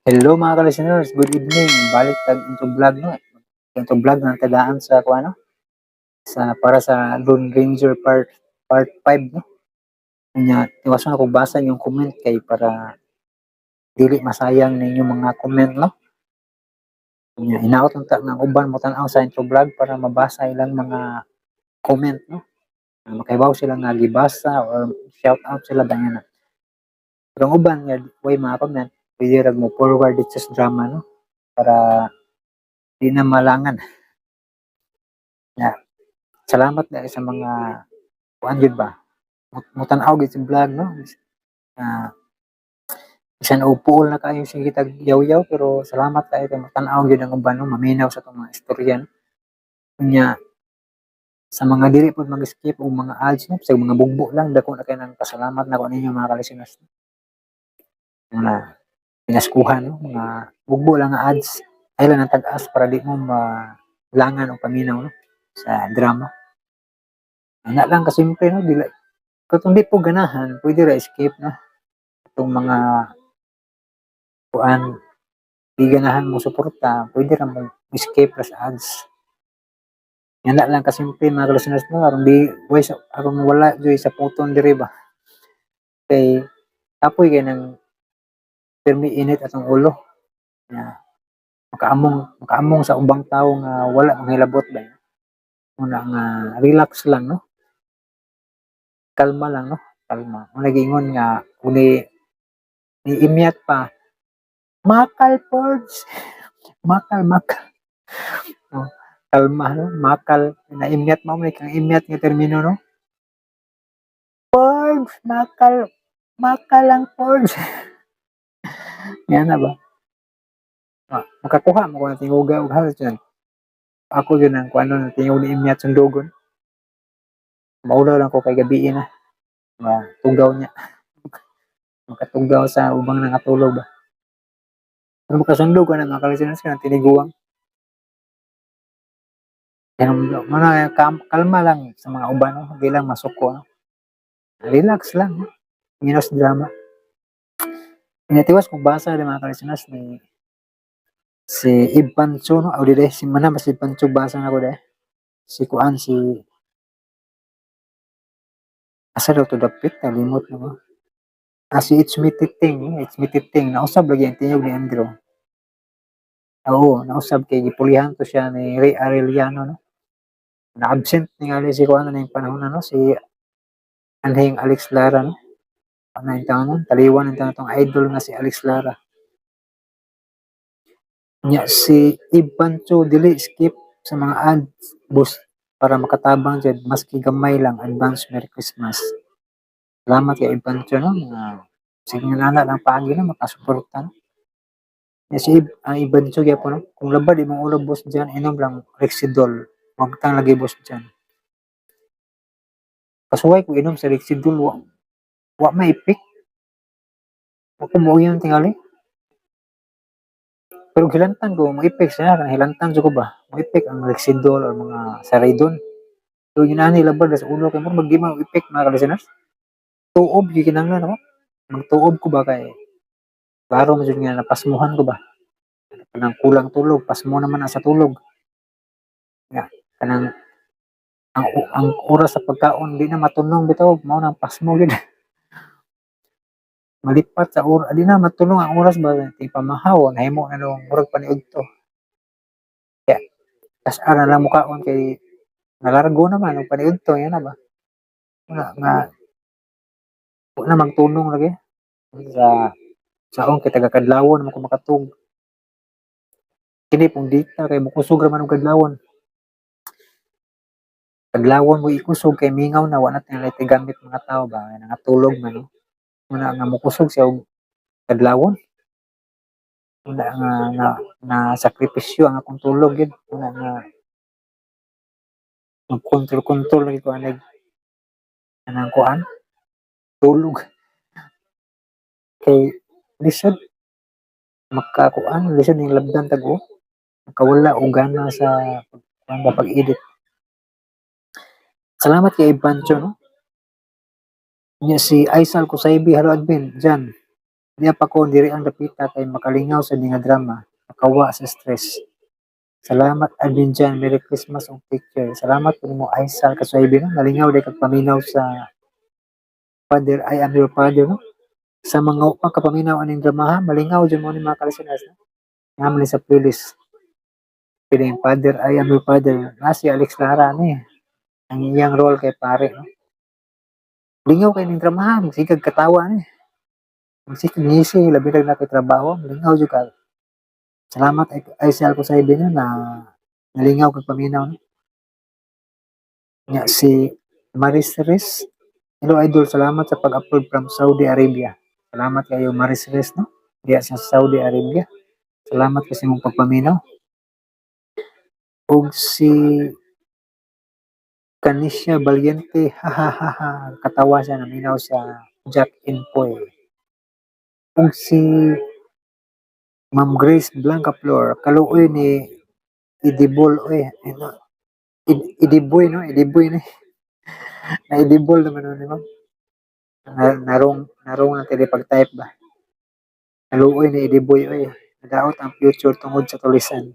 Hello, mga ka-listeners, good evening. Balik tag intro vlog, no. Intro vlog ng tagaan sa kuan, no? Sa para sa Lone Ranger part part 5, no. Nya tiwason ako basa yung comment kay para dili masayang ninyong mga comment, no. Nya hinaot unta nga uban mo tan-aw sa intro vlog para mabasa ilang mga comment, no. Makaibaw sila nga gibasa or shout out sila ba niya na. Pero ang uban nga way mga comment, pwede ra mo forward dito sa drama, no, para di na malangan. Ya. Salamat na sa mga kuan jud ba. Mutan-aw gid sa vlog, no. Bisan og puol na kaayo sige tag yaw-yaw, pero salamat kaayo kay mutan-aw gyud ang uban, no, maminaw sa atong mga istorya, no. Unya sa mga dili pod mag-skip og mga ads, no, sa mga bugbo lang, dako na kay nang pasalamat nako ninyo, mga ka-listeners. Mga pinaskuhan, no, mga bugbo lang nga ads ay lang ang tag-as para di mo malangan og paminaw, no, sa drama. Ana lang kasimple, no, dili kung di po ganahan, pwede ra skip, no. Itong mga kuan, di ganahan mo suporta, pwede ra mo skip ra sa ads. Yan na lang kasimple, mga listeners, no, aron di way sa aron wala joy sa puton diri ba. Kay kapoy kay nang pirmi init atong ulo. Ya, makaamong makaamong sa ubang tawo nga wala manghilabot ba. Una nga relax lang, no. Kalma lang, no. Kalma. Mao giingon nga uni ni imyat pa makal pords makal makal. Oh, kalma, no, makal na imyat mao man kang imyat nga termino, no. Pords makal makal lang pords. Yan na ba? Ah, makakuha mo ko na tinguga og halos yan. Ako yun ang kuano na tingog ni imyat sundugon. Maulaw lang ko kay gabi na. Matugaw niya. Makatugaw sa ubang nangatulog ba. Pero makasundog ko na, mga kalisiners, ka ng tiniguang. Yan, mana, kalma lang sa mga uban, no? Hindi lang masuko. No? Relax lang. No? Minus drama. Inatiwas kong basa di, mga kalisiners, ni si Ibancho, no? O di si mana mas Ibancho, basa na ko de. Si kuan, si asa daw to dapit, nalimot na ko. Ah, si It's Me Titing, It's Me Titing, nausab lagi ang tingog ni Andrew. Oo, nausab kay gipulihan to siya ni Ray Arellano, no. Na-absent ni nga si kuan na yung panahon na, no, si anhing Alex Lara, no. Ano yung taon nun? Taliwan yung taon tong idol nga si Alex Lara. Nya si Ibancho, dili skip sa mga ads, boss, para makatabang jud maski gamay lang. Advance Merry Christmas. Salamat kay Ibancho, no, nga sige nana lang paagi, no, makasuporta, no. Nya si ang Ibancho gyapon, no, kung labad imong ulo, boss dyan, inom lang Rexidol, wagtang lagi, boss dyan. Kasuway ko inom sa Rexidol, wa wa maipik. Wa ko mo tingali. Pero hilantan ko, mo-epek siya, kanang hilantan jud ko ba? Mo-epek ang Rexidol or mga Saridon. So yun ani labad sa ulo kay mo mag di man epek, mga ka-listeners. Tuob gyud kinahanglan ako. Magtuob ko ba kay klaro man jud nga napasmuhan ko ba. Kanang kulang tulog, pasmo naman na sa tulog. Nga kanang ang oras sa pagkaon di na matunong bitaw, mao nang pasmo gyud. Malipat sa oras, di na matulong ang oras ba, ti pamahaw, nahimo na nung murag paniudto. Kaya, kas ara lang mukaon kay nalargo naman og paniudto yan na ba. Nga nga wa na magtunong lagi sa saong kay taga kadlawon man ko makatug. Kini pong dita kay mukusog ra man og kadlawon. Kadlawon mo ikusog kay mingaw na, wa na tingali gamit mga tao ba, nangatulog man, no. Muna nga mukusog siya og kadlawon. Muna nga na, na sakripisyo ang akong tulog yun. Muna nga mag-control-control lagi ko aneg anang kuan tulog kay lisod makakuan, lisod ning labdan tag-o, makawala og gana sa kuan ba, pag-edit. Salamat kay Ibancho, no. Nya si Aisal Kusaybi, hello admin Jan. Niya pa ko diri ang dapita kay makalingaw sa nga drama, makawa sa stress. Salamat, Admin Jan, Merry Christmas ug take care. Salamat po nimo, Aisal Kasuaybi, no? Nalingaw day kag paminaw sa Father, I Am Your Father, no? Sa mga upang kapaminaw aning drama ha, malingaw jud mo ni mga ka-listeners, no? Naman ni sa playlist. Piling Father, I Am Your Father. Na si Alex Lara ni. Ang iyang role kay pare, no? Lingaw kay ning drama ha, magsikag katawa ni. Magsikag ngisi, labi na kay trabaho, malingaw jud ka. Salamat ay Aisal Kasuaybi, no, na nalingaw kag paminaw, no? Nga si Maris Res. Hello, idol, salamat sa pag-upload from Saudi Arabia. Salamat kayo, Maris Res, no? Diya sa Saudi Arabia. Salamat kasi mong pagpaminaw. Ug si Kanisha Valiente, ha ha ha ha, katawa siya, naminaw sa Jack Inpoy. Ug si Ma'am Grace Blanca Flor, kaluoy ni Idibol, oy, ano, Idiboy, no? Idiboy ni. Na Idibol naman, no, ni ma'am. Na, narong, narong na tili pag-type ba. Kaluoy ni Idiboy, oy. Nadaot ang future tungod sa tulisan.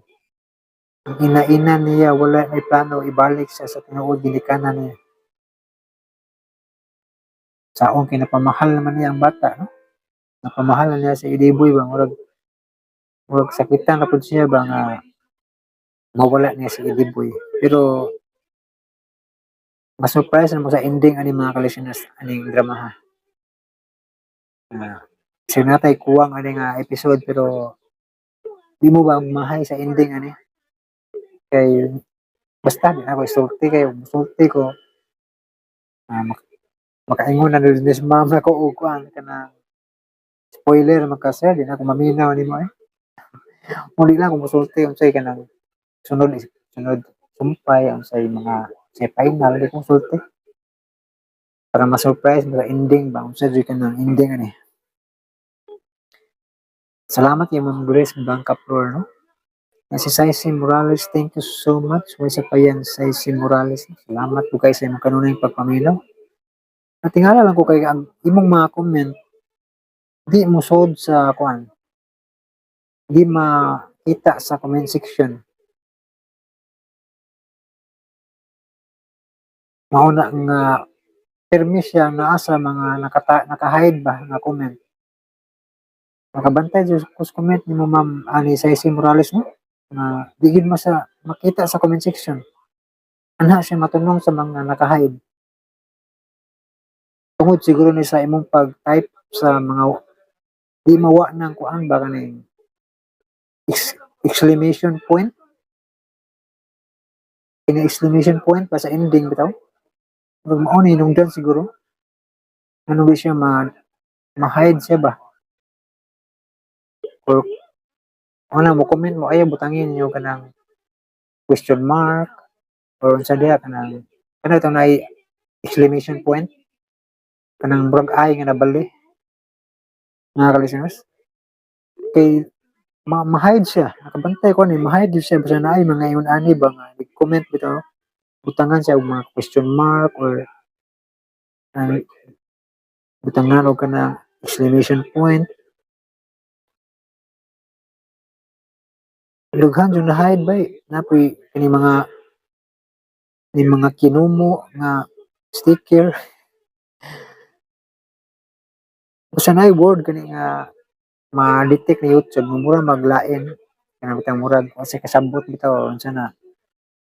Ang ina-ina niya wala may plano ibalik siya sa tinuod ginikanan niya. Saong kinapamahal naman niya ang bata, no? Napamahal na niya si Idiboy ba, murag murag sakitan na pud siya ba nga mawala niya si Idiboy. Pero ma-surprise na mo sa ending ani, mga ka-listeners, aning drama ha. Sir natay kuwang ani nga episode, pero di mo ba mahay sa ending ani? Kay basta di na ako isulti, kay musulti ko makaingon na ni si ma'am nako og kuan kanang spoiler man ka, sir, di na ako maminaw nimo eh. Muli lang ako musulti unsay kanang sunod sunod sumpay, unsay mga sa final, di ko musulti. Para ma-surprise mo sa ending ba, unsa jud kanang ending ani. Salamat kay Ma'am Grace Blanca Flor, no? Na si Saisi Morales, thank you so much. Way sa payan, Saisi Morales. Salamat po kay sa imong kanunay pagpaminaw. At tingala lang ko kay ang imong mga comment di mo sod sa kuan. Di makita sa comment section. Mao na nga permi siya naa sa mga naka-hide ba nga comment. Nakabantay jud ko sa comment nimo, Ma'am ani Saisi Morales, no? Nga di gid mo sa makita sa comment section. Anha siya matunong sa mga naka-hide. Tungod siguro ni sa imong pag-type sa mga di mawa ng kuan ba, kaning exclamation point. Kini exclamation point pa sa ending bitaw. Murag mao ni hinungdan siguro. Ano ba siya ma ma-hide siya ba? Or ano mo comment mo ayaw butangin niyo kanang question mark or unsa diha, kanang kanang itong naay exclamation point, kanang murag ay nga nabali, mga ka-listeners, kay ma-hide siya. Nakabantay ko ni ma-hide siya basta naay mga ingon ani ba nga nag-comment bitaw, butangan siya og mga question mark or butangan og kanang exclamation point. Daghan jud na hide bay, napoy kani mga ni mga kinumo nga sticker. Basta naay word kani nga ma-detect ni YouTube nga mura maglain kanang bitang murag wa say kasabot bitaw unsa na.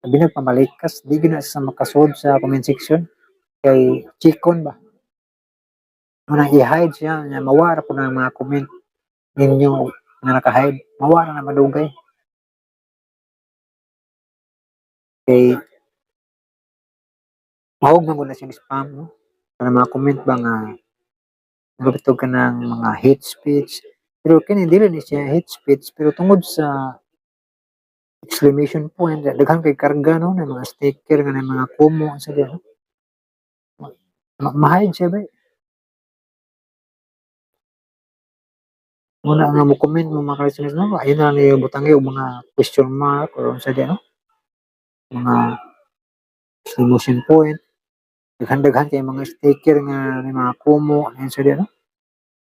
Labi na pamalikas, di gyud na sa makasud sa comment section kay chikon ba. Mao i-hide siya nya mawa ra pud ang mga comment ninyo nga naka-hide, mawa ra na madugay. Kay mahog man gud na siyang spam, no? Kanang mga comment ba nga nagapitog ka ng mga hate speech, pero kini dili ni siya hate speech, pero tungod sa exclamation point, daghan kay karga, no, ng mga sticker nga ng mga kumo sa diha, no? Ma-hide siya ba. Muna nga mo comment mo, mga ka-listeners, no, ayun na ni butangi og mga question mark or unsa diha, no? Mga exclamation point. Daghan-daghan kay mga sticker nga may mga kumo ayun sa diha, no?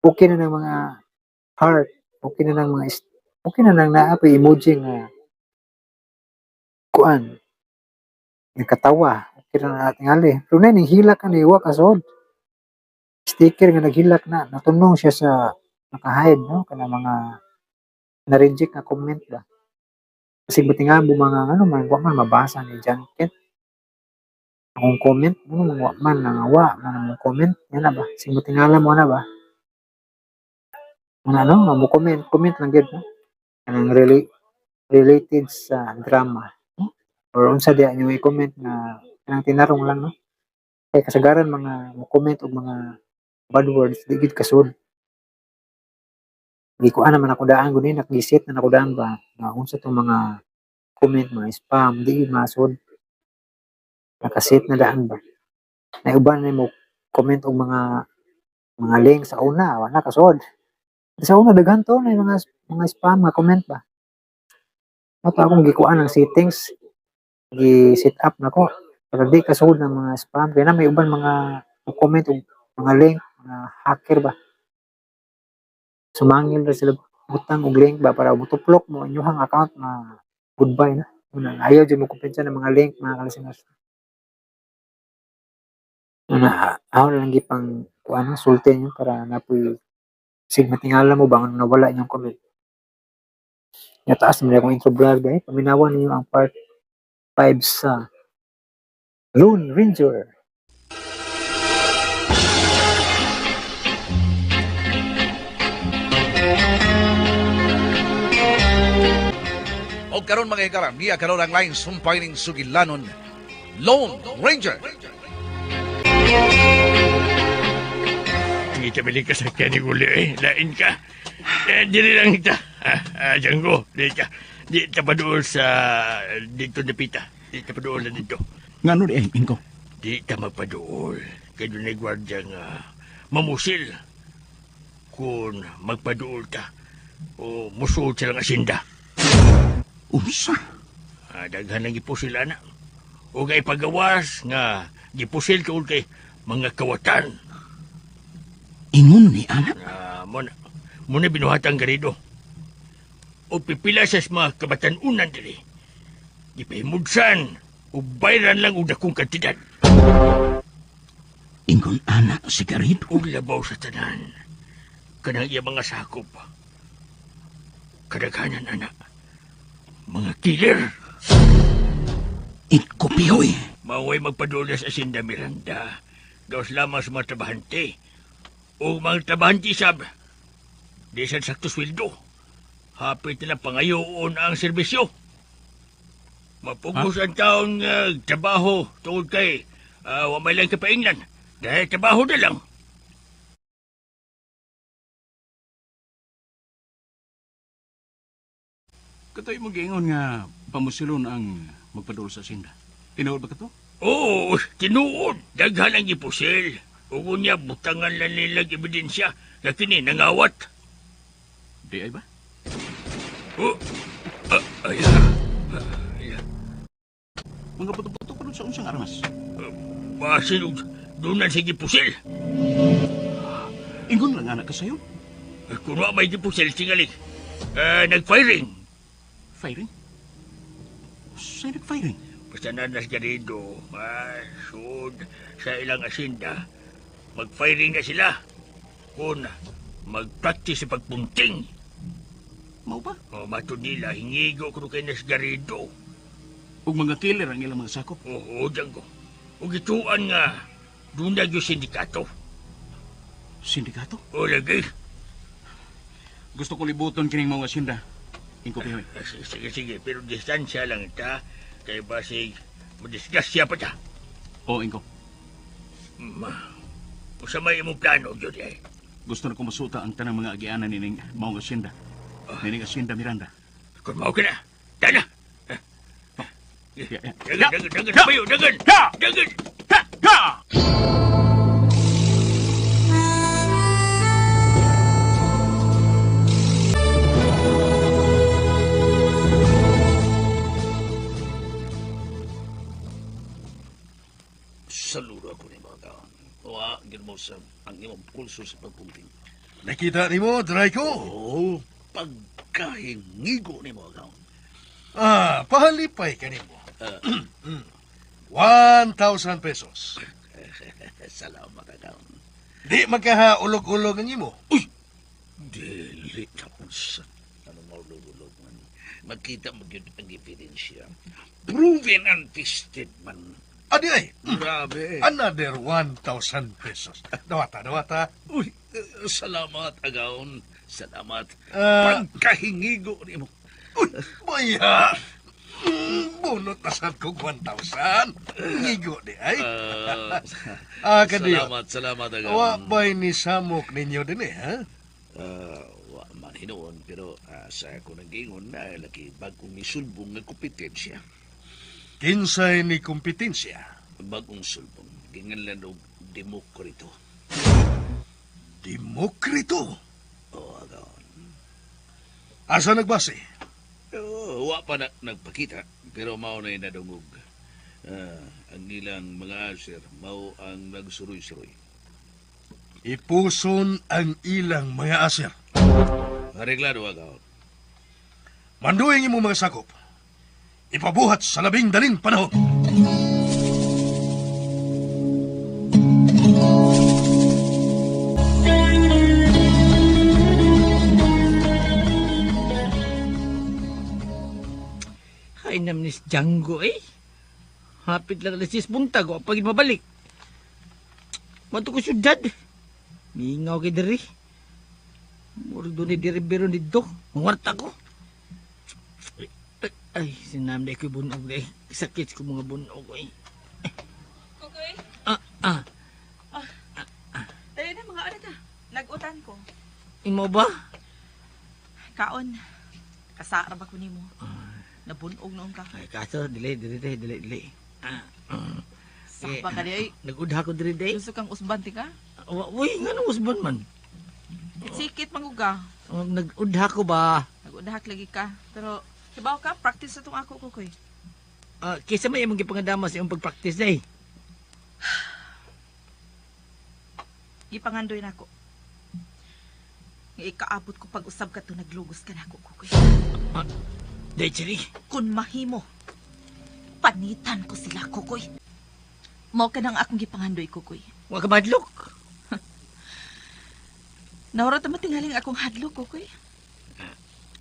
Okay na ng mga heart, okay na lang mga okay na lang naa pa emoji nga kuan nagkatawa, okay na na tingali. Pero na ning hilak ani wa kasod. Sticker nga naghilak na natunong siya sa naka-hide, no, kana mga na-reject nga comment ba. Kasi buti nga mga ano man wa man mabasa ni John Kent. Akong comment, ano man wa man nangawa man mo comment, yan na ba? Sing tingala mo na ba? Mga ano, nga mo comment, comment lang gyud, no? Kanang related sa drama, no? Or unsa diha inyo i-comment nga kanang tinarong lang, no? Kay kasagaran mga mo comment og mga bad words di gid kasud. Gikuan naman ako daan guni, nag-set na nako daan ba nga unsa tong mga comment mga spam di gid masud. Nakaset na daan ba. Na uban nimo comment og mga link sa una, wala kasud. Sa una daghan to na mga spam nga comment ba. Mao to akong gikuan ang settings, gi-set up nako para di kasud ng mga spam kay na may uban mga comment og mga link, mga hacker ba. Sumangil ra sila butang og link ba para motuplok mo inyuhang account na goodbye na. Una, ayaw jud mo kumpiyansa ng mga link mga ka-listeners. Una, ako na lang gipang kuan sulti niyo para napoy sig matingala mo ba nga nawala inyong comment. Nya taas man akong intro vlog dahil paminawan ninyo ang part 5 sa Lone Ranger. O karon mga higala, niya karon ang line sumpay ning sugilanon, Lone Ranger. Ang itabili ka sa kaniguli eh. Lain ka. Eh, dili lang kita. Django, di ka. Di ta pa doon sa dito na pita. Di ta pa doon na dito. Ngano di ay, Ingo? Di ta magpadool. Kay doon ay gwardya nga mamusil. Kung magpadool ka, o musul silang asinda. Unsa? Daghan ang gipusil ana. O kay pagawas nga gipusil tungod kay mga kawatan. Ingon ni anak? Muna binuhatang garido. O pipila sa mga kabatanunan diri. Gipahimudsan o bayran lang og dakong kantidad. Ingon anak si Garrido. Og labaw sa tanan. Kanang iya mga sakop. Kadaghanan anak. Mga killer. Ikupihoy. Maway magpadula sa Asinda Miranda. Gawas lamang sa mga trabahante. O mga trabahante sab. Di sa sakto sweldo. Hapit nila pangayoon ang serbisyo. Mapugos ang taon nga trabaho tungod kay wa may lang kapainglan. Dahil trabaho na lang. Katoy mo giingon nga pamusilon ang magpadul sa asinda. Tinuod ba kato? Oo, tinuod. Daghan ang gipusil. Ug unya butangan lang nilang ebidensya nga kini nangawat. Di ay ba? Oh, ay, ay, Mga puto-puto pa sa unsang armas. Basin og dunan sa gipusil. Ingon lang anak ka sayo. Kung wa may gipusil, tingali. Nag-firing. Firing? Sa'yo nag-firing? Basta na nas Garrido, sud sa ilang asinda, mag-firing na sila. Kung mag-practice sa pagpunting. Mao ba? O, mato nila, hingigo ko kay Nas Garrido. Ug mga killer ang ilang mga sakop. Oo, Django. O gituan nga, doon na yung sindikato. Sindikato? O lagi. Gusto ko libuton kining mga asinda. Ingo pihoy. Sige, sige, pero distansya lang ita. Kay basig, madisgrasya pa ta. O Ingo, Ma, usa may imong plano, Jody. Ay. gusto na ko masuta ang tanang mga agianan nining maong asinda. Nining asinda Miranda. Kung mao ka na, tana. Ya, ya. Dagan, dagan, dagan, tumayo, dagan. Ya! Dagan. Ha! Ha! Saludo ako ni mga kaon. Wa gid mo sa ang imong pulso sa pagpunting. Nakita nimo, Draco? Oh, pagkahingigo ni mo, agaw. Ah, pahalipay ka nimo. 1,000 pesos. Salamat, agaw. Di magkahaulog-ulog ang imo. Dili na unsa. Ano maulog-ulog man. Makita mo yun ang ebidensya. Proven and tested man. Adi ay, Grabe. another 1,000 pesos. Dawata, dawata. Uy, salamat, agaon. Salamat. Ah. Pagkahingigo ni mo. Uy, baya! Bunot na sad kog 1,000. Ngigo di ay. Ah, Ah, kadiyo. salamat, salamat, agaon. Wa ba'y ni samok ninyo din eh, ha? Ah, wa man hinuon, pero sa ako nang na lagi bagong misulbong nga kompetensya. Kinsay ni kompetensya. Bagong sulbong. Ginganlan og Demokrito. Demokrito. O, agaon. Asa nagbase? Oh, wa pa na nagpakita, pero mao na nadungog. Ang ilang mga aser, mao ang nagsuroy-suroy. Ipuson ang ilang mga aser. Areglado, agaon. Manduing imong mga sakop. Ipabuhat sa labing daling panahon. Ay, nam ni Django eh. Hapit lang alas 10 buntag, o pag mabalik. Mato ko syudad. Mingaw kay diri. Murag doon ni diri biro nito. Mangwarta ko. Ay, ay, sinam na ko'y bunog na eh. Sakit ko mga bunog eh. Kukoy, Ah, ah. dali na mga ano ta. Nag-utan ko. Imo ba? Kaon. Kasara ba ko nimo? Nabunog noon ka. Ay, kaso, dili, dili, dili, dili, dili. Ah, ah. Sakpa ka di ay. Nag-udha ko diri day. Gusto kang usban ti ka? Uy, nga nung usban man. Sikit manguga. Oh, nag-udha ko ba? Nag-udahak lagi ka. Pero hibaw ka, practice sa tong ako, Kukoy. Ah, kaysa may imong gipangandama sa imong pag-practice day. Gipangandoy na ako. Nga ikaabot ko pag-usab ka to, naglugos ka na ako, Kukoy. Day, Chiri. Kung mahimo, panitan ko sila, Kukoy. Mao ka nang akong gipangandoy, Kukoy. Wa ka madlok. Naurot naman tingaling akong hadlok, Kukoy.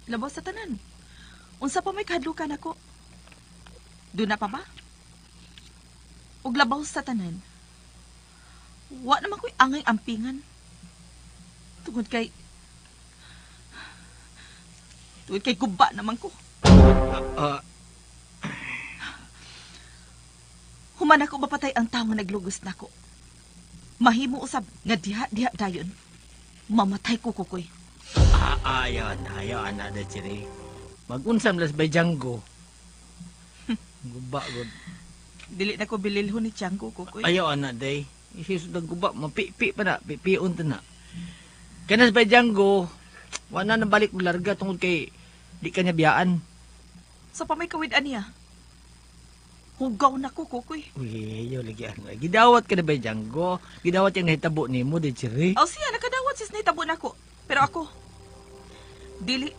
Labaw sa tanan. Unsa pa may kahadlukan ako? Doon na pa ba? Ug labaw sa tanan. Wa naman ko'y angay ampingan. Tungod kay guba naman ko. Ah, Human ako mapatay ang tawo nga naglugos nako. Mahimo usab nga diha diha dayon. Mamatay ko, Kukoy. ah, ayon, ayon, ana day, Chiri. Mag-unsam las bay Django. Guba, gud. Dili na ko bililhon ni Tianggo, Kukoy. Ayaw, ana day. Isusod ang guba, mapipi pa na, pipion ta na. Kanas bay Django, wala na balik og larga tungod kay di kanya biyaan. Sa pamay kawid aniya. Hugaw na ko, Kukoy. Uy, ayaw lagi ang Gidawat ka na ba, Django? Gidawat yung nahitabo ni mo, di Chiri. Aw siya, nakadawat sis nahitabo nako. Pero ako, dili,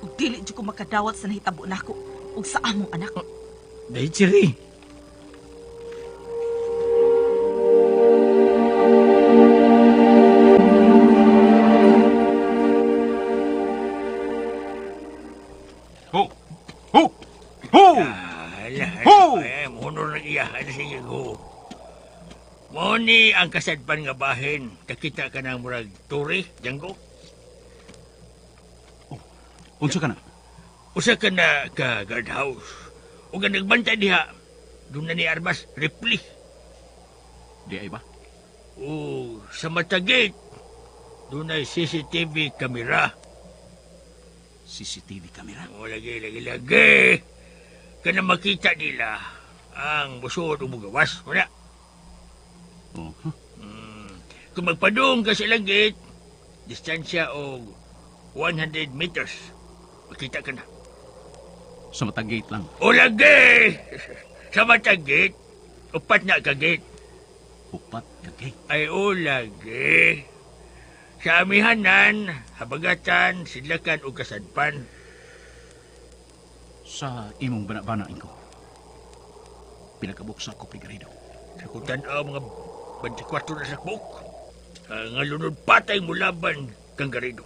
ug dili jud ko makadawat sa nahitabo nako ug sa among anak. Day, Chiri. Ho! Ho! Ho! Ala, Ho! ay, honor na iya. Ano sige, ho. Mo ni ang kasadpan nga bahin. Kakita ka ng murag turi, Django. Unsa ka na? Usa ka na ka guardhouse. Ug ang nagbantay diha, doon na ni Armas, Ripley. Di ay ba? O sa mata gate, doon ay CCTV camera. CCTV camera. O lagi, lagi, lagi. Kana makita nila ang busod o mugawas. Wala. Oh, huh? Kung magpadung ka sa ilang gate, distansya og 100 meters. Makita ka na. Sa matag gate lang. O lagi! Sa matag gate, upat na ka gate. Upat ka gate. Ay, o lagi. Sa amihanan, habagatan, sidlakan ug kasadpan. Sa imong bana-bana ko. Pinakabuksa ko Garido. Sa kung tanaw mga 24 na sakbok, nga lunod patay mo laban kang Garido.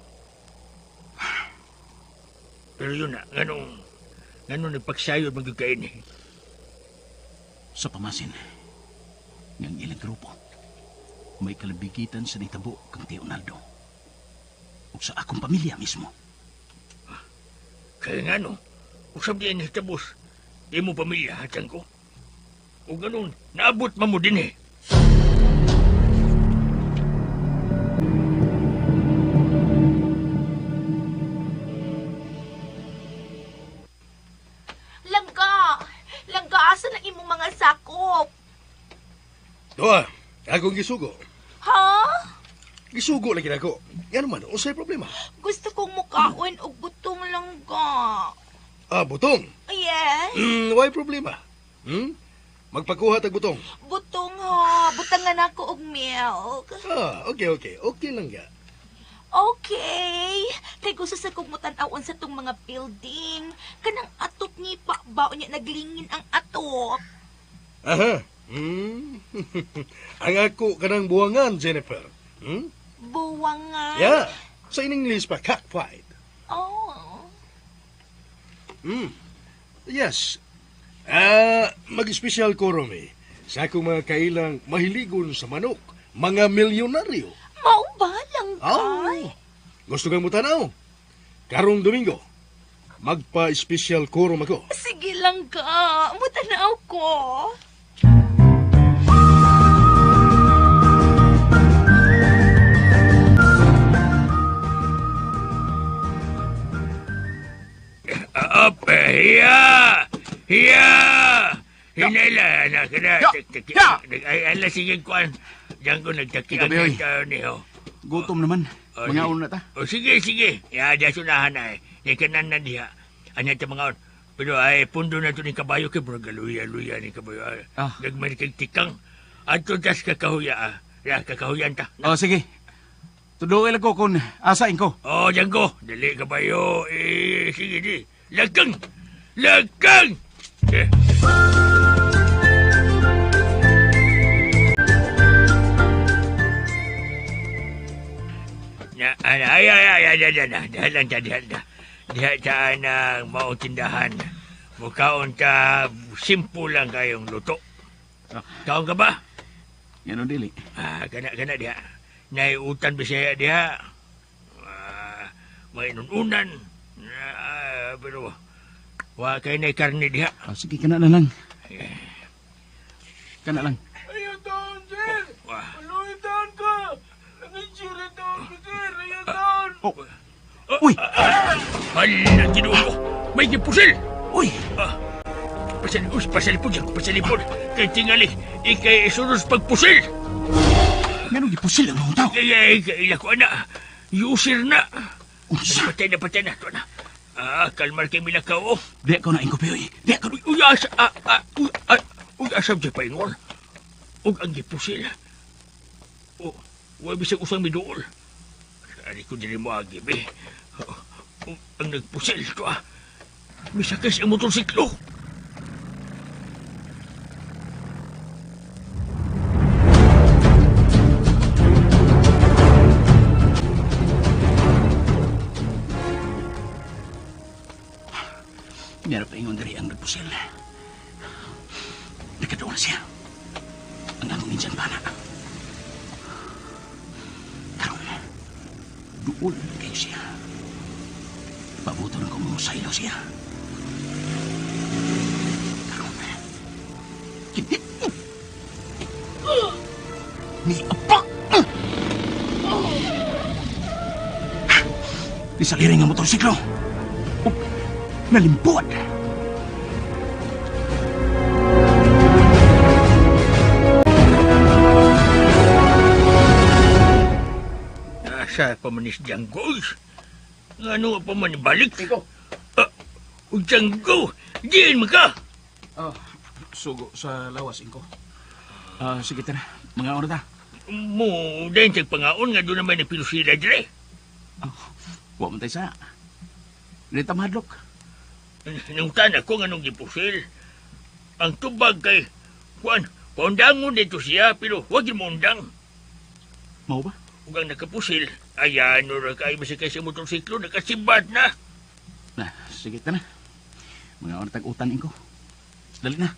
Pero yun na, nganong nagpagsayod magyud eh. Sa pamasin, ngang ilang grupo, may kalabigitan sa nitabo kang Leonardo. Ug sa akong pamilya mismo. Kaya nga no, usab di nitabos, imo pamilya hatang ko. O ganun, naabot man mo din eh. Langga! Langga, asa na imong mga sakop? Doa, akong gisugo. Ha? Gisugo lagi nako. Ngano man, unsay problema? Gusto kong mukaon og butong, Langga. Ah, butong. Yes. Why problema? Magpakuha tag butong. Butong ha. Butangan ako og milk. Ah, okay, okay. Okay lang ga. Okay. Kay gusto sa kong mutan-awon sa tong mga building. Kanang atop ni pa ba unya naglingin ang atop. Aha. Ang ako kanang buwangan, Jennifer. Buwangan. Yeah. Sa in English pa, cockfight. Oh. Yes. Ah, mag-espesyal ko, Romy. Sa akong mga kailang mahiligon sa manok, mga milyonaryo. Mao ba, Langga? Oh. Gusto kang mutanaw? Karong Domingo, magpa-espesyal quorum ako. Sige, Langga. Mutanaw ko. Up, hiya! Hiya! Hinala, na kana. Ay, ala, sige, kuan. Diyan ko nagtaki Ikaw, Beoy. niyo. Gutom naman. Oh, Mga una ta. O sige, sige. Ya, diya sunahan na eh. Ni kanan na diha. Anya ta mga on. Pero ay, pundo na to ni kabayo kay murag luya-luya ni kabayo. Ay, Ah. Gagmay kay tikang. Adto tas kakahuya ah. Ya, kakahuyan ta. Oh, sige. Tuduin lang ko kung asain ko. Oh, diyan ko. Dali kabayo. Eh, sige di. Lagkang! Lagkang! Eh. Na, ay, ay, ay, ay, ay, ay, ay, diha lang ta, diha ta. Diha ta ng maong tindahan. Mukaon ta, simple lang kayong luto. Kaon ka ba? Yan ang dili. Ah, kana, kana diha. Naiutan Bisaya diha. Ah, may inununan. Ah, pero wa kay nay karne diha. Oh, sige, kana na lang. Kana lang. Ayaw taon, sir! Wah. Maluwi taon ko! Nag-insure taon ko, sir! Ayaw taon! Oh. Uy! Hala, Ginoo ko. May gipusil! Uy! Ah, pasalipod, pasalipod, yan, pasalipod. Kay tingali, ikay isunod pagpusil. Nganong gipusil ang mga tao? Kaya ikay ila ko ana. User na. Unsa? Patay na, patay na. Ito na. Ah, kalmar kay milakaw. Oh. Di ako na ingko, Piyoy. Di ako. Uy, uy, asa, ah, ah, uy, ah, uy, asam siya paingon. Ug ang gipusil. Oh, wa bisag usang miduol. Ari ko diri mo agi, be. Oh, ang nagpusil to ah. Misakis ang motorsiklo. Meron pa ingon diri ang nagpusil. Nagkadoon na siya. Ang akong insan pana. Karon, duol kayo siya. Pabuto na kong saylo siya. Karon, kini... Ni apa! Nisaliring ang motorsiklo. Oh, nalimpod. Asa pa man is Django. Ngano pa man balik? Ikaw. Django, diin man ka. Oh, sugo sa lawas, Ingko. Ah, sige tara. Mga oras ta. Mo, dayon sa pangaon nga doon naman nagpinusila dire. Oh, wa man tay sa. Dili ta mahadlok. Nangtan ako nga nung gipusil. Ang tubag kay, kuan, paundangon dito siya, pero wag mo undang. Mao ba? Ug ang nakapusil, ayan, no, kay masakay sa motorsiklo, nakasibat na. Na, sige ta na. Mga oras tag-utan ko. Dali na.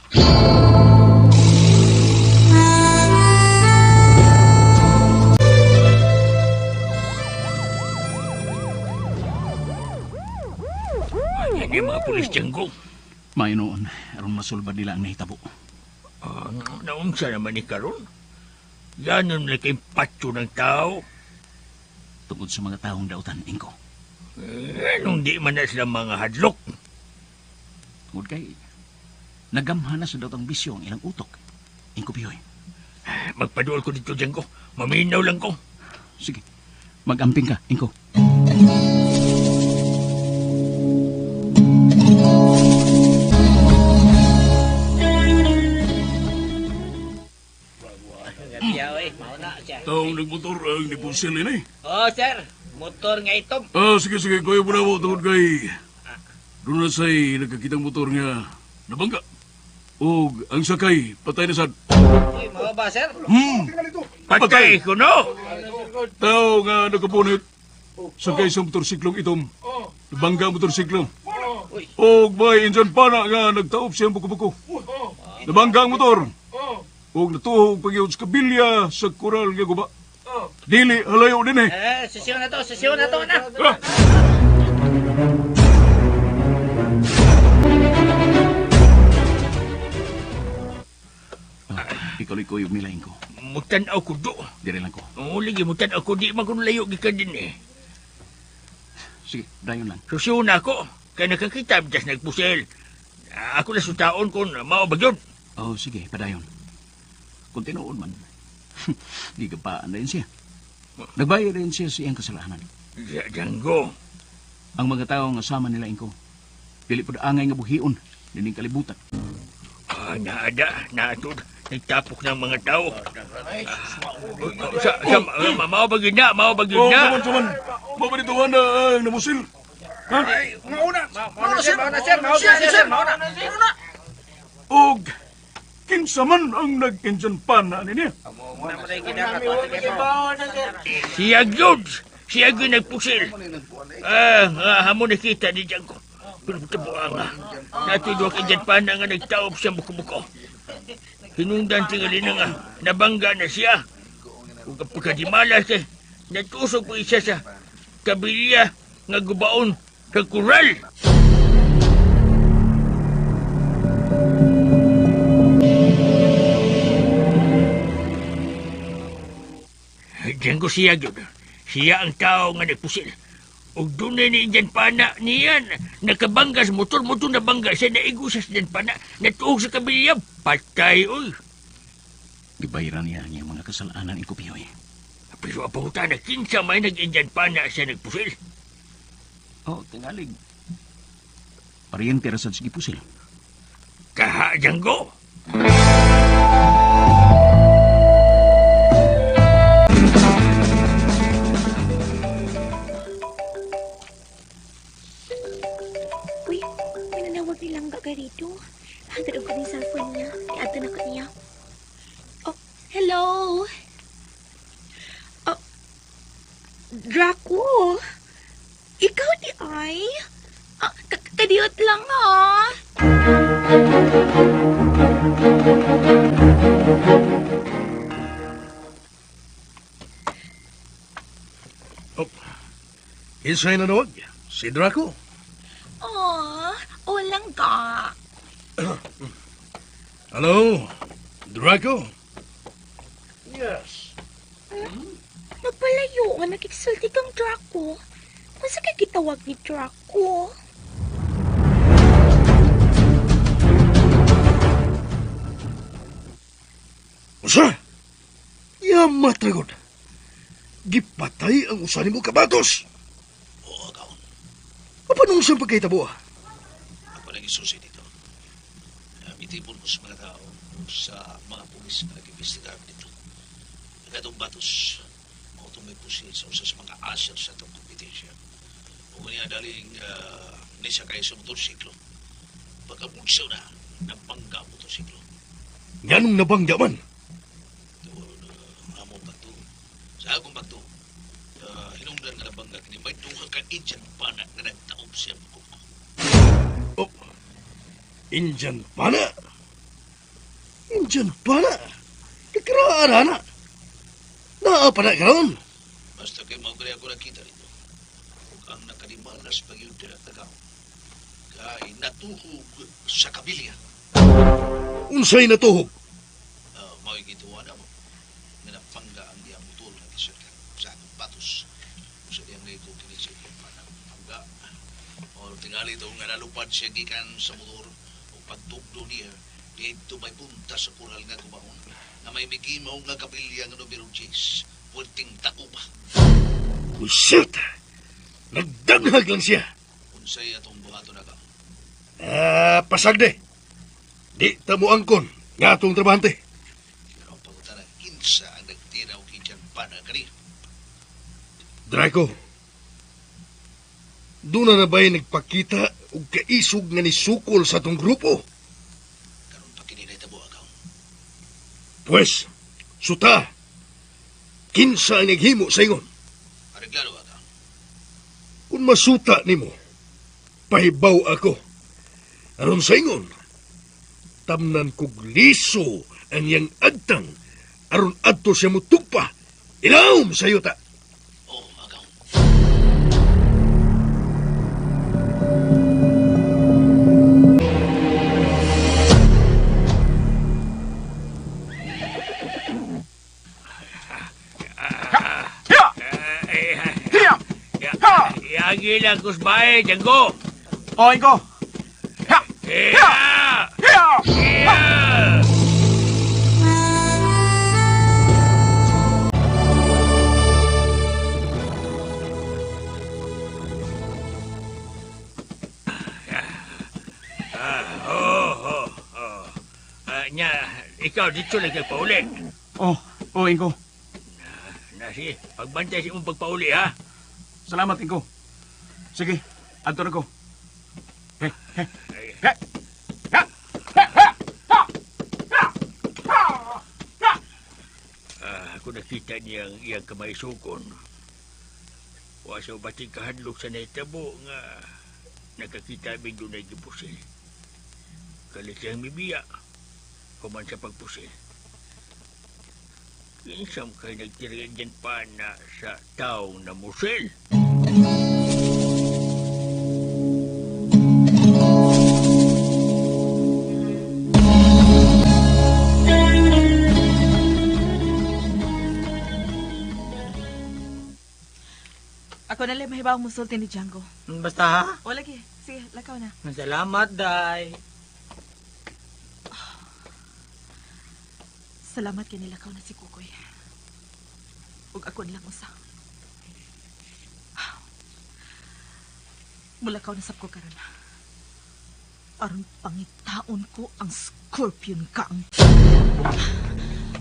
Yan yung mga pulis, Django. Maayo noon, aron masulbad nila ang nahitabo. Naunsa naman ni karon. Ganon na kay patso ng tao. Tungod sa mga taong dautan, Ingko. Anong di man na sila mga hadlok? Tungod kay, nagamhan na sa dautang bisyo ang ilang utok. Ingko Pihoy. Magpaduol ko dito, Django. Maminaw lang ko. Sige, mag-amping ka, Ingko. Taong nagmotor ang nipusil ini. Oh, sir. Motor nga itom. Ah, sige, sige. Kuya mo na mo tungod kay... Doon na sa'y nagkakitang motor nga nabangga. O ang sakay, patay na sad. Uy, mao ba, sir? Patay ko, no? Tao nga nakapunit. Sakay sa motorsiklong itom. Nabangga ang motorsiklo. Og may injan pana nga nagtaob siyang buko-buko. Nabangga ang motor. Og natuhog pagyud sa kabilya sa koral nga guba. Dili halayo din eh. Eh, sesiyon na to, sesiyon na to na. Ah! Ikaw kuyog nila, Ingko. Mutan-aw ko do. Dire lang ko. Oo, lagi, mutan-aw ko. Di man ko layo gikan din eh. Sige, dayon lang. Susiyon na ako. Kaya nakakita, bitas nagpusil. Ako na sutaon kung mao ba yun. Oh, sige, padayon. Kung tinuod man, gigapaan na yun siya. Nagbayad rin siya sa iyang kasalanan. Django. Ang mga tao nga sama nila, Ingko, dili po angay nga buhion, dining kalibutan. Ah, naada, naatod. Nagtapok ng mga tao. Mao ba yun na? Mao ba yun Oh, na? saman, saman. Mabalituhan na ang namusil. Ha? Mao na, sir. Mao na, sir. Mao na, sir. Mao na. Og kinsa man ang nag-injan pana niya. Siya yun. Siya yun nagpusil. Hamon nakita ni Django. Pero tabuang nga. Natudok ang dyan pana nga nagtaob siya buko-buko. Hinungdan tingali na nga. Nabangga na siya. Kung pagkadimalas kay, natusok ko isa sa kabilya nga gubaon sa kural. Django siya yun. Siya ang tao nga nagpusil. Ug dunay ni Indian pana niyan. Nakabangga sa motor, motor nabangga siya, naigo siya sa Indian pana, natuog sa kabilya, patay, oy. Gibayaran niya ang iyang mga kasalanan, Ingko Pihoy. Pero ang pangutana, kinsa may nag-Indian pana siya nagpusil. Oh, tingalig. Pariente ra sad sige pusil. Kaha, Django. Uy, may nanawag ni Langga ka rito. Hagad ko ni cellphone niya. Iadto na ko niya. Oh, hello. Oh, Draco. Ikaw di ay? Ah, kadiyot lang ha. Oh. Kinsay nanawag? Si Draco. Oh, oh Langga. Hello, Draco. Yes. Nagpalayo nga nakiksulti kang Draco. Unsa kay gitawag ni Draco? Usa! Yamat ragod. Gipatay ang usa nimo kabatos. Oo, kaon. Apan siyang pagkahitabo? Ako lang isusi dito. Mitipon ko sa mga tao, sa mga pulis na nag-imbestigar dito. Ang atong batos, mao itong may pusil sa usa sa mga asher sa atong kompetensya. O niya daling nisakay sa motorsiklo. Pagkabugsaw na, nabangga ang motorsiklo. Nganong nabangga man? Doon, amo pagto. Sa akong pagto, hinungdan nga nabangga kini may duha ka Indian pana nga nagtaob siya buko. Oh, Indian pana? Indian pana? Kakaraan na. Naa pa na karon. Basta kay mao ako nakita rito. Ug ang nakalimalas pa gyud dira tagaw. Kay natuhog sa kabilya. Unsay natuhog? Mao'y gituwa na mo. Nga napangga ang iyang motor nga gisakyan sa akong batos. Sa diyang liko kini sa iyang panang pangga. O tingali ito nga nalupad siya gikan sa motor o pagtugdo niya dito may punta sa kural nga kumaon na may migimaw nga kabilya nga numero 10. Puwerteng tao pa. Shit! Nagdanghag lang siya. Unsay atong buhaton na ka? Ah, pasagde. Di ta mo angkon nga atong trabahante. Pero ang pangutana, kinsa ang nagtira og Indian pana kani? Draco, doon na ba'y nagpakita og kaisog nga nisukol sa atong grupo? Karon pa kini nahitabo akaw. Pwes, suta, kinsa ang naghimo sa ingon? Areglado akaw. Kung masuta nimo, pahibaw ako. Aron sa ingon, tamnan kog liso ang iyang agtang, aron adto siya mutugpa, ilawom sa yuta. Oh, akaw. Iagi lang kusbae, Django. Oh, Ingo. Ha! Iya! Hiya! Iya! Oh, oh, oh. Nya, ikaw dito lang kay pauli. Oh, oh, Ingo. Na, sige, pagbantay sa imong pagpauli, ha? Salamat, Ingo. Sige, adto na ko. He, he, he. Ha! He, he! Ha! Ha! Ha! Ha! Ako nakita niya ang iyang kamaisukon. Wa sa bating kahadlok sa nahitabo nga nakakita mi dunay gipusil. Kalit siyang mibiya, human sa pagpusil. Kinsam kay nagtirian dyan pa na sa taong na musil. Ako na lang mahibaw musulti ni Django. Basta ha? O lagi, sige, lakaw na. Salamat, Day. Salamat kay nilakaw na si Kukoy. Ug ako nilang usa. Mulakaw na sab ko karon. Aron pangitaon ko ang Scorpion Gang.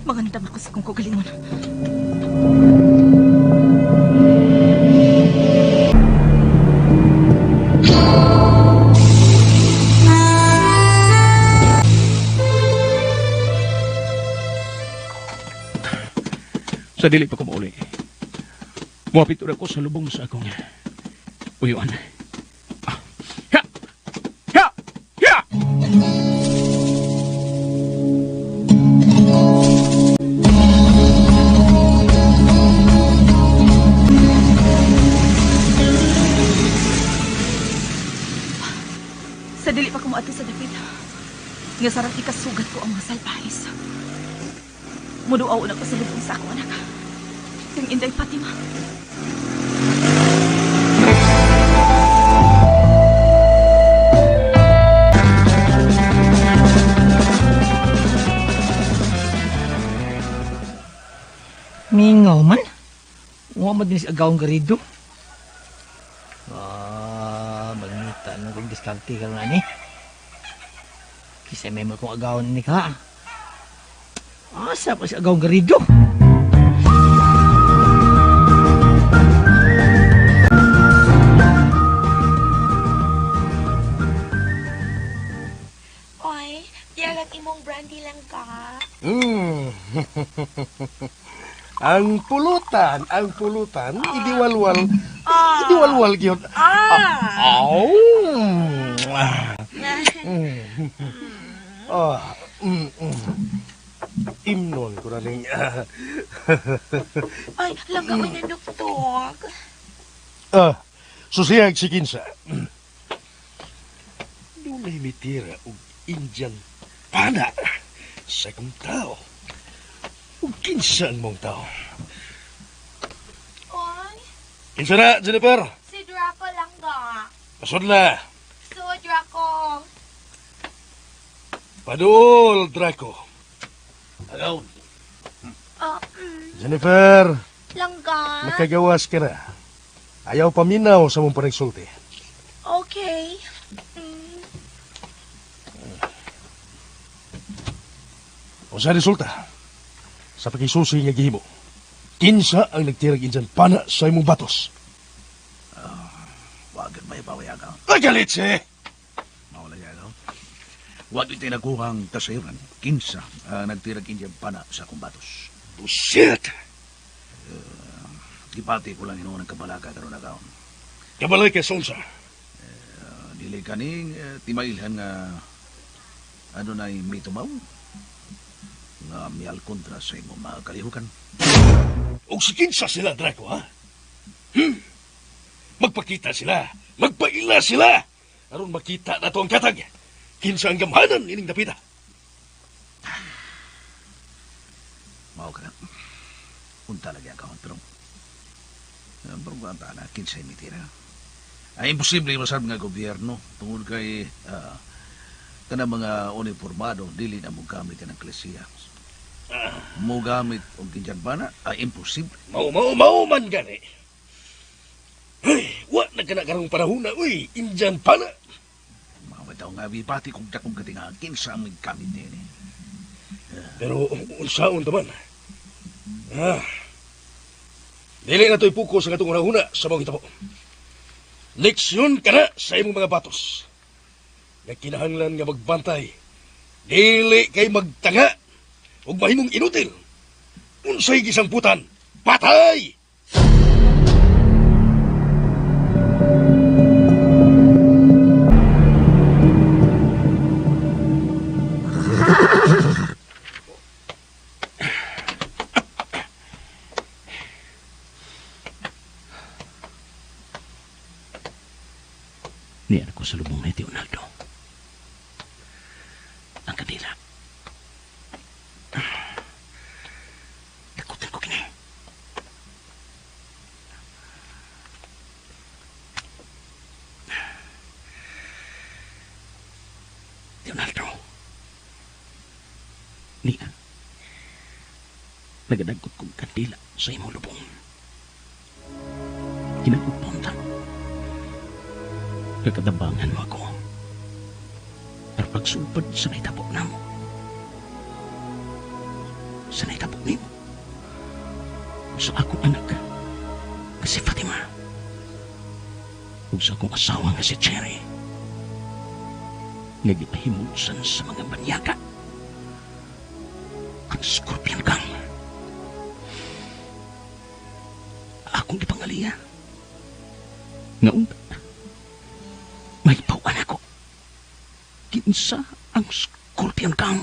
Magandam ako sa kong kagalingon. Sa dili pa ko mauli. Muapit ura ko sa lubong sa akong uyuan. Ah. Ha! Ha! Ha! Sa dili pa ko moadto sa dapit. Nga sarang ikasugat ko ang mga salbahis. Muduaw na ko sa lubong sa akong anak. Kang Inday Fatima. Mingaw man. Wa man din si Agawang Garido. Mangita na kong diskarte karon ani. Kisa may mo kong agawan ni ka. Asa pa si Agawang Garido? imong brandy lang ka. Mm. Ang pulutan, idiwalwal, idiwalwal gyud. Ah. Aw. Mm. Ah, mm, mm. Imnon ko na ning. Ay, langga oy nanuktok. Ah, susiyag si Kinsa. Dunay mitira og Indian pana sa akong tao. Ug kinsa ang mong tao? Oy, Kinsa na, Jennifer? si Draco langga. Pasod na. So, Draco. Paduol, Draco. Agaw. Ah, Jennifer, langga. makagawas ka na. Ayaw paminaw sa mong panagsulti. Okay. O sa resulta, sa pagkisusi nga gihimo, kinsa ang nagtirag Indian pana sa imong batos? Wag may bawi agaw. Nagalit siya! Mawala niya agaw. Wag ito'y nakuhang kasayuran. Kinsa ang nagtirag Indian pana sa akong batos. Bullshit! Gipati ko lang hinuon ang kabalaka karon agaw. Kabalay kay Sonsa. Dili kaning timailhan nga ano na mitumaw nga mial kontra sa imong mga kalihukan. Og si kinsa sila, Draco, ha? Magpakita sila. Magpaila sila. Aron makita na to ang katag. Kinsa ang gamhanan ining dapita. Mao ka na. Unta lagi ang pero pero unta na kinsa mitira. Ay imposible masab nga gobyerno tungod kay kana mga uniformado dili na mo gamit ng klesiya. Mo gamit og kinjan bana ay imposible. Mao mao mao man gani. Hey, wa na kana karong panahon na uy, Indian pana. Mga bitaw nga bipati kog dakong katinga kinsa ang gamit nini. Pero unsaon ta man? Ah. Dili na to'y puko sa katong una-una sa mga hitabo. Leksyon ka na sa imong mga batos. Nga kinahanglan nga magbantay. Dili kay magtanga ug mahimong inutil. Unsay gisamputan? Patay! Niyan ako sa lubong ni Leonardo. Ang kandila. Takutan ko kini. Leonardo. Niya. Nagadagkot kong kandila sa imong lubong. Kinagupon ta. Kakadabangan mo ako. Pero pagsulpad sa naitabo na mo. Sa naitabo nimo. Sa akong anak, nga si Fatima. Ug sa akong asawa nga si Cherry. Nga gipahimutsan sa mga banyaka. Ang Scorpion Gang. Akong gipangaliya. Nga unta, may pauan ako. Kinsa ang Scorpion Gang?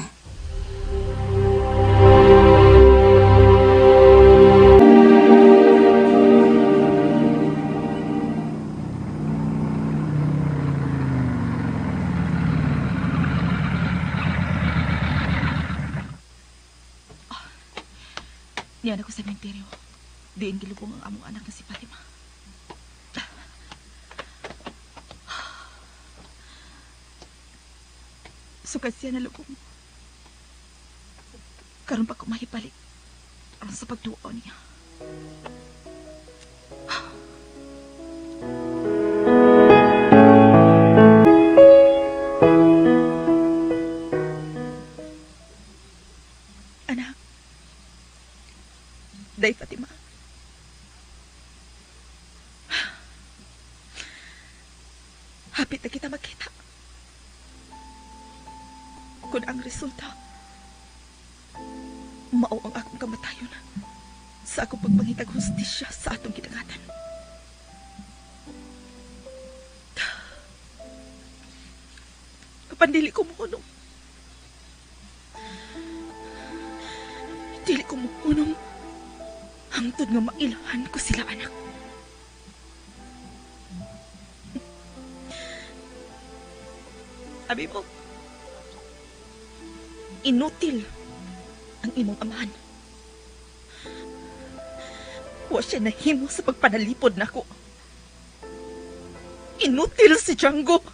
Niyan ako sa sementeryo. Diin gilubong ang among anak na si Fatima. Sukad siya na lubong. Karon pa ko mahibalik aron sa pagduo niya. Anak. Day Fatima. Hapit na kita magkita. Kung ang resulta, mao ang akong kamatayon sa akong pagpangitag hustisya sa atong gidangatan. Apan dili ko mohunong. Dili ko mohunong hangtod nga mailhan ko sila, anak. Abi mo, inutil ang imong amahan. Wa siya nahimo sa pagpanalipod nako. Inutil si Django.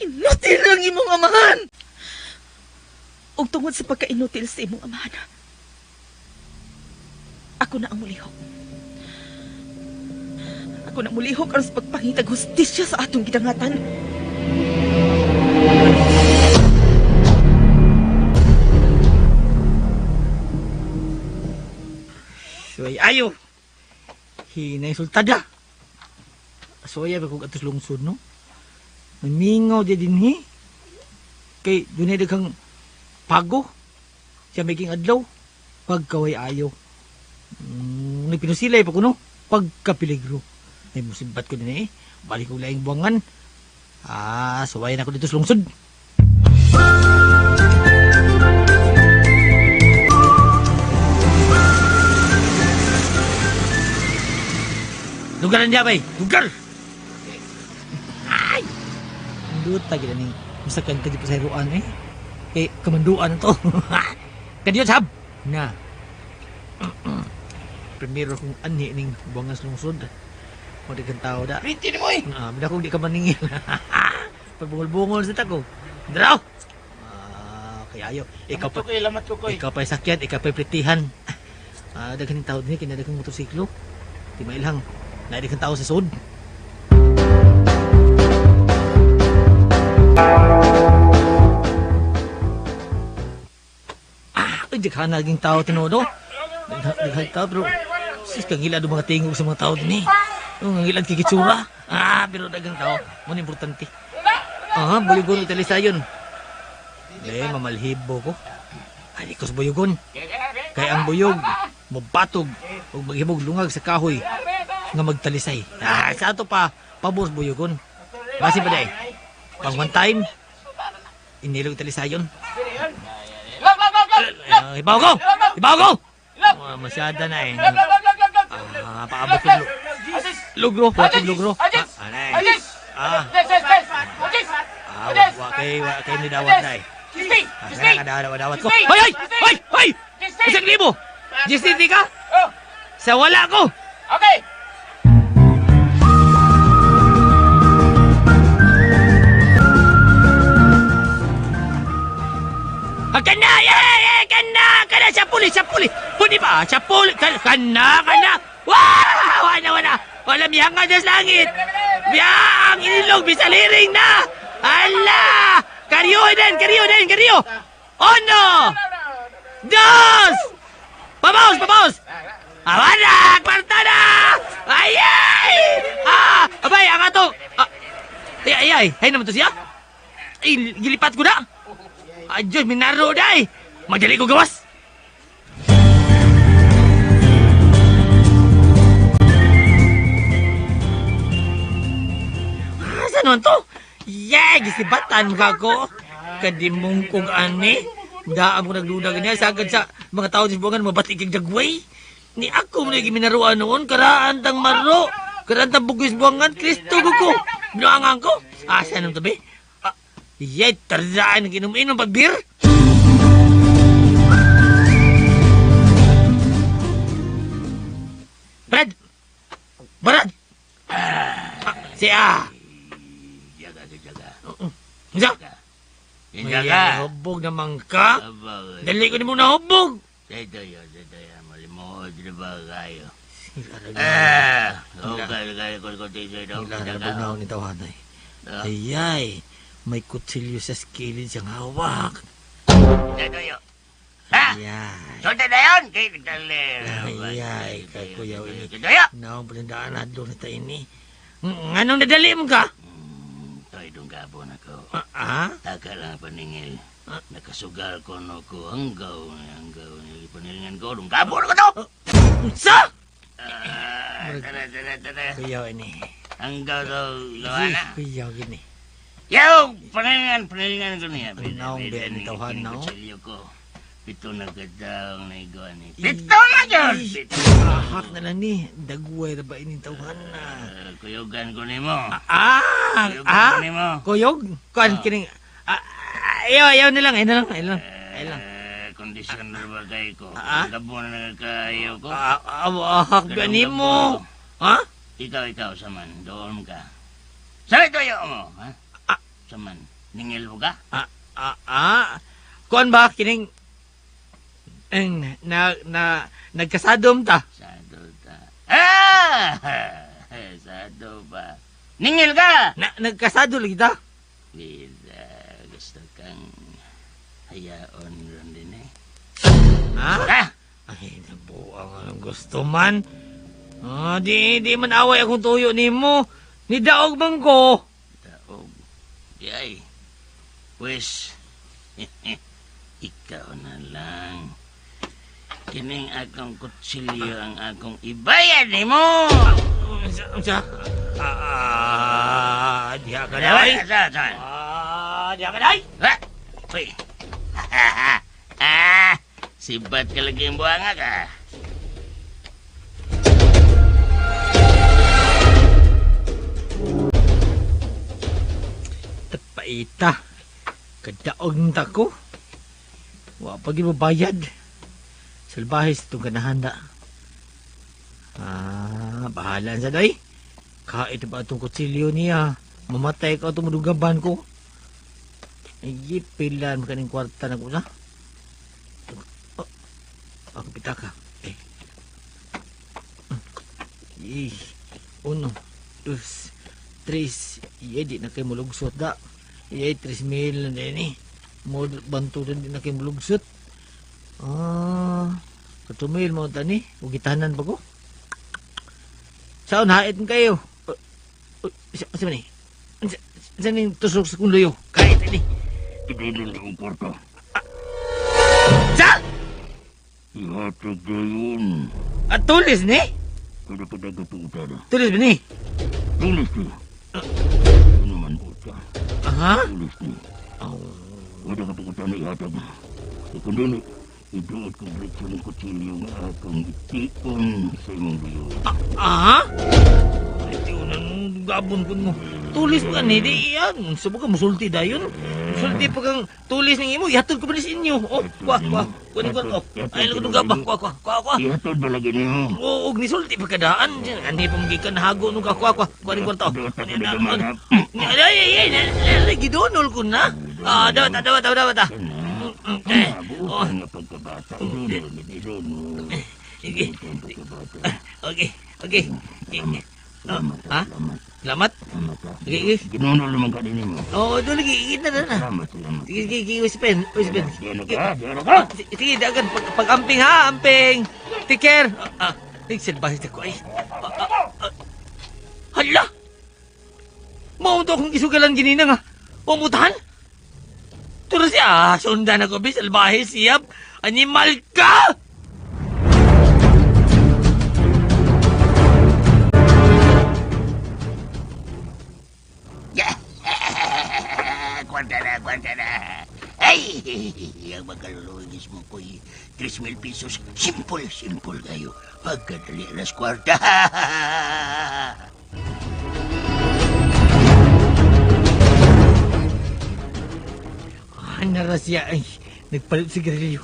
Inutil ang imong amahan. Ug tungod sa pagkainutil sa imong amahan, ako na ang mulihok. Ako na mulihok aron sa pagpangitag hustisya sa atong gidangatan. Suway ayo. Hinay sultada. Suway ba kung atos lungsod no? Namingaw di dinhi. Kay dunay daghang pago. Siya may king adlaw. Pagkaway ayo. Nagpinusilay pa kuno. Pagkapiligro. Ay musibat ko din eh. Balik ko laing buwangan. Ah, suway na ako dito sa lungsod. Lugar ang bay, lugar. Ay! Duta gid ning masakyan ka di pa sa hiruan eh. Kay kamanduan to. Kadiyo sab. Na. Primero kong anhi ning buwangas lungsod. Mo di kang tao da. Printi ni mo eh. Ah, bida kong di ka maningil. Pagbungol-bungol sa tako. Draw. Ah, kay ayo. Ikaw pa. Lamat ko koy. Ikaw pa sakyan, ikaw pa pritihan. Ah, daghan tao dinhi kay daghang motorsiklo. Di mailhang. Naidi kang tao sa sud. Ah, uy, daghan naging tao tinuod, oh. Daghan tao, pero sis, kangilad ang mga tingog sa mga tao din eh. Oh, ngilad kay kitsura. Ah, pero daghang tao. Mo ni importante. Ah, buyugon og talisayon. Le, mamalhibo ko. Ay, ko sa buyugon. Kay ang buyog, mobatog ug maghimog lungag sa kahoy nga magtalisay. Ah, sa ato pa, pabor sa buyugon. Basi pa day. Pang one time, inilog talisayon. Ibaw ko! Ibaw ko! Ah, masyada na eh. Ah, paabot ko lugro, wa kay lugro. Ah, anay. Ah. Ah, wa kay ni dawat na eh. Ah, kaya ka dawat, dawat ko. Hoy, hoy! Hoy! Hoy! 1,000! GCT ka? Sa wala ko! Okay! Ah, kana! Yeah, yeah, kana! Kana! Siya puli! Siya puli! Puli pa! Siya puli! Kana! Kana! Wah! Wala, wala! Wala, miyanga dyan sa langit! Miyang! Inilog! Bisaliring na! Ala! Karyo din! Karyo din! Karyo! Uno! Dos! Pabaos! Pabaos! Awana! Kwarta na! Ay! Ay! Ah! Abay! Ang ato! Ah, ay! Ay! Ay! Ay naman to siya! Ay! Gilipat ko na! Ay, Diyos, minaro na eh! Magdali ko gawas! Asa naman to? Yeah! Gisibatan ka ko! Kadimong kong ani! Daan ko nagduda ganyan. Sagad sa mga tao sa buwangan, mabati kang jagway. Ni ako mo naging minaruan noon. Karaan tang maro. Karaan tang bugis buwangan. Kristo ko ko. Binuangan ko. Asa naman to be? Ah, yeah, tarzaan. Inom-inom pag beer. Brad! Brad! Ah, siya! Jaga, jaga. Unsa? Jaga. Hubog naman ka. Dali ko ni mo nahubog. Dito yun, dito yun. Malimod na ba kayo? Ah, okay, okay, ko dito. Naglalabog na ako ni tawanay. Ayay, may kutsilyo sa skilid siyang hawak. Dito yun. Ha? Ayay. Sundan na yun! Kay dali. Ayay, kay Kuya Willie. Dito yun! Naong palindaan na doon na tayo ni. Anong nadali mo ka? Toy, dong gabon ako. Ah? Taka lang paningil. Nakasugal ko no ko hanggaw hanggaw ni panilingan ko dong kabor ko to. Unsa? Tara tara tara. Kuyaw ini. Hanggaw to gawa na. Kuyaw gini. Yaw, panilingan panilingan ko niya. Naong di ang tawhan na, oh. Kutsilyo ko. Pito na kadaong na igawa ni. Pito na dyan! Pito. Ahak na lang ni. Dagway na ba ining tawhan na? Kuyugan ko nimo. Ah! Kuyugan Ah! ko nimo. Kuyog? Kuan kining ayaw, ayaw na lang, ayaw na lang, ayaw lang. Ayaw lang. Kondisyon na ba kayo ko? Ah? Gabo na nagkaayo ko. Ah, ahak ba nimo? Ha? Ikaw, ikaw, saman. Doon ka. Sa ito ayaw mo, ha? Saman. Ningil mo ka? Kuan ba kining na na nagkasadom ta? Sado ta. Ah! Sado ba? Ningil ka! Na, nagkasado lagi ta? Vida, gusto kang hayaon ron din eh. Ha? Ah! Ay, nabuang anong gusto man. Ah, di man away akong tuyo nimo. Ni daog man ko. Daog. Di ay. Pwes, ikaw na lang. Kining akong kutsilyo ang akong ibayad nimo. Unsa? Diha ka day. Diha ka day. Uy. Sibat ka lagi ang buhanga ka. Tapaita. Kadaog ng tako. Wa pa gyud bayad. Salbahe sa itong ganahan da. Ah, bahala sa day. Kahit ba itong kutsilyo niya. Mamatay ka itong madugaban ko. Ay, pilan makaning kwarta na ko na. Oh, ako pitaka. Eh. Eh, 1, 2, 3. Iye, di na kayo mulugsot da. Iye, 3,000 na din eh. Banto din di na kayo mulugsot. Ah, katumil mo tani. Ugitanan ba ko? Saan hait kayo? Sa ni? Sa ning tusok sa kong luyo? Kahit ini. Idulol akong kwarta. Sa? Ihatag gayon. At tulis ni? Kada padagat na. Tulis ba ni? Tulis ni. Ano man uta. Aha? Tulis ni. Kada kapag na ihatag. Kung iduot ko diretso ng kutsilyo nga akong itiun sa imong luyo. Aha? Ay, tiunan mo, gabon po mo. Tulis pa ni, di iyan. Sa ka, musulti dayon. Musulti pa kang tulis ng imo, ihatod ko pa ni sa inyo. Oh, kuha, kuha. Kuha, kuha, oh. Ay, lagot ng gaba. Kuha, kuha, kuha, kuha. Ihatod ba lagi niyo? Oo, og nisulti pa kadaan. Ani pa magikan hago nung kuha, kuha. Kuha, kuha, kuha. Ay, ay, ay, ay, gidunol ko na. Ah, dawat, dawat, dawat, dawat. Bukan nga pagkabata. Idunol, idunol. Sige. Okay, okay. Ha? Salamat. Okay, okay. Ginunol naman ka din mo. Oo, doon lagi. Na, na. Salamat, salamat. Sige, sige, sige. Wispen, wispen. Diyan ka, diyan ka. Sige, dagan. Pag-amping ha, amping. Take care. Ah, tigsil ba ko ay. Hala! Mao to akong gisugalan ginina nga. Pumutahan? Turo siya, sundan ako, bis, albahe, siyap. Animal ka! Kwarta na, kwarta na. Ay, ang magkalulugis mo ko'y 3,000 pesos. Simple, simple kayo. Pagkadali alas kwarta. Nara siya ay nagpalit sigarilyo.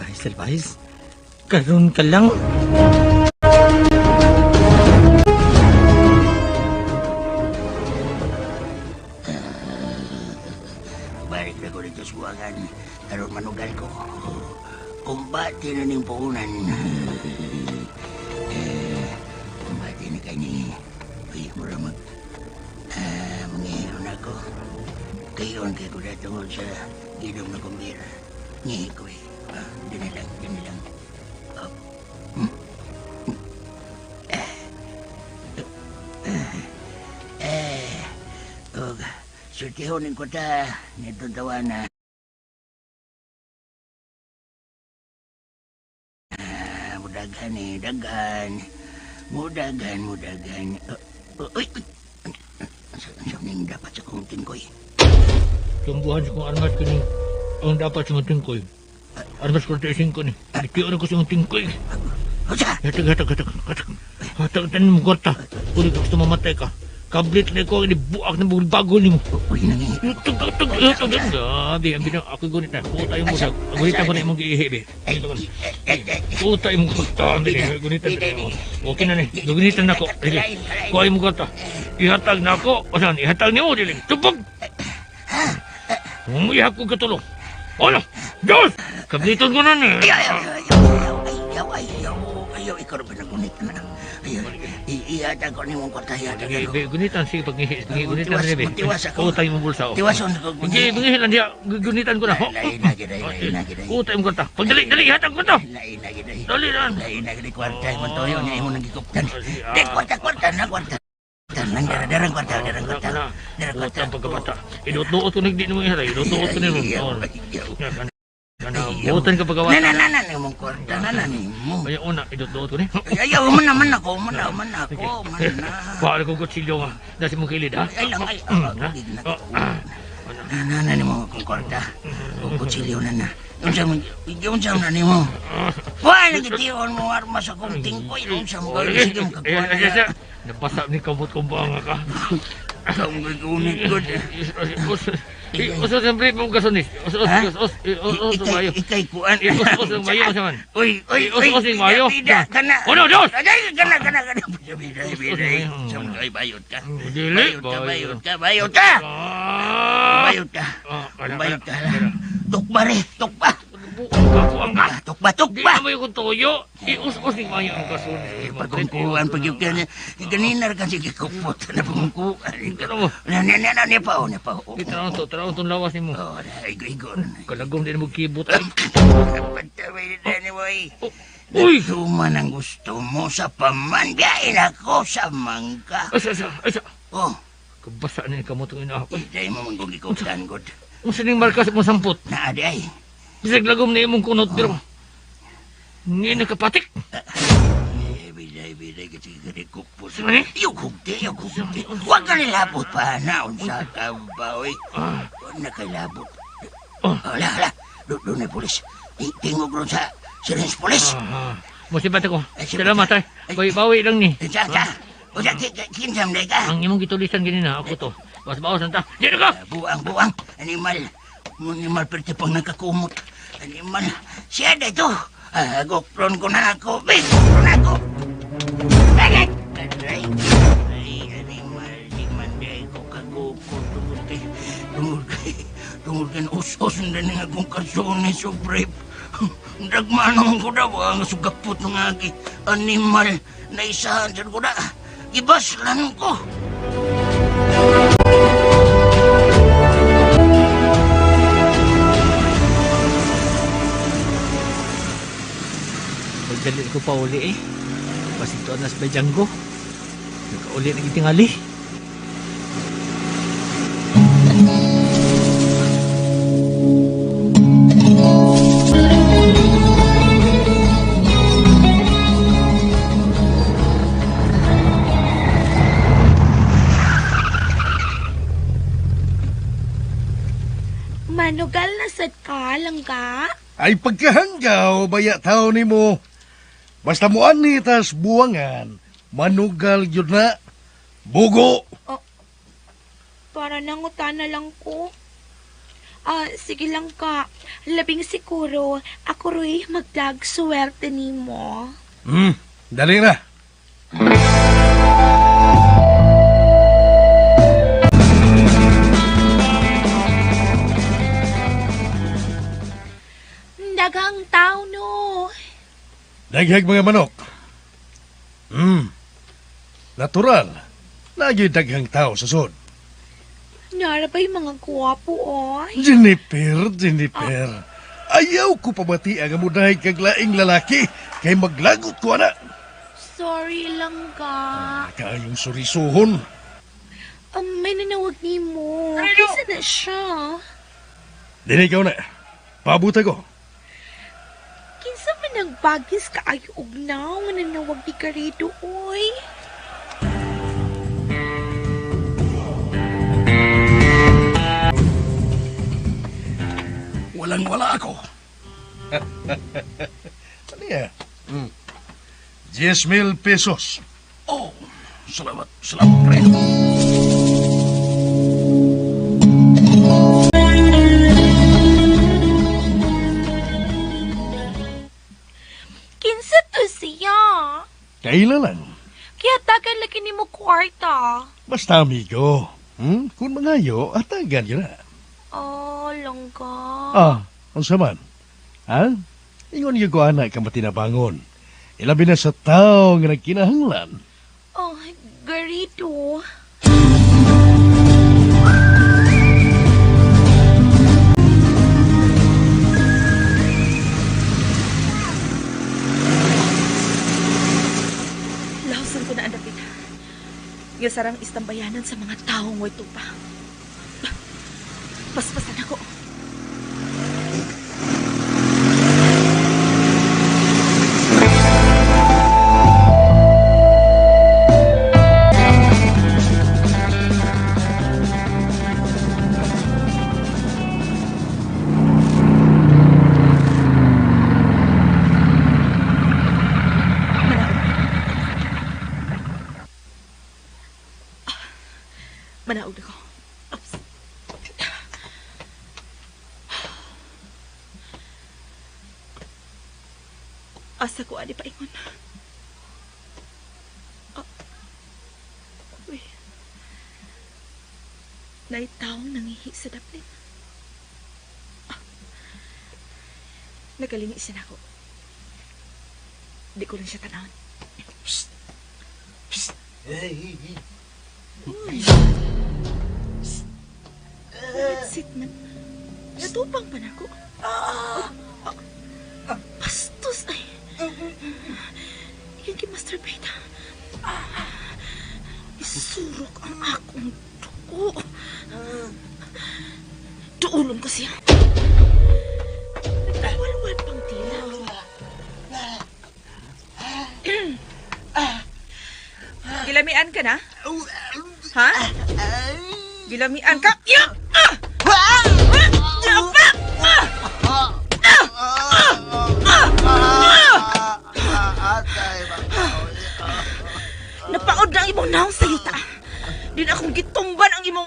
Ay, salbahis, karon ka lang. Balik na ko dito sa buwangan. Aron manugal ko. Kumbati na ning puhunan. Kumbati na kanya. Uy, mura mag... Mangihiro na ako. Kayon kay ko datungod sa ginom na kumbira. Ngihi ko eh. Dini lang, dini lang. Oh. Og, Sultihon ko ta nitong tawana. Mudaghan eh, daghan. Mudaghan, mudaghan. Uy, uy. Sa ning dapat sa kong tingkoy? Tumbuhan sa kong armas kining ang dapat sa mong tingkoy. Armas 45 ni. Itiyon ko sa mong tingkoy. Hatag, hatag, hatag, hatag. Hatag, tanin mo kwarta. Kung ikaw gusto mamatay ka. Kablit na ko, ini buak na bago ni mo. Tug, tug, tug, tug, tug. Grabe, ang binang ako gunit na. Kuta yung musag. Gunitan ko na imong giihi, be. Kuta imong kwarta. Gunitan na. Okay na ni. Gunitan na ko. Sige. Kuha imong kwarta. Ihatag na ako. Asan? Ihatag niyo, dili. Tubog! Umihap ko katulong. Ano? Diyos! Kabliton ko na ni. Ayaw, ayaw, ayaw, ayaw, ayaw, ayaw, ikaw rin pinagunit na. Ayaw, ihatag ko ni mong kwarta, ihatag Sige, ko. be, gunitan sige pag ngihi, gunitan Tiwas, rin be. tiwas ako. Kuta imong bulsa. oh. Tiwason ako. Sige, ngihi lang diya. Gunitan ko na. Lain na gid, lain na gid. Kuta imong kwarta. Pagdali, dali, ihatag ko to. Lain na gid. Dali lang. Lain na gid kwarta, imong toyo niya imong nagikuptan. Di kwarta, kwarta na kwarta. Nang dara-darang kwarta, darang kwarta. Darang kwarta. Ang pagkabata. Inutuot ko na hindi mo ihatag. Inutuot ko na mo. Butan ka pagkawata. Na na na na imong kwarta na na nimo. Ay, una, inutuot ko ni. Ay, ayaw man naman ako, man na, man ako, man na. Paano ko kutsilyo nga. Nasa mong kilid, ha? Ay lang, ay, Ha? Na na na nimo akong kwarta. O kutsilyo na na. Unsa man, unsa man na nimo? Wala nagitiyon mo armas akong tingkoy, unsa mo Sige, sige mo ay, ay, ay, Nabasa ni kamot kong buanga ka. Kaong gagunit ko. Usos siyempre mong gasonis. Usos, usos, usos, mayo. Ikay kuan. Usos ng mayo sa man. Uy, uy, uy. Usos ng mayo. Bida, kana. Uno, dos! Ay, kana, kana, kana. Bida, bida. Sa mga ay, bayot ka. Dili. Bayot ka, bayot ka, bayot ka. Bayot ka. Bayot ka. Tukba re, tukba. Buang ka. Tukba, tukba. Di na mo yung toyo. Ius-us ni mayo ang gasonis. Pagkungkuan, pag yung kanya, ganina ra kasi gikupot na pagkungkuan. Na, na, na, na, na, pa, na pa. Di taraon to, taraon tong lawas nimo. Oh, na, igo, igo. Kalagom din mo kibot. Pagtawin na ni Boy. Uy! Tuman ang gusto mo sa paman. Biyain ako sa mangka. Asa, asa, asa. Oh. Kabasa na ni kamot ang ina ako. Dahil mo manggugikuptan, God. Unsa ning marka sa mong sampot? Na, adi ay. Bisag lagom na imong kunot pero ni nakapatik. Biday, biday, kasi gikupot. Saan eh? Yung hugti, yung hugti. Huwag ka nilabot pa na. Unsa ka ba, oy? Huwag na kay labot. Wala, wala. Doon na pulis. Tingog ron sa syringe pulis. Musibat ako. Salamat ay. Bawi-bawi lang ni. Sa, sa. Unsa, kinsam na ka? Ang imong gitulisan ganina ako to. Bas baos ta. Dito ka. Buang, buang. Animal. Animal perti pang nakakumot. Animal. Siya na ito. Gokron ko na ako. Gokron ako. Bakit? Aray. Ay, animal. Di man di ko kagukod. Tungod kay... Tungod kay... Tungod kay us-us na ning akong karsones so brave. Dagmanong ko daw ang sugapot ng agi. Animal. Naisahan sa ko na. Gibaslan ko. Pagdali ko pa uli eh. Pasituan na sa Django. Nagkauli na gitingali. Manugal na sad ka, langga. Ay pagkahanggaw, baya tao nimo. Basta mo ani tas buwangan, manugal yun na. Bugo! Para nangutana lang ko. Ah, sige lang ka. Labing siguro, ako ro'y magdag suwerte nimo. Dali na. Daghang tao no. Daghag mga manok. Natural. Lagi daghang tao sa sud. Nara ba'y mga gwapo, oy? Jennifer, Jennifer. Ayaw ko pabati ang amudahay kag laing lalaki kay maglagot ko ana. Sorry lang ka. Kayong surisuhon. May nanawag nimo. Kinsa na siya? Dili ikaw na. Pabuta ko. Kinsa man ang bagis kaayo og naw nga nanawag ni Garrido, oy? Walang wala ako. Ano yan? 10,000 pesos. Oh, salamat, salamat, pre. Kinsa to siya? Kaila lang. Kaya tagan lagi nimo kwarta. Basta amigo. Kung mangayo, atagan yun na. Oh, langga. Ah, unsa man? Ha? Ingon yung ko anak ka matinabangon. Ilabi na sa tao nga nagkinahanglan. Oh, Garrido. Lahosan ko na ang dapit. Nga sarang istambayanan sa mga taong way tupa. Paspasan ako. Manaog. Manaog ako. Oops. Asa ko ani paingon. Ah. Uy. Naitawang nangihi sa daplin. Ah. Nagalingi siya nako. Di ko lang siya tanawon. Psst. Psst. Uy. Psst. Sit man. Natupang pa nako. Ah. Ah. Bastos ay. Iyang gimasturbate. Isurok ang akong dugo. Duulon ko siya. Nagwalwal pang tila. Gilamian ka na? Ha? Gilamian ka? Ya! Ah! Ah! Ah! Ah! Napaod na ang imong naong sa yuta. Di na akong gitumban ang imong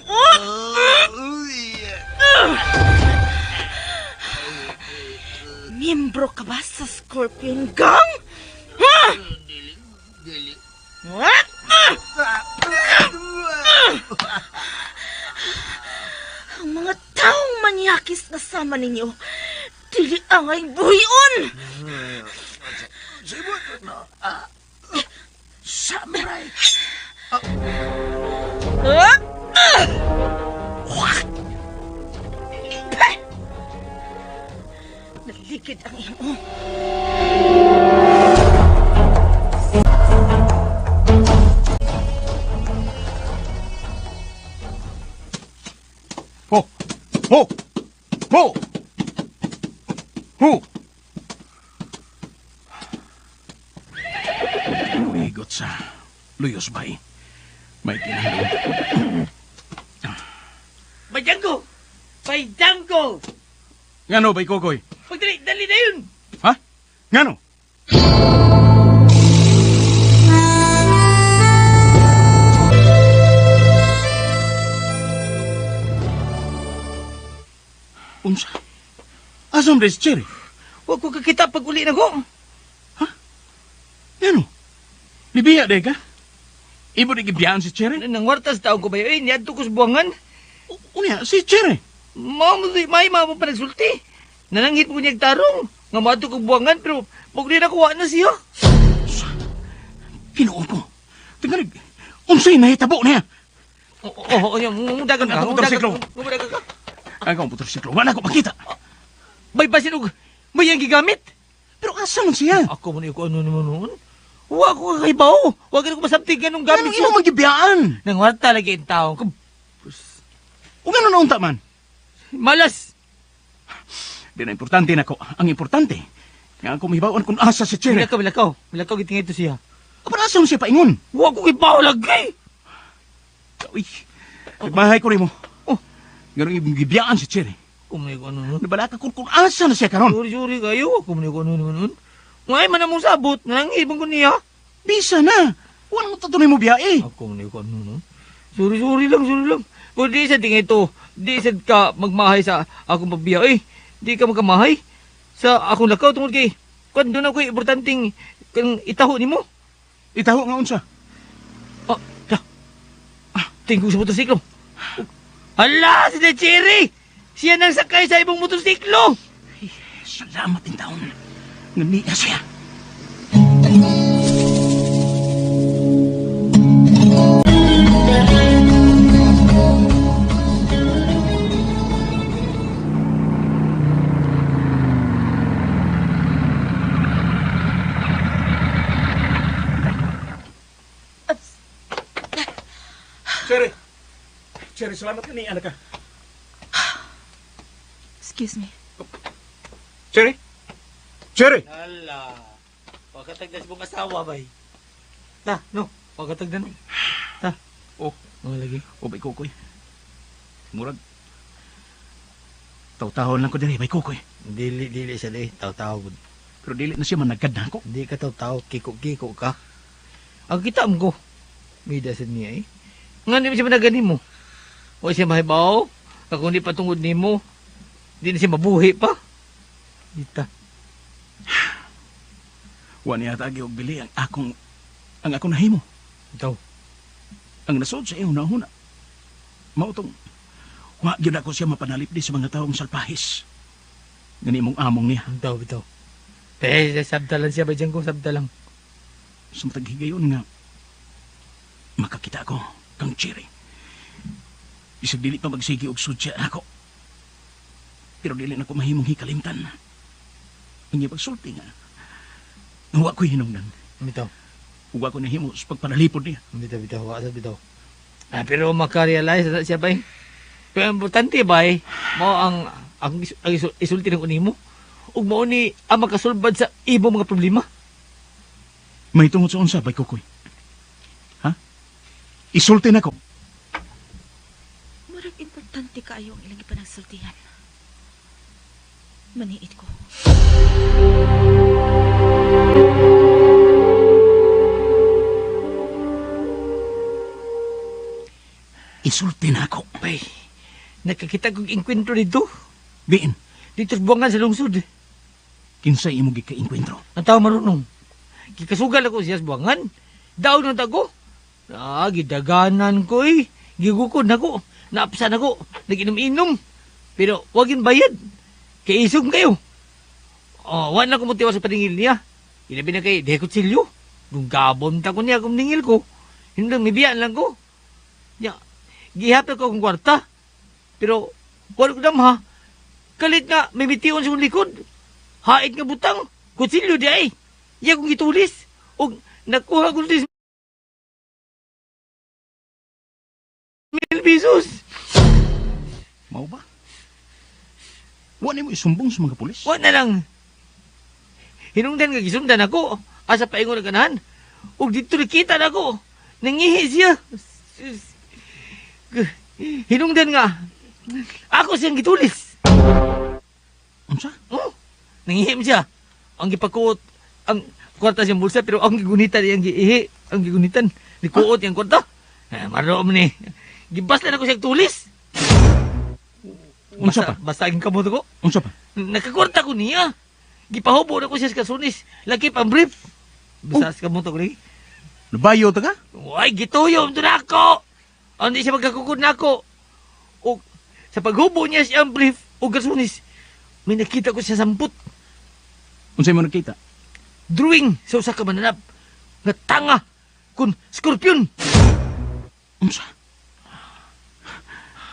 Miyembro ka ba sa Scorpion Gang? Ha? Ang mga taong manyakis na sama ninyo, dili angay buhion! Samurai! Ah! Peh! Nalikid ang iyong Ho! Ho! Ho! Ho! Umigot sa Luyos Bay. May kinahanglan. Bayanggo! Bayanggo! Ngano bay Kokoy? Pagdali, dali na yun! Ha? Ngano? Unsa? Asam des Cherry? Huwag ko kakita pag uli na ko. Ngano? Libiya de ka? Ibo di gibiyaan si Cherry? Nangwartas taong ko ba yun? Niadto ko sa buwangan. Unya, si Cherry. Mao mo may mao pa nagsulti. Nananghit mo niyag tarong. Nga maadto ko buwangan pero pag uli na kuha na siya. Ginoo ko. Tingalig, unsay nahitabo niya? Oo, oh, mudagan ka. Ang motorsiklo. Mudagan ka. Ang akong motorsiklo, wala ko makita. May basin og may ang gigamit. Pero asa man siya? Ako man ko ano naman noon. Wa ko kahibaw. Wa gani ko masabtig ganung gamit Ganong imo magibiyaan? Nangwarta lagi ang tao. O gano'n na unta man? Malas. Di na importante nako. Ang importante, nga ako mahibawan kung asa si Cherry. Milakaw, milakaw. Milakaw gitingay to siya. Apan asa mo siya paingon? Wa ko kibaw lagi. Uy, nagmahay ko rin mo. Oh. Ganong imong gibiyaan si Cherry. Kumuni ko ano nun. Nabalaka ko kung asa na siya karon. Sorry, sorry kayo. Kumuni ko ano nun. Ngay man among sabot. Nangibang ko niya. Bisa na. Wala mo tatunay mo biyae. Ako kumuni ko ano nun. Sorry, sorry lang, sorry lang. Kung di sa tingay to, di sa ka magmahay sa akong pagbiya. Eh, di ka magkamahay sa akong lakaw tungod kay kung doon ako importanteng kang itaho nimo. Itaho nga unsa. Oh, ta. Ah, tingko sa motorsiklo. Hala, si Cherry! Siya nang sakay sa ibang motorsiklo! Salamat in taon. Nga niya siya. Cherry! Cherry, salamat ka ni anak ka. Excuse me. Cherry? Cherry! Hala, wakatagdan sa mong asawa, bay. Ta, no, wakatagdan. Ta. Oh. Mga lagi. O bay kukoy. Murag. Taw-tawon lang ko diri bay kukoy. Dili, dili siya di. Taw-taw. Pero dili na siya managad na ako. Hindi ka taw-taw, kiko-kiko ka. Ang kita mo ko, may dasad niya eh. Nga di mo siya managani mo. O siya mahibaw, kung di patungod nimo, di na siya mabuhi pa. Dita. Wa niya tagi og bili ang akong nahimo. Ikaw. Ang nasod sa iyong nahuna. Mao tong wa gyud ako siya mapanalipdi sa mga taong salpahis. Ngani mong among niya. Bitaw, bitaw. Eh, sabta lang siya ba dyan ko, sabta lang. Sa matag higayon nga makakita ko kang Cherry. Isag dili pa magsigi og sudya nako. Pero dili na ko mahimong hikalimtan. Ang iyang pagsulti nga. Wa ko'y hinungdan. Bitaw. Wa ko nahimo sa pagpanalipod niya. Bitaw, bitaw, wa sa bitaw. Ah, pero makarealize na siya ba eh. Pero importante ba eh, mao ang isulti ng unimo. Ug mao ni ang makasulbad sa ibang mga problema. May tungod sa unsa, bay kukoy. Ha? Isulti na ko. Murag importante kaayo ang ilang ipanagsultihan. Maniit ko. Isulti na ako. Bay, nakakita kong engkwentro dito. Diin, Dito sa buwangan sa lungsod. kinsay imo gika-engkwentro. Ang tao marunong. Gikasugal ako siya sa buwangan. Daon na ko. Ah, gidaganan ko eh. Gigukod na ko. Naapsan ako. Nag-inom-inom. Pero wag yun bayad. Kaisog kayo. Oh, wala na ko motiwa sa paningil niya. Inabi na kay Dekot Silyo. Kung gabon ta ko niya kung ningil ko. Hindi lang, mibiyaan lang ko. Ya, gihapit ko akong kwarta. Pero, wala ko damha. Kalit nga, may bitiyon sa akong likod. Hait nga butang. Kutsilyo di ay. Iya kong gitulis. O nakuha ko 10,000 pesos. Mao ba? Wa nimo isumbong sa mga pulis? Wa na lang. Hinungdan nga gisundan ako. Asa paingon ang ganahan. Ug dito nakita na ako. Nangihi siya. Hinungdan nga. Ako siyang gitulis. Unsa? Oh, nangihim siya. Ang gipakuot, ang kwarta siyang bulsa, pero ang gigunitan iyang giihi. Ang gigunitan. Nikuot iyang kwarta. Eh, maroom ni. Gibaslan ako siyang tulis. Unsa pa? Basta ang kamot ko. Unsa pa? Nakakwarta ko niya. Gipahubo na ko siya sa kasunis. Laki pang brief. Basta sa kamot ko ni. Nabayo ta ka? Uy, gituyo to na ako. Ang di siya magkakukod na ako. O, sa paghubo niya siyang brief o kasunis, may nakita ko siya samput. Unsay mo nakita? Drawing sa usa ka mananap nga tanga kun scorpion. Unsa?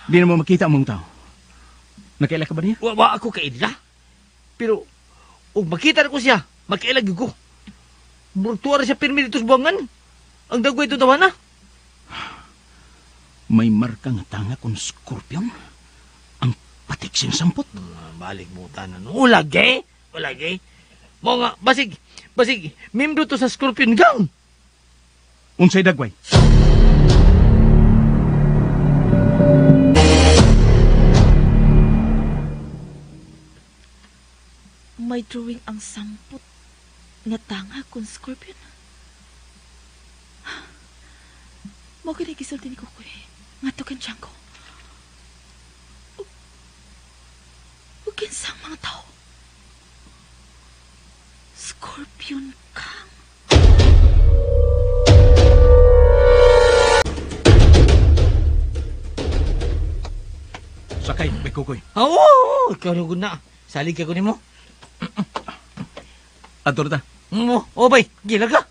Di na mo makita ang mga tao. Nakaila ka ba niya? Wa, wa ako kaila. Pero ug makita na ko siya, makaila gyud ko. Murtuar siya pirmi dito sa buwangan. Ang dagway ito tawa na. May marka nga tanga kung scorpion. Ang patik siyang sampot. Balik mo tanan. Ulagi! Ulagi! Mo nga, basig, basig, membro to sa Scorpion Gang. Unsay dagway? May drawing ang sampot nga tanga kun scorpion. Mao kini gisulti ni Kukoy. Ngadto kan Tiangco. Ug kinsang mga tao? Scorpion Gang. Sakay, may kukoy. Ah, Oo, oh, ikaw na. Salig ka ko nimo. Adto na ta. Mo, oh, bay, gila ka.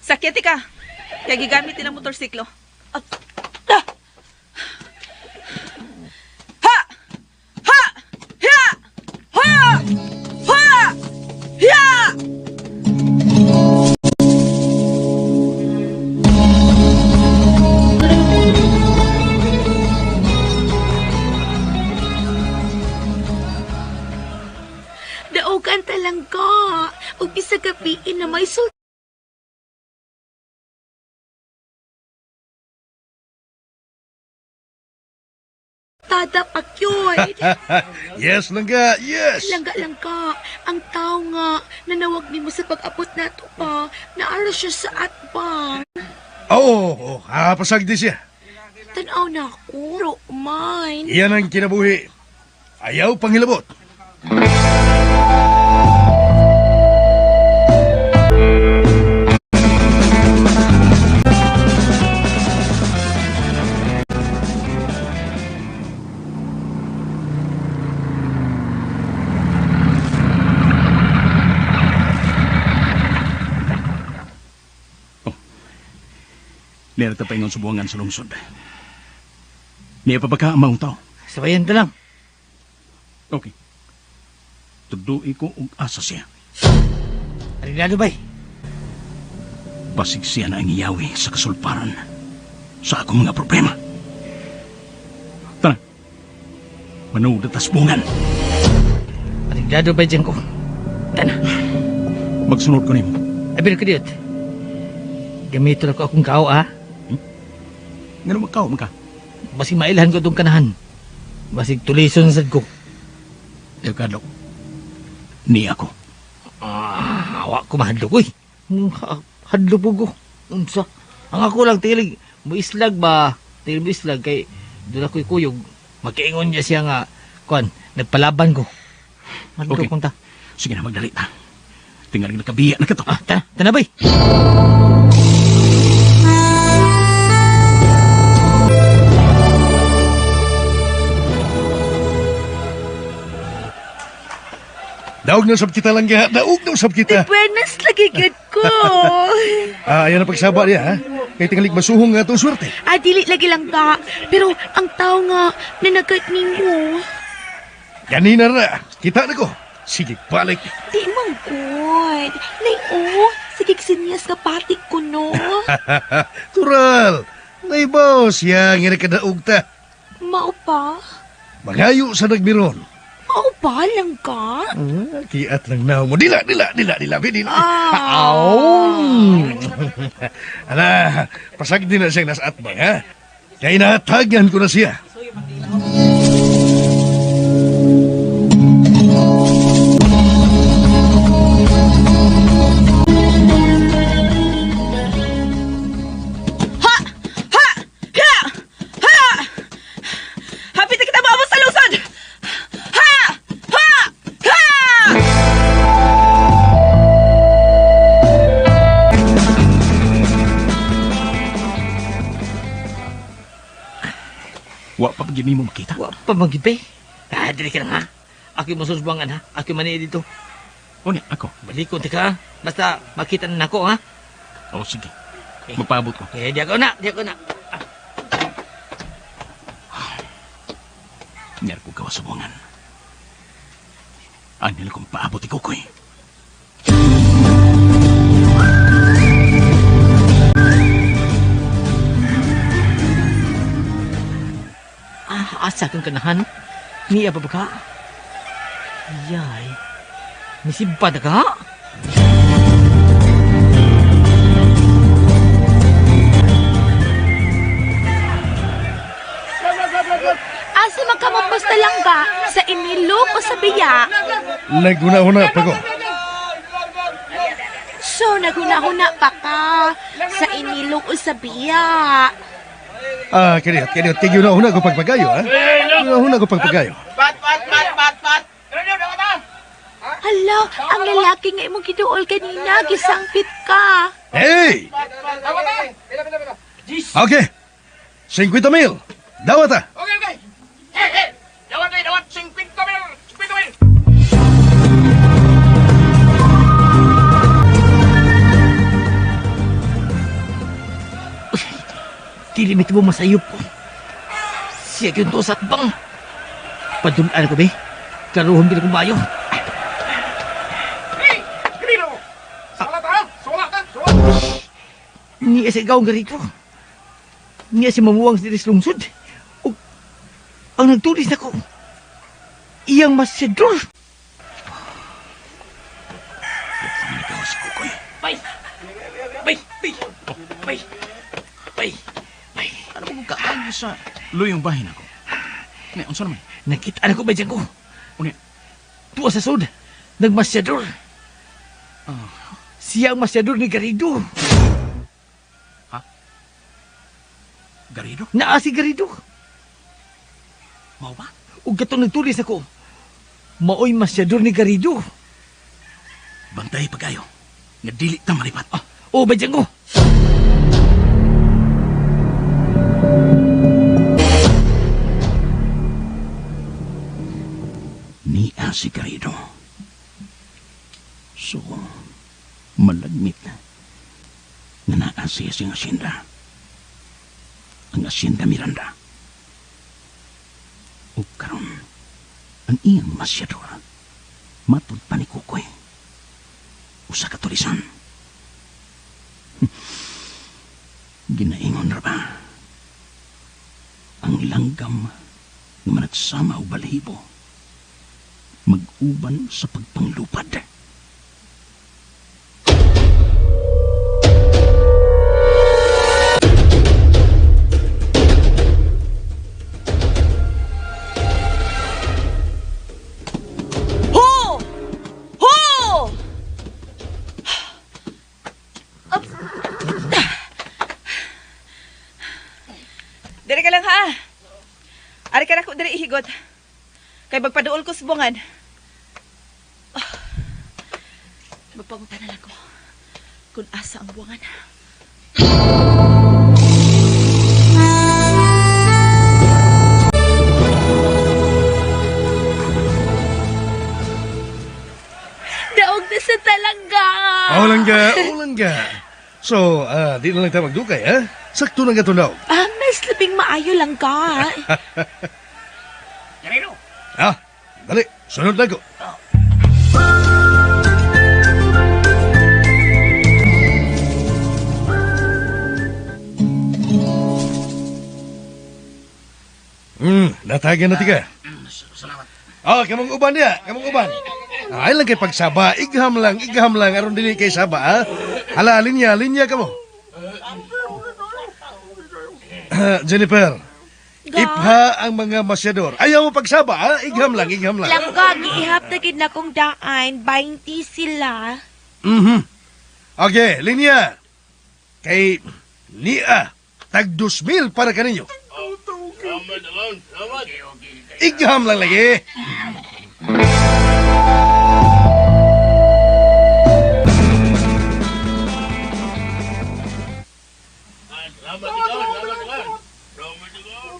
Sakyati ka. Kaya gigamit din ang motorsiklo. Ah! Ah! Ha! Ha! Ha! Ha! Ha! Ha! Daogan talangka. Ug bisag gabiin na may sultada pa gyud. Yes, langga. Yes. Langga langka, ang tao nga nanawag nimo sa pag-abot nato pa, naara siya sa atbang. Oo, oh, oh, pasagdi siya. Tanaw na ako, Roman. Iyan ang kinabuhi. Ayaw pangilabot. Nira ta paingon sa buwangan sa lungsod. Niya pa ba ka ang maong tao? Sabayan ta lang. Okay. Tudui ko og asa siya. Arilado, bay. Basig siya na ang iyawi sa kasulparan sa akong mga problema. Tara. Manood at tasbungan. Arilado, bay, dyan ko. Tana. Magsunod ko nimo. Ay, pero kadiyot. Gamito na ko akong kao, ah. Ngano magkao man ka? Basig mailhan ko itong kanahan. Basig tulison sad ko. Ricardo, ni ako. Ah, awa ko mahadlok, uy. Hadlok po ko. Unsa? Ang ako lang, tilig, muislag ba? Tilig muislag kay doon ako'y kuyog. Makiingon niya siya nga, kuan, nagpalaban ko. Mahadlok Okay. kong ta. Sige na, magdali ta. Tingaling nakabiya na ka to. Ah, tana, tana bay. Daog na sab kita lang ga. Daog na sab kita. Buenas lagi gyud ko. Ah, ayan ang pagsaba niya, ha? Kay tingalig masuhong nga itong swerte. Ah, dili lagi lang ka. Pero ang tao nga nanagat nimo. Ganina na. Kita na ko. Sige, balik. Di man good. Nay, oh, sige sinyas nga patik ko no. Tural, naibaw siya nga nakadaog ta. Mao pa? Mangayo sa nagmiron. Mao pa lang ka? Ah, kiat lang na mo. Dila, dila, dila, dila, dila. Ah. Aw! Ala, pasagdi na siyang nasa atbang, ha? Kaya natagan ko na siya. Ha! Ha! Ha! Ha! Hapit na kita maabot sa lungsod! Ha! Ha! Ha! Wa pa gyud nimo makita. Wa pa man gyud, bay. Ah, dili ka lang, ha? Ako yung masusbangan ha. Ako yung mani dito. Unya, ako. Balikon ka ha. Basta makita na nako ha. Oh, sige. Magpaabot ko. Eh, di ako na, di ako na. Nyar ko gawa sa buwangan. Anil kong paabot ikaw koy. Ah, asa kang kanahan? Niya pa ba ka? Yay. Misibad ka? Asa man ka maposta lang ba? Sa inilog o sa biya? Naguna-una pa ko. So, naghuna-huna pa ka. Sa inilog o sa biya? Ah, kaniot, kaniot. Kay una-una ko pagpagayo, ha? Una-una ko pagpagayo. Hala, ang lalaki nga imong giduol kanina, gisangpit ka. Hey! Okay. 50,000. Dawat ah. Dawat, dawat, 50,000! 50,000! Dili may tubo masayop ko. Siya yung to sa bang. Padulaan ko be. Karuhon din akong bayo. Hey! Grino! Sulat ha! Sulat ha! Sulat! Niya sa ikaw ang garito. Niya si mamuwang sa diris lungsod. O, ang nagtulis na ko, iyang masidor. Ikaw si Kukoy. Bay! Bay! Bay! Bay! Bay! Bay! Ano mo kaagi sa luyong bahin ako? Ne, unsa naman? Nakita na ko ba dyan ko? Unya. Tuwa sa sud. Nagmasyador. Siya ang masyador ni Garrido. Ha? Garrido? Naa si Garrido. Mao ba? Ug katong nagtulis ako. Maoy masyador ni Garrido. Bantay pagayo. Nga dili ta malipat. Ah, oh, ba dyan ko? Niya si Garrido. So, malagmit na naa siya siyang asyenda. Ang asyenda Miranda. Ug karon, ang iyang masyador, matud pa ni Kukoy. Usa ka tulisan. Ginaingon ra ba? Ang langgam nga managsama og balahibo, mag-uban sa pagpanglupad. Ho! Ho! Up. Diri ka lang ha. Ari ka na ko diri ihigot. Kay magpaduol ko sa buwangan. Magpangutan na lang ko kung asa ang buwangan. Daog na sa talangga. Oh, langga, oh, langga. So, di na lang tayo magdukay, ha? Sakto na nga ito daw. Ah, mas labing maayo lang ka. Garrido! Ah, dali, sunod na ko. Natagan na tika. Salamat. Ah, kamong uban niya, kamong uban. Ay lang kay pagsaba, igham lang, aron dili kay saba, ha? Hala, linya, linya kamo. Jennifer, Ga? ipha ang mga masyador. Ayaw mo pagsaba, ha? Igham lang, igham lang. Langga, giihap na gid na kong daan. 20 sila. Okay, linya. Kay Nia, tag 2,000 para kaninyo. Igham lang lagi.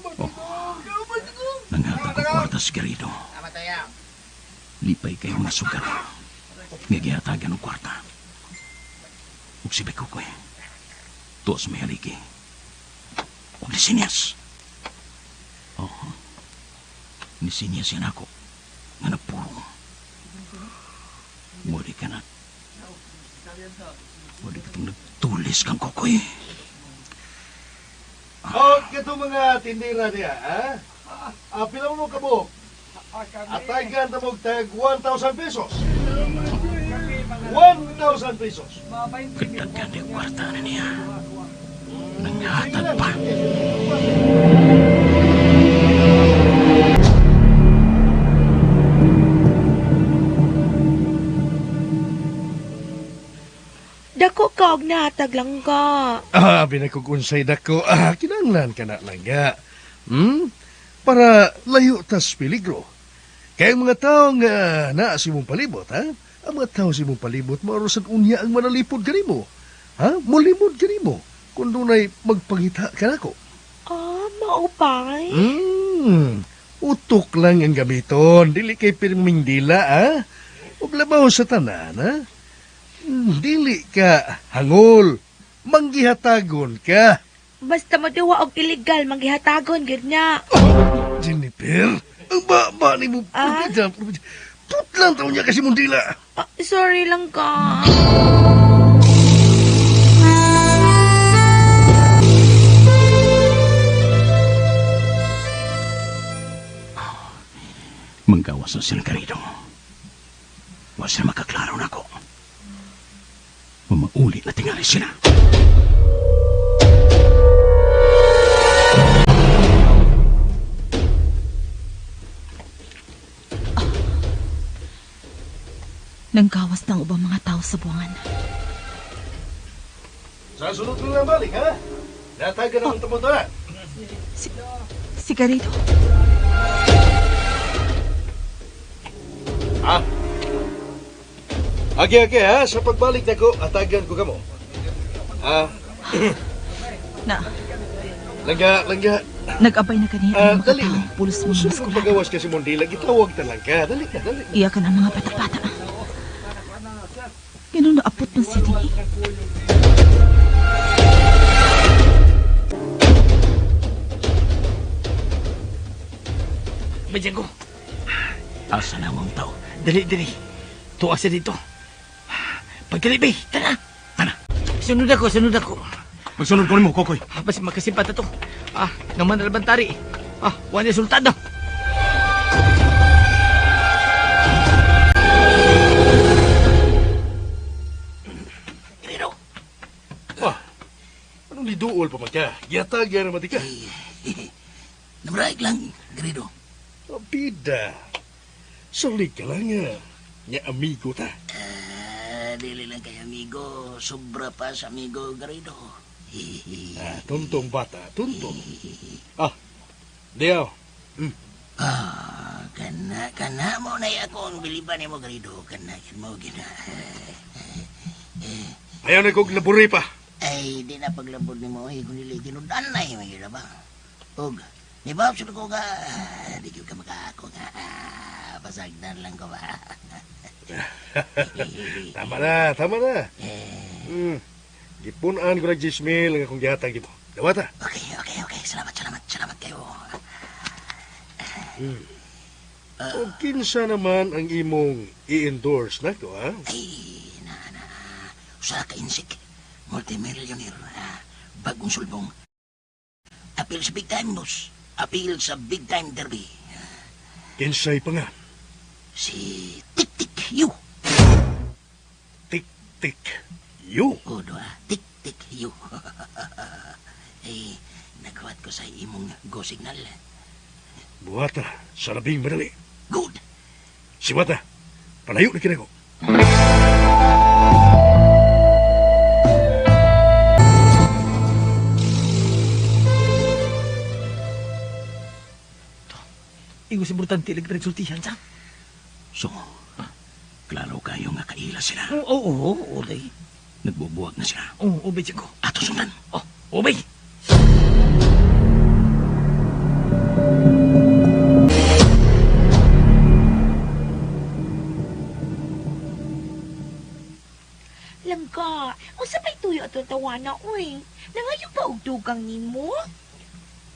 Oh, nanghatag og kwarta si Garrido. Lipay kayo nga sugat. Nga gihatagan og kwarta. Ug si Bekukoy. Tuwa sa may haligi. Ug nisinyas. Oo. Nisinyas yan ako. Nga napurong. Muli ka na. Muli ka itong nagtulis kang Kokoy. O, katong mga tindira niya, ha? Ah, pila mo kabuk? Atagan ta mo tag 1,000 pesos. 1,000 pesos. Kadagan yung kwarta na niya. Nanghatag pa. Dako ka og nahatag lang ka. Ah, binakugunsay dako. Ah, kinanglan ka na lang ga. Hmm? Para layo tas peligro. Kaya ang mga tao nga naa sa imong palibot, ha? Ang mga tao sa imong palibot, maorosan unya ang manalipod kanimo. Ha? Mulimod kanimo. Kung dunay magpangita ka nako. Ah, maupay. Utok lang ang gamiton. Dili kay pirming dila, ha? Ug labaw sa tanan, ha? Dili ka hangol. Manggihatagon ka. Basta maduwa og illegal manggihatagon gyud na. Jennifer, ang baba ni mo. Ah? Putlang taon niya kasi mong dila. Ah, sorry lang ka. Manggawas na silang karido. Wa sila makaklaro na ako. Mamauli na tingali sila. Nanggawas ng ubang mga tao sa buwangan. Sa sunod na lang balik, ha? Natagan naman tumuto na. Si Garrido? Ha? Age, age, ha? Sa pagbalik na ko, atagan ko kamo. Ha? Na, Langga, langga. nag-abay na kaniya Ah, ang mga dali tao. na. Pulos mga Sunod maskulado. pagawas kasi mong dila, gitawag ta lang ka. Dali na, dali na. Iya ka ng mga bata-bata. Ganun naapot man si Dini. Badyan ko. Asa na ang tao? Dali, dali. Tuwa siya dito. Pagdali, bay. Tara. Tara. Sunod ako, sunod ako. Magsunod ko nimo, Kokoy. Ah, basta makasipat na to. Ah, naman na tari. Ah, wala resultado. Garrido. Ah, anong liduol pa man ka? Gihatagan naman di ka. Namraig lang, Garrido. Oh, bida. Sulig ka lang, nga. Nga amigo ta. Ah, dili lang kay amigo. Sobra pa sa amigo, Garrido. Ah, tuntong bata, tuntong. Ah, diyaw. Ah, kana, kana mo na ako ang biliban nimo, Garrido. Kana, yun mo, gina. Ayaw na kog laburi pa. Ay, di na paglabod nimo, ay, kung dili tinudan na, ay, may ba? Og, di ba, sure ko ka, di ka makaako nga, pasagdan lang ko ba? Tama na, tama na. Gipunan ko nag 10,000 ang akong gihatag nimo. Dawata. Okay, okay, okay. Salamat, salamat, salamat kayo. O kinsa naman ang imong i-endorse na ko, ha? Ay, na, na. Usa ka insik. Multimillionaire. Bagong sulbong. Appeal sa big time, boss. Appeal sa big time derby. Kinsay pa nga. Si Tik Tik Yu. Tik Tik Yu. O, doa. Tik Tik Yu. Ay, naghuwat ko sa imong go signal. Buhata sa labing madali. Good. Siwata, palayo na kinako. Ingo si Importante, lagi pinagsultihan sa. So, klaro kayo nga kaila sila. Oo, oo, oo, day. Nagbubuwag na sila. Oo, ubay siya ko. Ato sundan. Oh, ubay. itong tawana, uy. Nangayo pa og dugang nimo?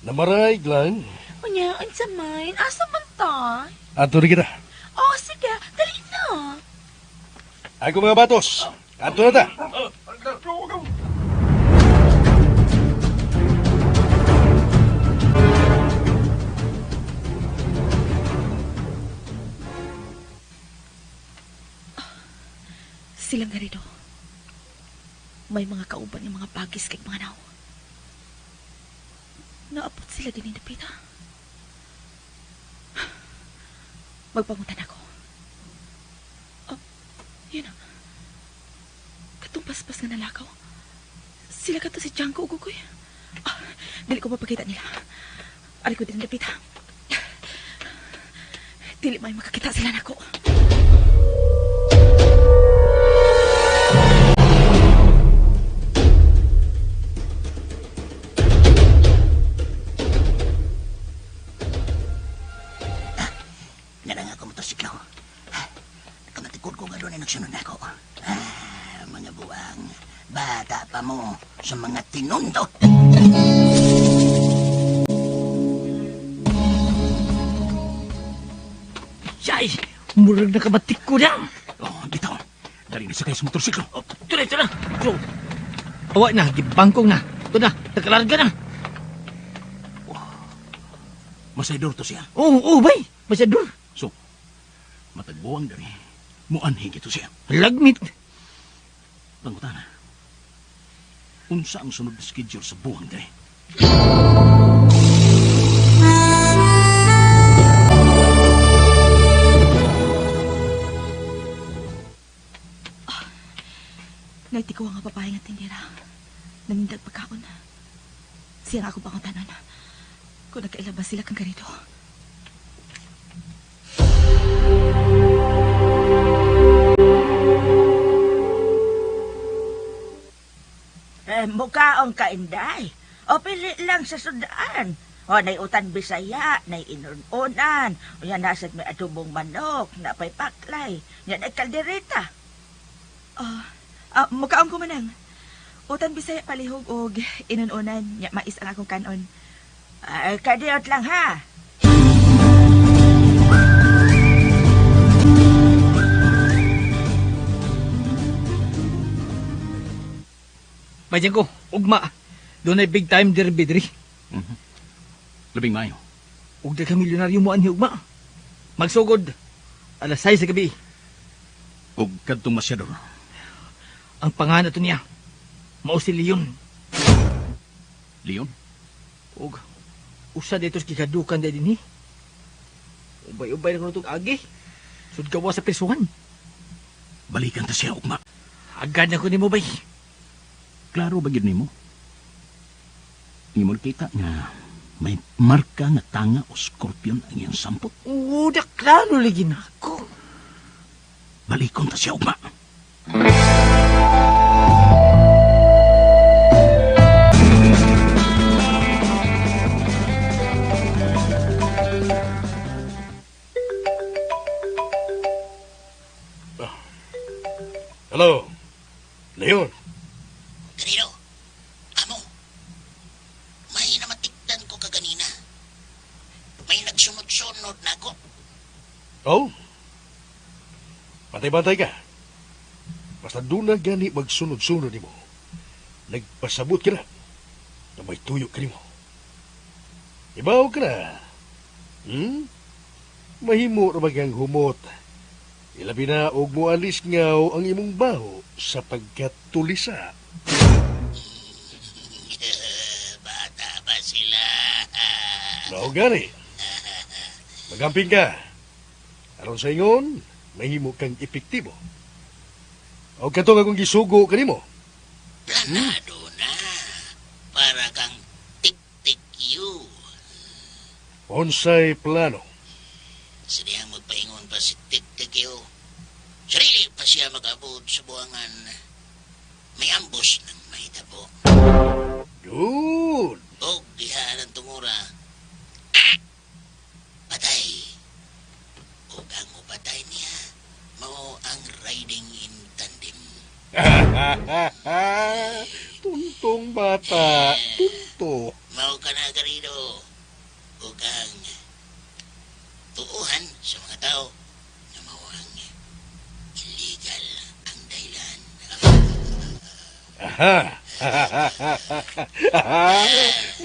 Namaray, lang. Unya, unsa man? Asa man ta? Ato rin kita. Oh, sige, dali na. Ako mga batos. Ato na ta. Silang garito. May mga kauban ng mga bagis kay mga naw. Naapot sila din ni Pita. Magpangutan ako. Oh, yun na. Katong paspas nga nalakaw. Sila kato si Janko ug Ugoy. Ah, dili ko mapakita nila. Ari ko din Pita. Dili may makakita sila nako. Narang ako motorsiklo. Kamatikod ko nga doon ay nagsunod na ako. Ah, mga buwang, bata pa mo sa mga tinundo. Yay! Murag nakabatik ko na. Oh, dito. Dali na sakay sa motorsiklo. Oh, tuloy, tuloy. So, awa na, gibangkong na. Ito na, nakalarga na. Masaydor to siya. Oo, oh, oh, bay. Masyador. So, matagbuwang dali. Muanhi gito siya. Lagmit. Pangutana. Unsa ang sunod na schedule sa buwang dali? Nagtikaw nga babae nga tindera. Nangindag pagkaon. Siya nga ako pangutanan. Kung nagkaila ba sila kang ganito. Eh, mukaong kainday. O pili lang sa sudaan. O nay utan Bisaya, nay inununan. O yan nasad may adobong manok, napay paklay, yan ay kaldereta. Mukaong ko manang. Utan Bisaya palihog og inununan, nya mais ang akong kanon. Ay, kadiot lang ha. Bayan ko, ugma. Doon ay big time derby diri. Labing mayo. Ug daghang milyonaryo mo anhi ugma. Magsugod alas 6 sa gabi. Og kadtong masyador. Ang pangalan to niya, mao si Leon. Leon? Og usa dito sa gikadukan dahil dinhi. Ubay-ubay na kuno tong agi. Sud gawa sa prisuhan. Balikan ta siya ugma. Agad na ko nimo bay. Klaro ba gyud nimo? Imo kita nga may marka nga tanga o scorpion ang iyang sampot. Oo, da klaro lagi na ako. Balikon ta siya ugma. Hello, Leon. Kanino? Amo. May namatikdan ko kaganina. May nagsunod-sunod na ako. Oh? Bantay-bantay ka. Basta doon na gani magsunod-sunod nimo. Nagpasabot ka na. Na may tuyo ka nimo. Ibaw ka na. Mahimo ra bagang humot. Ilabi na og moalis ngaw ang imong baho sa pagkatulisa. Bata ba sila? Mao gani. Magamping ka. Aron sa ingon, mahimo kang epektibo. O katong akong gisugo kanimo. Planado na. Para kang tik-tik-you. Unsay plano? Sa dihang magpaingon pa si tik-tik-you. Sarili pa siya mag-abot sa buwangan. May ambos ng mahitabo. Good! Og diha ng tungura. Patay. Og ang mupatay niya, mao ang riding in tandem. to. Mao ka na, Garrido. Ug ang tuuhan sa mga tao na mao ang illegal ang dahilan. Aha.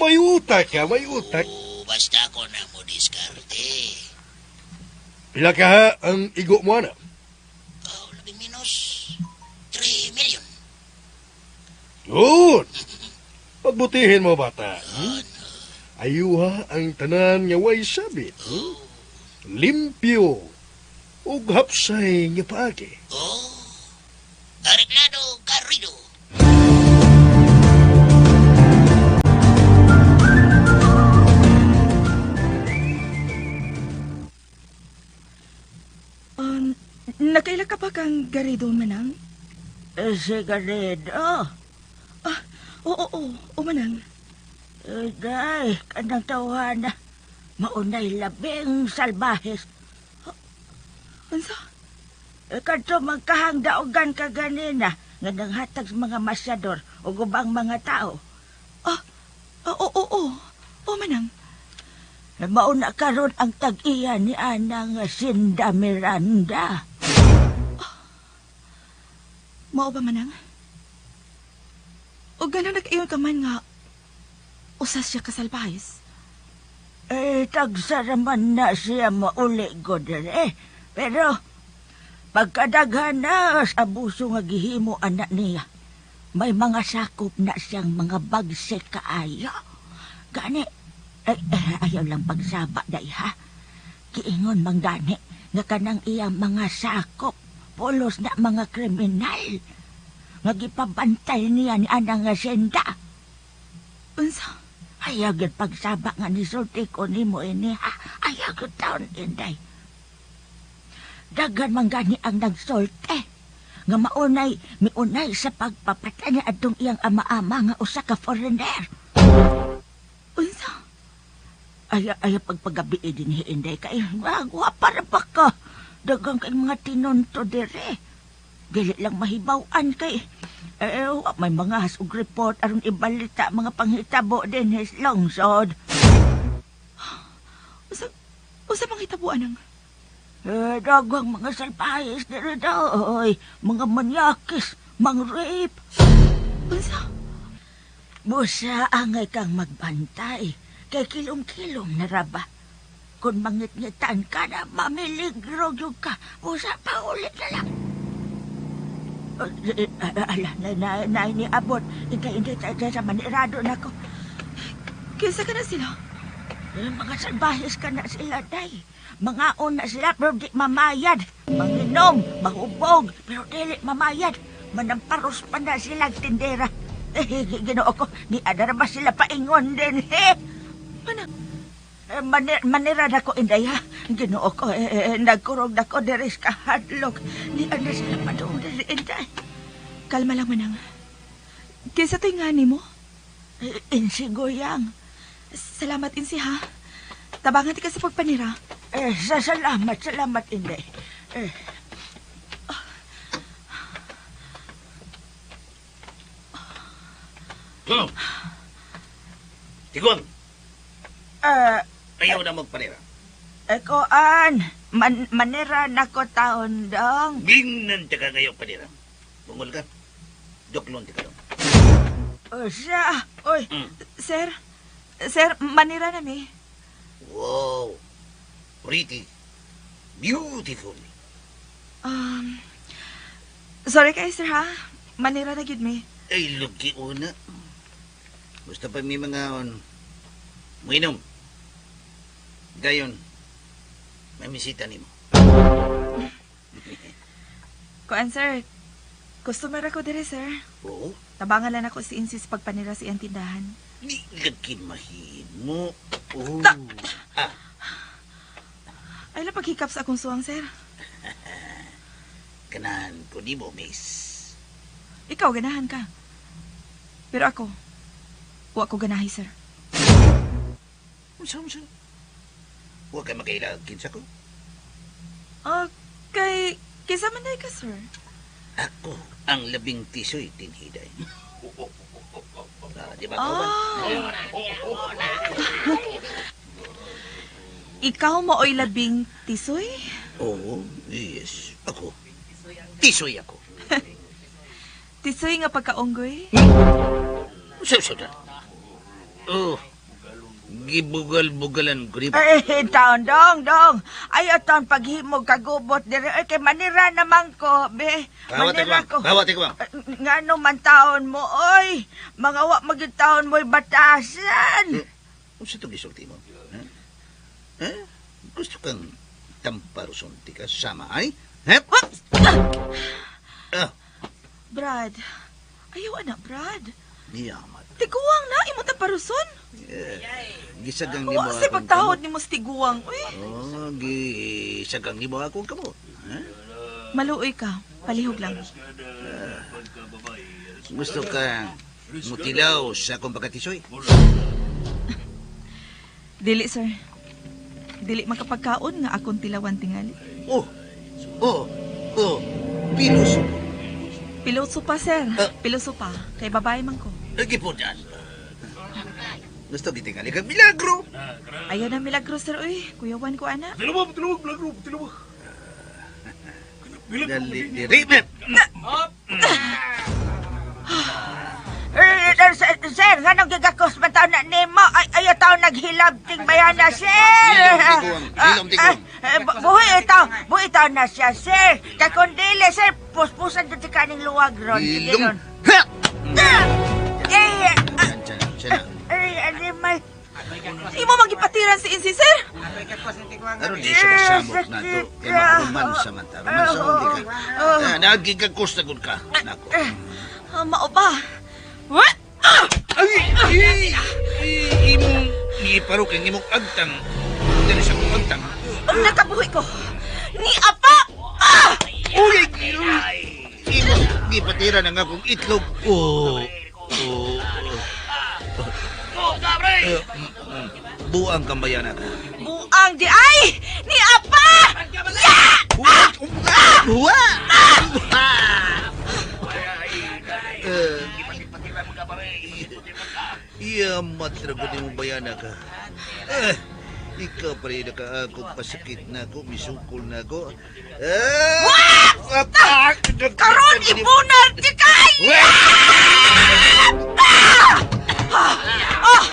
May utak ka, may utak. O, basta ako na mo diskarte. Pila ka ha ang igo mo ana? Oh, labing minus 3 million. Good. Pagbutihin mo, bata. Ayuha ang tanan nga way sabit. Limpyo. Ug hapsay nga paagi. Oh, areglado, Garrido. Nakaila ka pa kang Garrido, Manang? Eh, si Garrido. Ah, oo, oo, oo, Manang. Eh, day, kanang tawhana. Maunay labing salbahes. Unsa? Eh, kadto magkahang daogan ka ganina nga nanghatag sa mga masyador o ubang mga tao. Ah, oo, oo, oo. Oo, Manang. Eh, mauna karon ang tag-iya ni Anang Sinda Miranda. Mao ba, Manang? O gano'n nag-iyon ka man nga usas siya kasalbahis? Eh, tagsaraman na siya mauli ko dire. Pero, pagkadaghan na sa abuso nga gihimo anak niya, may mga sakop na siyang mga bagsik kaayo. Gani, eh, ayaw lang pagsaba day ha. Giingon mang gani nga kanang iyang mga sakop, pulos na mga kriminal. Nga gipabantay niya ni anang nga senda. Unsa? Ayaw gyud pagsaba nga nisulti ko nimo ini ha. Ayaw gyud taon inday. Daghan man gani ang nagsulti. Nga maunay, miunay sa pagpapatay niya adtong iyang ama-ama nga usa ka foreigner. Unsa? Ay, pagpagabi din hi inday kay wagwa para pa ka. Daghang kay mga tinunto dire. Dili lang mahibaw-an kay wa may mga hasog report aron ibalita mga panghitabo din his lungsod. Usa panghitabuan ang Eh, daghang mga salpahis dire daw, oy, mga manyakis, mang rape. Unsa? Busa angay kang magbantay, kay kilom-kilom na raba. Kung mangit-ngitan ka na, mamiligro gyud ka. Busa pa ulit na lang. Ala, na, ni abot. Hindi, hindi, sa manirado na ko. Kinsa ka na sila? Mga salbahis ka na sila, day. Mga na sila, pero di mamayad. Manginom, mahubog, pero dili mamayad. Manamparos pa na sila tindera. Eh, Ginoo ko, di adara ba sila paingon din, eh? Manang, Manira na ko, inday, ha? Ginoo ko, nagkurog na ko diri sa kahadlok. Di ana sila padung diri, inday. Kalma lang, Manang. Kinsa to'y nga nimo? Insiguyang. Salamat, Insi, ha? Tabangan ti ka sa pagpanira. Eh, sa salamat, salamat, inday. Eh, Oh. Tigong, ayaw na magpanira. Koan, manira na ko taon dong. Gingnan ka ngayon panira. Bungol ka. Duklon ti ka dong. Usa, oy. Sir, sir, manira na mi. Wow. Pretty. Beautiful. Sorry kay sir ha. Manira na gyud mi. Ay, lugi una. Gusto pa may mga on. Muinom. Gayon, may misita nimo. Kuan sir, customer ako dire sir. Oo. Tabangan lang ako si Insis pagpanira sa iyang tindahan. Di lagi mahimo. Oh. Ah, Ay lang paghikap sa akong suwang sir. Kanahan ko nimo, miss. Ikaw ganahan ka. Pero ako, wa ko ganahi sir. Unsa, unsa? Wa kay makailag kinsa ko. Ah, kay kinsa man day ka sir? Ako ang labing tisoy tinhiday. Ah, di ba ko ba? Ah. Ikaw maoy labing tisoy? Oo, yes. Ako. Tisoy ako. Tisoy nga pagkaunggoy? Sa na. Oh, gibugal-bugalan ko ni Eh, taon, dong, dong. Ayaw taon paghimog kagubot dire. Ay, kay manira naman ko, be. Kawat Manira ko. Kawat ko. Nga man taon mo, oy. Mga wa magyud taon mo'y batasan. Unsa to gisulti mo? Ha? Ha? Gusto kang tamparuson ti ka sama ay? Ha? Ah, Brad. Ayaw ana, Brad. niyamat. Tiguang na imo ta paruson. Gisagang nimo Wa say akong pagtahod nimo sa tiguang. Uy, kamot. Oh, gisagang nimo akong kamot. Ha? maluoy ka. Palihog lang. Gusto ka mutilaw sa akong pagkatisoy? Dili, sir. Dili makapagkaon nga akong tilawan tingali. Oh, oh, oh, pinuso. Piloso pa, sir. Ah. Piloso pa. Kay babae man ko. Lagi po dyan. Gusto gitingali kag milagro. Ayaw na milagro, sir. Uy, kuyawan ko, ana. Tilawa, tilawa, milagro, tilawa. Dali, diri, mep. Eh, sir, nga nung gigakos man taon na nimo? Ay, ayaw taon naghilab ting bayana, sir. Hilom tiguang, hilom tiguang. Buhi itaw, buhi itaw na siya, sir. Kay kung dili, sir, puspusan jud si kaning luwag ron. Sige Hilom. ron. Ha! Eh, Yan, siya na, siya na. ay, alimay. Imo magipatiran si Insi, sir. Aron di siya kasamok na to. Kaya makuruman sa mata. Ruman sa undi ka. Ah, nagigagkos na gud ka. Nako. Ah, mao ba? What? Ah! Ay, ay, ay, imong giparok ang imong agtang. Dali sa akong agtang. Ang nakabuhi ko. Ni apa! Ah! Uy, uy, imong gipatira na nga akong itlog. Oh, oh, oh. Buang kambayan ako. Buang di ay! Ni apa! Ya! Wa! Iya, matrago ni mo bayana ka. Eh, ikaw pa rin nakaakong pasakit na ako, misukol na ako. Eh, Karon ibunar di kay! Ah! Oh!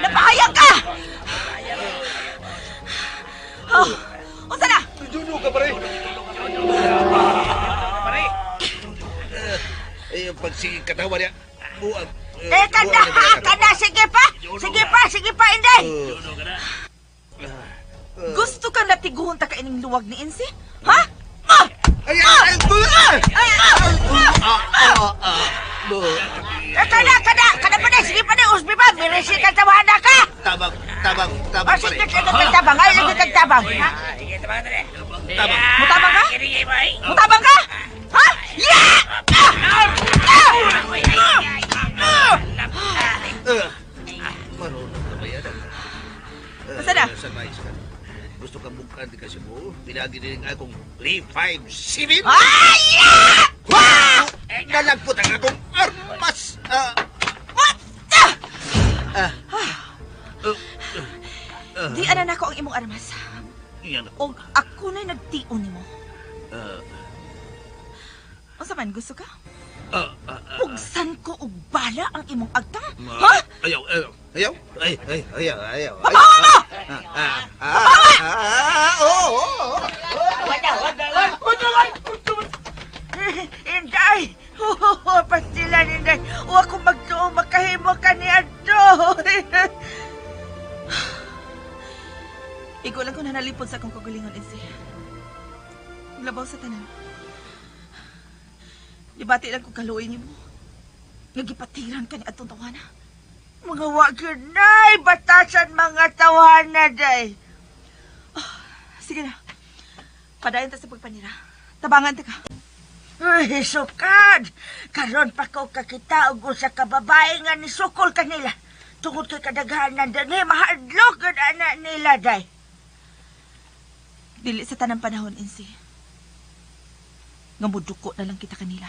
Napahayag ka! Oh! Unsa na? Juno ka pare. Ay, ang pagsigig katawa niya. Buang. Eh, kada, kada, sige pa. Sige pa, sige pa, Inday. Gusto ka natiguhon ta kaining luwag ni Insi? Ha? Ah! Ay, ay, ay, Ay, ah! ah, ah, ah, Eh, kada, kada, kada pa na, sige pa na, usbi pa, mirisi ka tawana ka. Tabang, tabang, O, tabang, sige, pare. sige, kag tabang, ay, lagi kag tabang. Ha? Tabang. Mutabang ka? Mutabang ka? Ha? Yeah! Ah! Ah! Ah! Eh, Marunong ka ba yan? Basta na. Sa mais ka. Gusto ka bukkan di kasi mo? Pinagi din akong 357? Ay! Yeah! Wow! Nalagpot ang akong armas! Ah, What? Ah! ah, Di ana nako ang imong armas. yan ako. Og ako na'y nagtion nimo. Ah, Unsa man gusto ka? ah, ah, ah. Pugsan ko og bala ang imong agtang? Ma- Ha? Ayaw, ayaw, ayaw, ay, ay, ayaw, ayaw. Pabawa mo! Ah, ah, ah, ah, oo, oo, oo. Inday! Pastilan, Inday. Wa ko magtuo makahimo ka ni Adto. Igo lang ko na nalipod sa akong kagalingon, Insi. Labaw sa tanan. Gibati lang ko kaluoy nimo. Nga gipatiran ka ni atong tawana. Mga wa gyud nay, batasan mga tawana day. Sige na. Padayon ta sa pagpanira. Tabangan ta ka. Uy, sukad! Karon pa ko kakita og usa ka babae nga nisukol kanila. Tungod kay kadaghanan dinhi mahadlok gyud ana nila day. Dili sa tanang panahon, Insi. Nga muduko na lang kita kanila.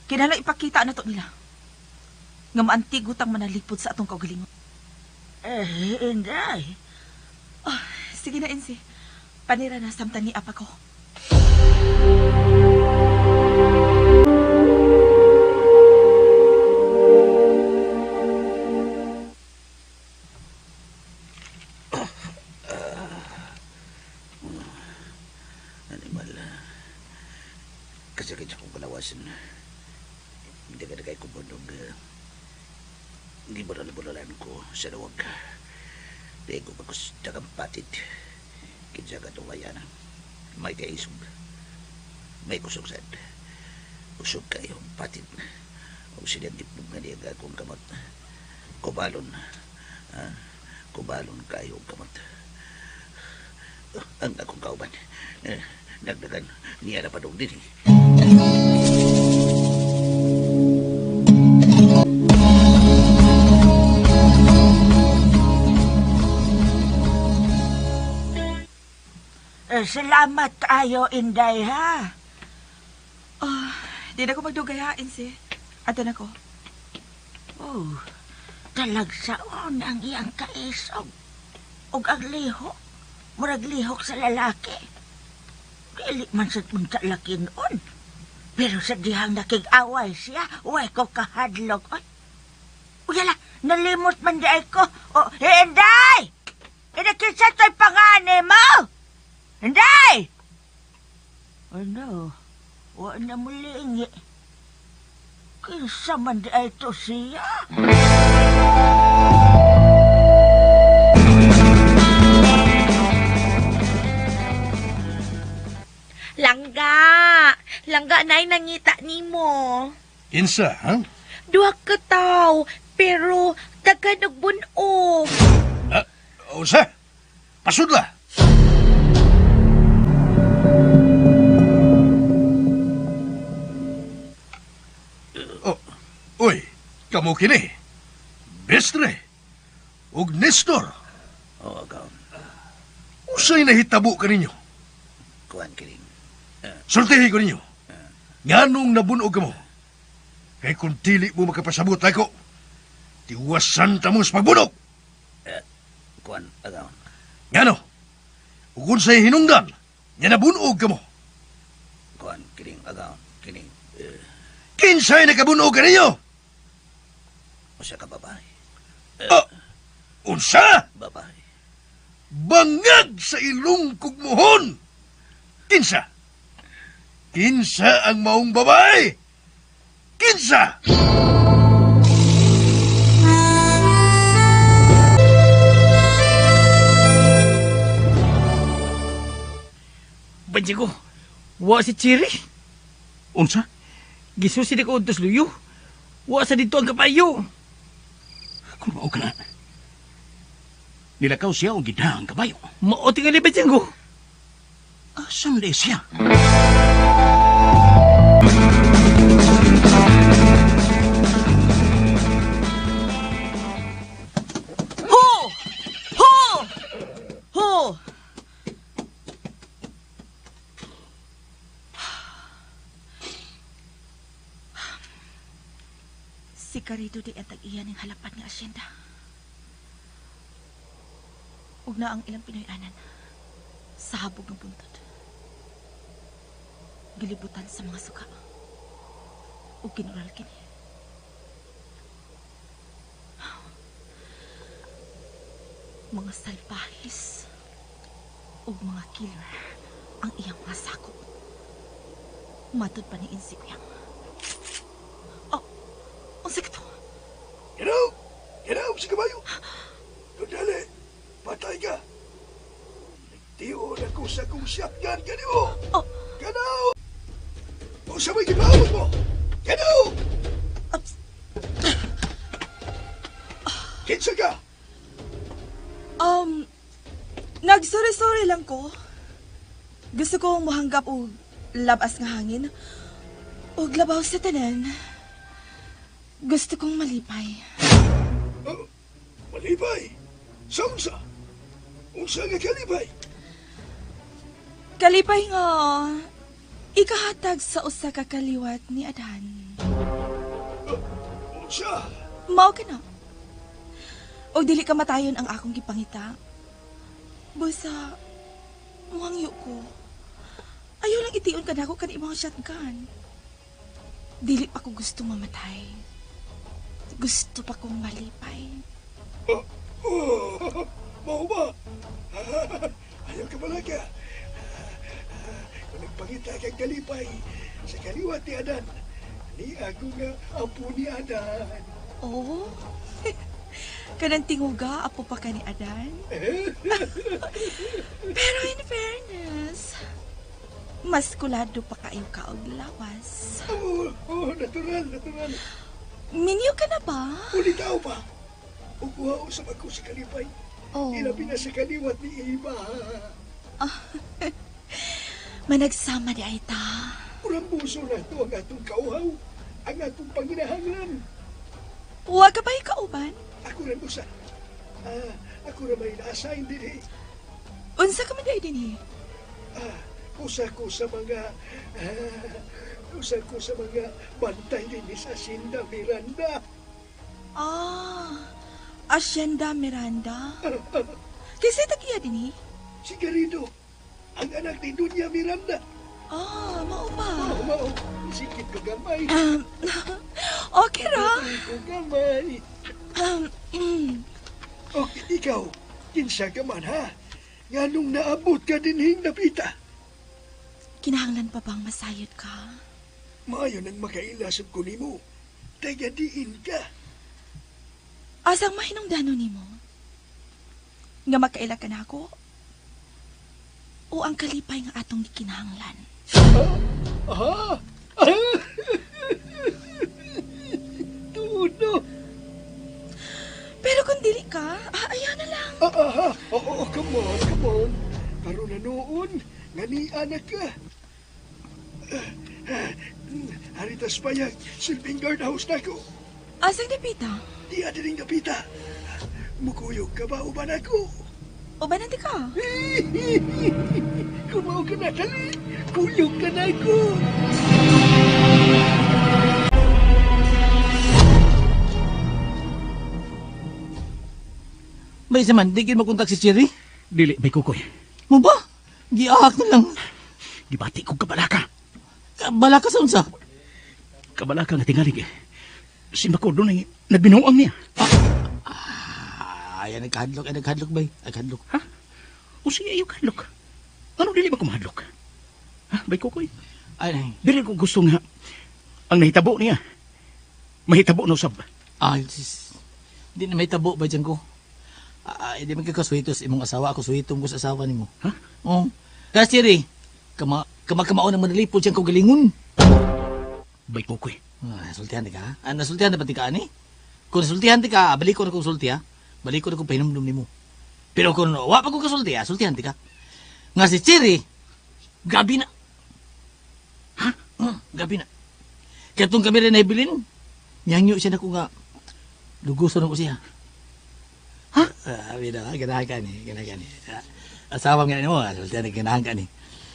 Kinahanglan ipakita na to nila. Nga maantigo tang manalipod sa atong kaugalingon. Eh, Inday. Sige na, Insi. Panira na samtang ni apa ko. Animal. Kasakit sa kong kalawasan. Hindi ka na kay kubunog. Gibural-buralan ko sa luwag. Di ko bagus dagampatid. Kinsa ka tuwayan. May kaisog. May kusog sad. Usog kayo patid. O silang gipog nga niya akong kamot. Kubalon. Kubalon kayo kamot. Ang akong kauban. Nagdagan niya na padong din. Salamat kayo, Inday, ha? Oh, di na ko magdugay ha, Insi. Ato na ko. Oh, talagsaon ang iyang kaisog. Ug ang lihok, murag lihok sa lalaki. Dili man sa punta laki noon. Pero sa dihang nakig-away siya, way ko kahadlok. Oy, uyala, nalimot man di ay ko. Oh, eh, Inday! Inakisa to'y pangani mo! Inday! Ano? Wa na mulingi. Kinsa man di ay to siya? Langga! Langga na'y nangita nimo. Kinsa, ha? Duha ka taw, pero taga nagbunog. Unsa? Pasudla! Oh, uy, kamo kini. Bestre. Ug Nestor. Oo, agaw. Usay nahitabo kaninyo. Kuan kining. Sultihi ko ninyo. Nganong nabunog ka mo? Kay kung dili mo makapasabot ako, tiwasan ta mo sa pagbunog. Kuan, agaw. Ngano? Ug unsay hinungdan nga nabunog ka mo? Kuan kining agaw. Kining. Kinsay nakabunog ka ninyo? Usa ka babae. Unsa? Babae. Bangag sa ilong kugmuhon! Kinsa? Kinsa ang maong babae? Kinsa? Banjigo, wa si Chiri. Unsa? Gisusi na ko udtos luyo. Wa sa dito ang kabayo. Kung mao ka na. Nilakaw siya o gida ang kabayo. Mao tingali Banjigo. Asan di siya? Ho! Ho! Ho! Si Carito di ang tag-iya ng halapat nga asyenda. Ug na ang ilang Pinoy-anan sa habog ng buntod. Gilibutan sa mga suka. Ug kinural kini. Mga salbahis ug mga killer ang iyang mga sakop. Matod pa ni Insi Kuyang. Oh, unsa ka to? Ginaw! Ginaw si kabayo! Kung dali, patay ka! Nagtiyon ako sa kong shotgun kanimo! Oh. Ganaw! Unsa may gibawag mo? Ganaw! Ups. Kinsa ka? Nagsorry-sorry lang ko. Gusto kong mohanggap og labas nga hangin. Og labaw sa tanan. Gusto kong malipay. Oh, malipay? Sa unsa? Unsa nga kalipay? Kalipay nga ikahatag sa usa ka kaliwat ni Adan. Unsa? Mao ka na. Og dili ka matayon ang akong gipangita. Busa, muhangyo ko. Ayaw lang tion ka nako kan imong shotgun. Dili pa ko gusto mamatay. Gusto pa kong malipay. Oh, mao ba? Ayaw ka malaka. Kung nagpangita kang kalipay sa kaliwat ni Adan, ni ako nga apo ni Adan. Oh? Kanang tinguga, apo pa ka ni Adan? Pero in fairness, mas kulado pa kayo ka og lawas. Oh, oh, natural, natural. Minyo ka na ba? Uli tao pa. Ukuha usab ako sa kalipay. Oh. Ilabi na sa kaliwat ni Iba. Managsama di ay ta. Urang buso na ito ang atong kauhaw, ang atong panginahanglan. Wa ka ba ikauban? Ako rin usa. Ako ra may na-assign dinhi. Unsa ka man diay dinhi? Usa ko sa mga usa ko sa mga bantay dinhi sa Hacienda Miranda. Ah, Hacienda Miranda. Kinsa tag-iya dinhi? Si Garrido, ang anak ni Dunya Miranda. Ah, mao ba? Mao, mao. Sikit ko gamay. Okay ra. Sikit ko gamay. Okay, ikaw, kinsa ka man ha? Nganong naabot ka dinhing napita? Kinahanglan pa bang masayod ka? Maayo nang makaila sa ko nimo. Taga diin ka. Asang mahinungdano nimo? Nga makaila ka na ako? O ang kalipay nga atong gikinahanglan? Aha! Tuod no! Pero kung dili ka, ayaw na lang. Aha! Oo, come on, come on. Karon na noon, nga ni anak ka. Haritas payag, silbing guard house na ko. Asang dapita? Di adining dapita. Mukuyog ka ba uban ako? Uban na di ka? Kung mao ka na, dali. Kuyog ka na ako. May isa man, di kin makontak si Cherry? Dili, may kukoy. Mo ba? Giahak na lang. Gibati kong kabalaka. Kabalaka sa unsa? Kabalaka nga tingalig eh. Si Mako doon ay nagbinuang niya. Ay, nagkahadlok, ay nagkahadlok bay. Nagkahadlok. Ha? O sige, ayaw kahadlok. Ano dili ba kumahadlok? Ha, bay kukoy? Ay, ay. Dili ko gusto nga ang nahitabo niya. Mahitabo na usab. Ay, sis. Di na mahitabo ba dyan ko? Ay, di man kasuhitos imong asawa. Ako suhitom ko sa asawa nimo. Ha? Oo. Kasi, Cherry, kama-kamao na manalipod siyang kaugalingon. Bay kukoy. Nasultihan di ka, ha? Nasultihan na ba di ka, ani? Kung nasultihan di ka, balik ko na kong sulti, ha? Balik ko na kong pahinumdum nimo. Pero kung wa pa kong kasulti, ha? Sultihan di ka. Nga si Cherry, gabi na. Ha? Gabi na. Kaya itong kami rin naibilin, niyangyo siya na ko nga, luguson ako siya. Ha? Bida, ganahan ka ni, ganahan ka ni. Asawa nga ni mo, sultihan na ganahan ka ni.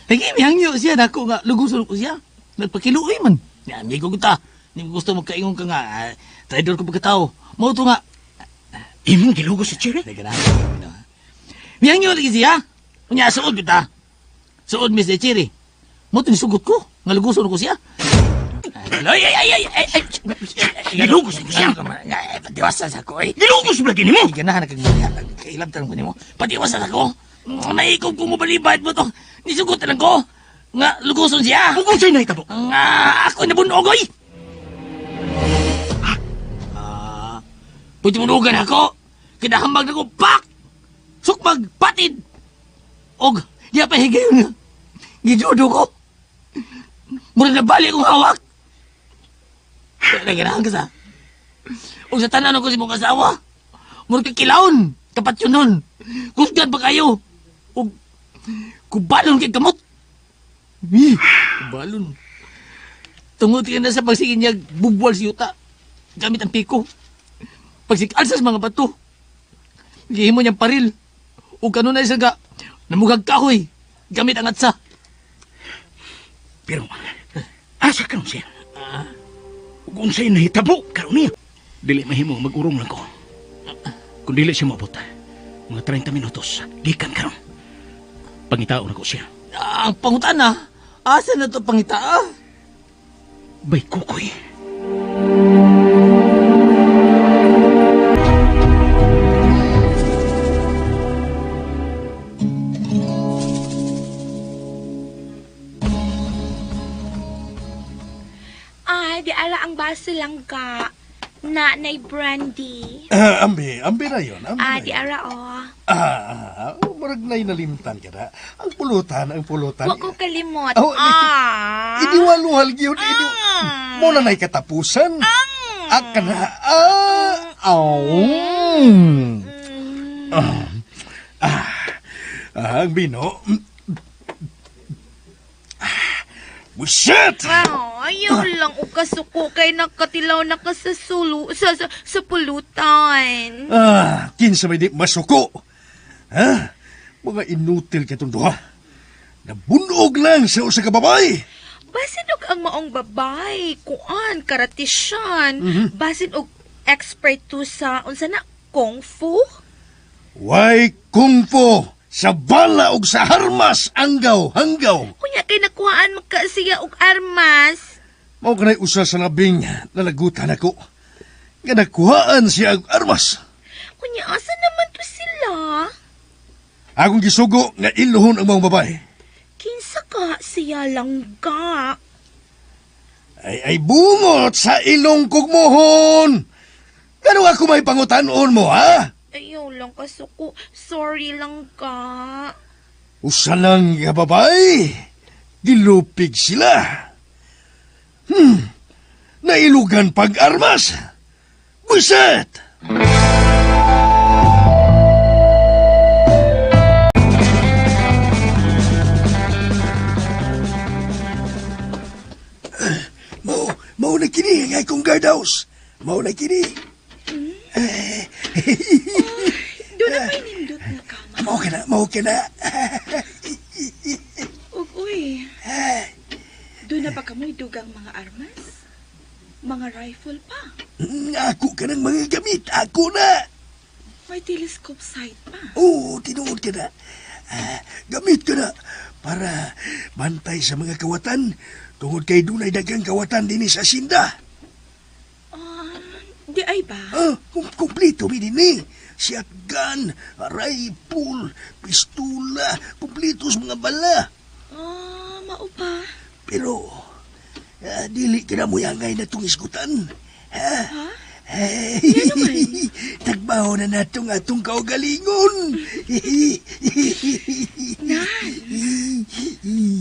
Lagi, miyangyo siya na ko nga, luguson ako siya. Nagpakiluoy man. Ya, amigo ko ta. Hindi mo gusto magkaingon ka nga, traidor ko pagkatao. Mao to nga. Imong gilugos si Cherry? Teka na. Miyangyo lagi siya. Unya, suod kita. Suod, Miss Cherry. Mo to nisugot ko. Nga luguson ko siya. Ay, ay, ay, ay, ay, ay. Gilugos mo siya. Patiwasan sa ako, eh. Gilugos mo lagi nimo. Ganahan na kag kailabtan ko nimo. Patiwasan ako. Naikog ko mo balibad mo to. Nisugot lang ko. Nga luguson siya. Ug unsay nahitabo? Nga ako nabunog, oy. Ha? Pwede mo nugan ako. Kinahambag na ko, pak! Sukmag, patid! Og, di pa higayon nga. Gijudo ko. Mura na bali akong hawak. Naganahan ka sa. Og sa tanan ko si mong asawa. Mura ka kilawon. Kapat yun nun. Kusgan pa kayo. Og, kubalon kay kamot. Kubalon. Tungod ka na sa pagsigin niya, bugwal si yuta. Gamit ang piko. Pagsikal sa mga bato. Gihimo niyang paril. O kanunay sa ga, namugag kahoy. Gamit ang atsa. Pero, asa karon siya? Ug unsay nahitabo karon niya? Dili mahimo mag-urong lang ko. Kung dili siya moabot, mga 30 minutos, gikan karon. Pangitaon ako siya. Ang pangutana? Asa na to pangitaa? Bay kukoy. Ay, di ara ang baso lang ka. Na, nay brandy. Ah, ambi, ambi na yun. Ambi Ah, na di yun. ara oh. Murag na'y nalimtan ka na. Ang pulutan, ang pulutan. Wa ko kalimot. Oh, ah. Idiwaluhal yun. Mo na na'y katapusan. Ah, kana. Ah, oh. Ang bino. Buset! Ah, ayaw lang o kasuko kay nakatilaw na ka sa sulu, sa pulutan. Ah, kinsa may di masuko. Ha? Mga inutil katong duha. Nabunog lang sa usa ka babae. Basin og ang maong babay, kuan, karatisyan. Basin og expert to sa, unsa na, kung fu? Way kung fu sa bala og sa harmas anggaw hanggaw. Kunya kay nakuhaan maka siya og armas. Mao kanay usa sa labing nalagutan ako. Nga nakuhaan siya og armas. Kunya asa naman to sila? Akong gisugo nga iluhon ang maong babae. Kinsa ka siya lang ka? Ay bungot sa ilong kog mohon. Ngano ako may pangutanon mo, ha? Ayaw lang kasuko. Sorry lang ka. Usa lang nga babae. Gilupig sila. Nailugan pag-armas. Buset! Mao na kini ang akong guardhouse. Mao na kini. Doon na may nindot na kama. Mao ka na, mao ka na. Ug uy. Doon na pa kamoy dugang mga armas? Mga rifle pa. Ako ka ng mga gamit. Ako na. May telescope sight pa. Oo, tinuod ka na. Gamit ka na para bantay sa mga kawatan. Tungod kay dunay daghang kawatan dinhi sa asinda. Di ay ba? Kumpleto mi dinhi. Shotgun, rifle, pistola, kumpleto sa mga bala. Mao pa. Pero, dili ka na muyangay na itong isgutan. Ha? Ha? Tagbaho na natong atong kaugalingon. Nan!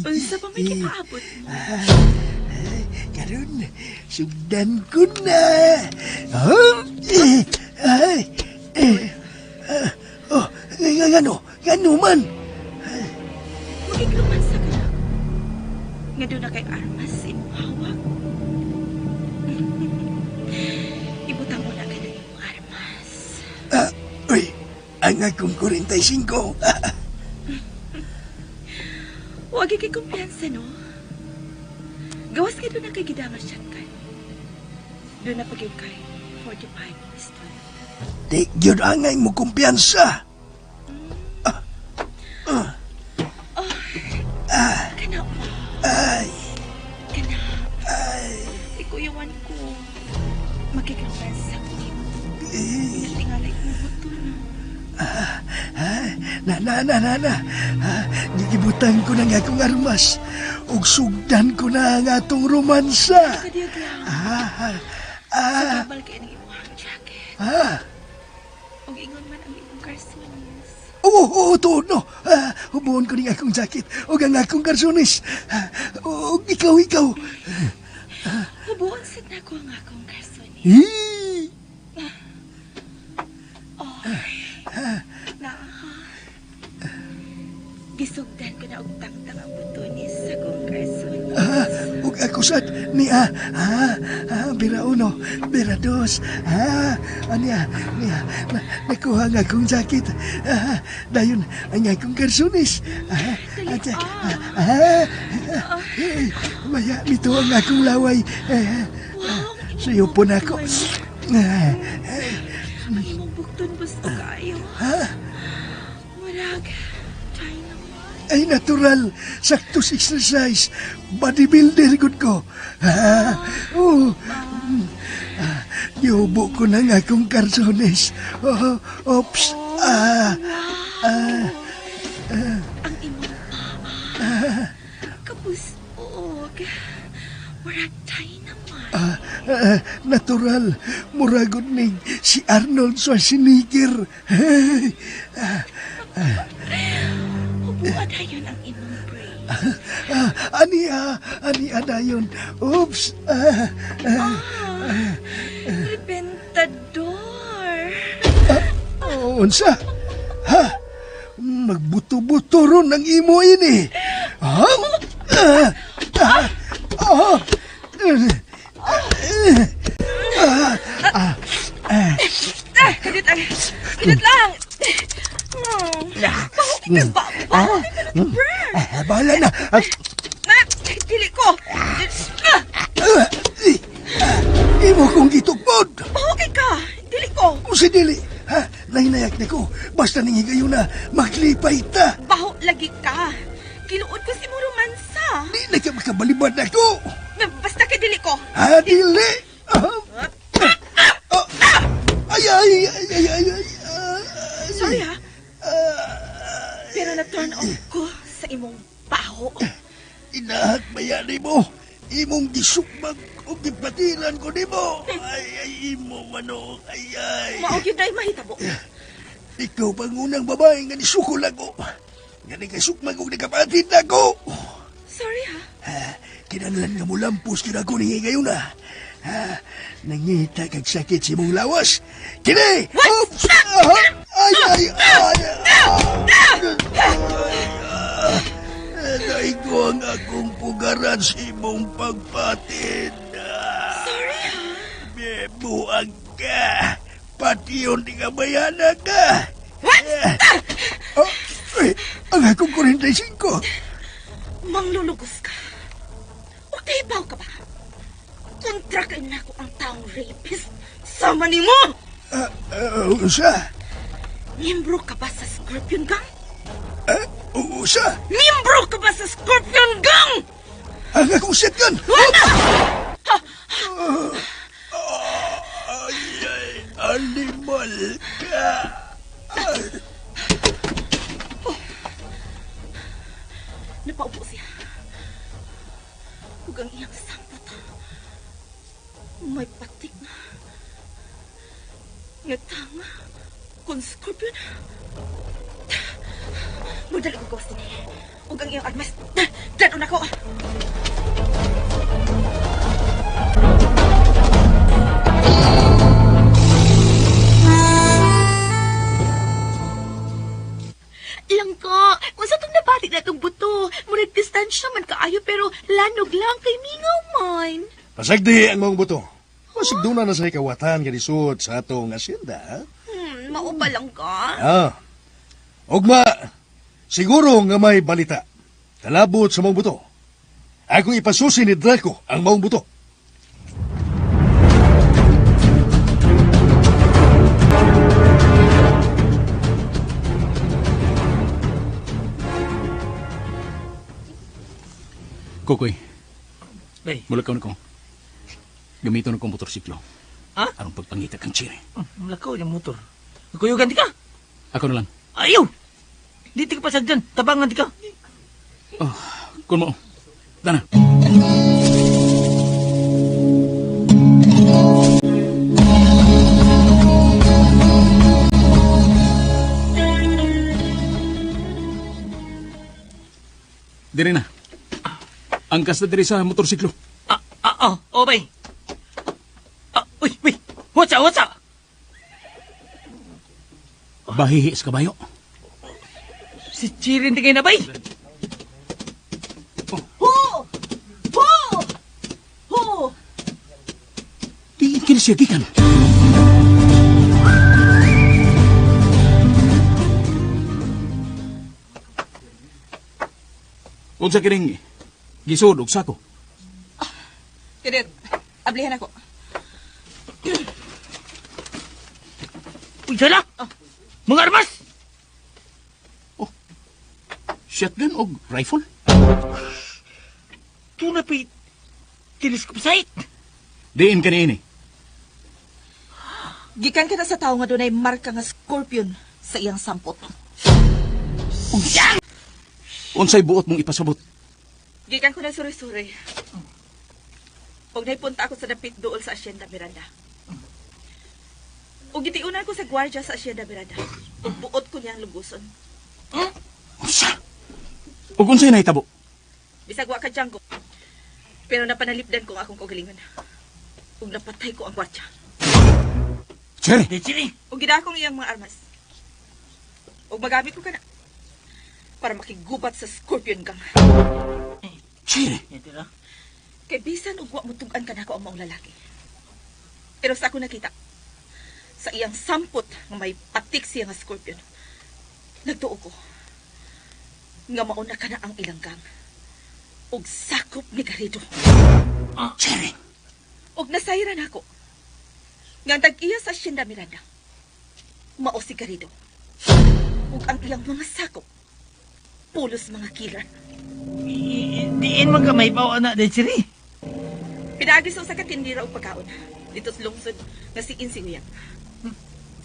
Unsa pa may gipaabot mo? Karon, sugdan ko na. Ay, oh, ngano? Ngano man? Magigluman sa ka na. Nga doon na kay armas imong hawak. Ibutang mo na ka ng imong armas. Uy, ang akong 45. Huwag kay kumpiyansa, no? Gawas ka doon na kay gidama shotgun. Doon na pag kay 45 pistol. Di gyud angay mo kumpiyansa. Kana ba? Ay. Kana. Ay. Ikuyawan ko. Makikrumansa ko nimo. Tingalay mo buto na. Na, na, na, na, na. Gigibutan ko na nga akong armas. Ug sugdan ko na ang atong romansa. Kadiyag lang. Ah. Sa kabal kay ang imong jacket. Ug ingon man ang imong karsones. Oo, oo, tuod no. Hubuon ko ning akong jacket ug ang akong karsones. Ug ikaw, ikaw. Hubuon sad nako ang akong karsones. Hee! Oh. Na. Gisugdan ko na og tangtang ang butones sa akong karsones. Ug ako sad ni bira uno, bira dos. Aniya, niya, nakuha ang akong jacket. Dayon ang akong karsones. Maya mito ang akong laway. Sayo po na ako. Ang imong bukton gusto kayo. Ha? Murag, dynamite. Ay, natural. Sakto sa exercise. Bodybuilder gud ko. Ha? Oh. Gihubo ko na nga akong karsones. Oh, oops. Ah. Ah. Ah. Ang imong paa. Kapusog. Murag dynamite. Ah, ah, natural. Muragod ning si Arnold Schwarzenegger. Hey. Ah, ah. Hubuan dayon ang imong brain. Ah, ani ani dayon. Oops. Ah, ah, ah, Rebentador. Ah, unsa? Ha? Magbuto-buto ron ang imo ini. Ha? Ah, ah, ah, ah, ah, ah. Ah, kadiyot lang. Kadiyot lang. Ah, ah, bahala na. Ah, Ah, dili ko. Ah, ah, ah, imo kong gitukbod. okay ka. Dili ko. Kung si dili, ha? Nainayak ni ko. Basta ning higayon na maglipay ta. Baho lagi ka. Kiluod ko si mo romansa. Di na ka makabalibad na ko. Basta kay dili ko. Ha, dili. Ah, ah, ay, ay, ay, ay, ay, ay, ay. Sorry ha. Pero na-turn off ko sa imong baho. Inahak bayani mo. Imong gisukmag o gipatilan ko nimo. Ay, ay, imo manok. Ay, ay. Mao gyud ay mahitabo. Ikaw pang unang babae nga nisukol ako. Nga nagkasukmag og nagkapatid na ako. Sorry ha. Ha, kinahanglan nga mulampos gyud ako ni ngayon na. Ha, nangita kag sakit sa imong lawas. Kini! Oops! Ah, ay, ay, ay! Ay, ko ang akong pugaran sa imong pagpatid. Sorry ha. Buang ka. Pati yun, di ka bayana ka. What? Oh, eh, ang akong 45. Manglulugos ka. O kahibaw ka ba? Kontra kay nako ang taong rapist. Sama ni mo! Usa? Miyembro ka ba sa Scorpion Gang? Usa? Miyembro ka ba sa Scorpion Gang? Ang akong shotgun! Wala! Ay, ay, animal ka. Ay. Napaupo siya. Ug ang iyang sampot. May patik na. Nga tanga. Kung Scorpion. Mudali ko gawas dinhi. Ug ang iyang armas. Dadon ako. Langka, unsa tong nabati na tong buto? Murag distansya man kaayo pero lanog lang kay mingaw man. Pasagdi ang mong buto. Masig doon na sa ikawatan nga lisod sa atong asyenda. Ha? Mao pa lang ka. Ah. Ugma, siguro nga may balita. Kalabot sa mong buto. Akong ipasusi ni Draco ang maong buto. Kukoy, Bay. mulakaw na ko. Gamiton na kong motorsiklo. Ha? Aron pagpangita kang Chiri. Mulakaw yung motor. Kuyugan di ka. Ako na lang. Ayaw! Di ka pasagdan. Tabangan di ka. Oh, kun mo. Dana. Diri na. Angkas na diri sa motorsiklo. Oh, bay. Uy, uy. What's up, what's up? Bahihi sa kabayo. Si Chirin di kayo na, bay. Ho! Ho! Ho! Diin kini siya gikan. Unsa kining gisod og sako? Kadit, ablihan ako. Uy, sala! Mga armas! Oh, Shotgun og rifle? Tuna pa'y telescope sight. Diin ka niini. Gikan ka na sa tao nga dunay marka nga scorpion sa iyang sampot. Unsay buot mong ipasabot? Gikan ko na suri-suri. Og naipunta ako sa dapit dool sa Hacienda Miranda. Og gitiunan ko sa gwardiya sa Hacienda Miranda. Ug buot ko niyang luguson. Unsa? Ug unsay nahitabo? Bisag wa ka Django. Pero napanalipdan ko ang akong kaugalingon. Ug napatay ko ang gwardiya. Cherry! Cherry! Ug gidakong iyang mga armas. Ug magamit ko kana para makigubat sa Scorpion Gang. Cherry! Kay bisan og wa mutug-an kanako ang maong lalaki. Pero sa ako nakita, sa iyang sampot nga may patik siya nga scorpion, nagtuo ko nga mauna ka na ang ilang gang ug sakop ni Garrido. Cherry! Ug nasayran ako nga ang tag-iya sa Hacienda Miranda mao si Garrido. Ug ang iyang mga sakop pulos mga killer. Diin man ka may bawa na, Cherry. Pinaagi sa usa ka tindira og pagkaon dito sa lungsod nga si Insi Uyang.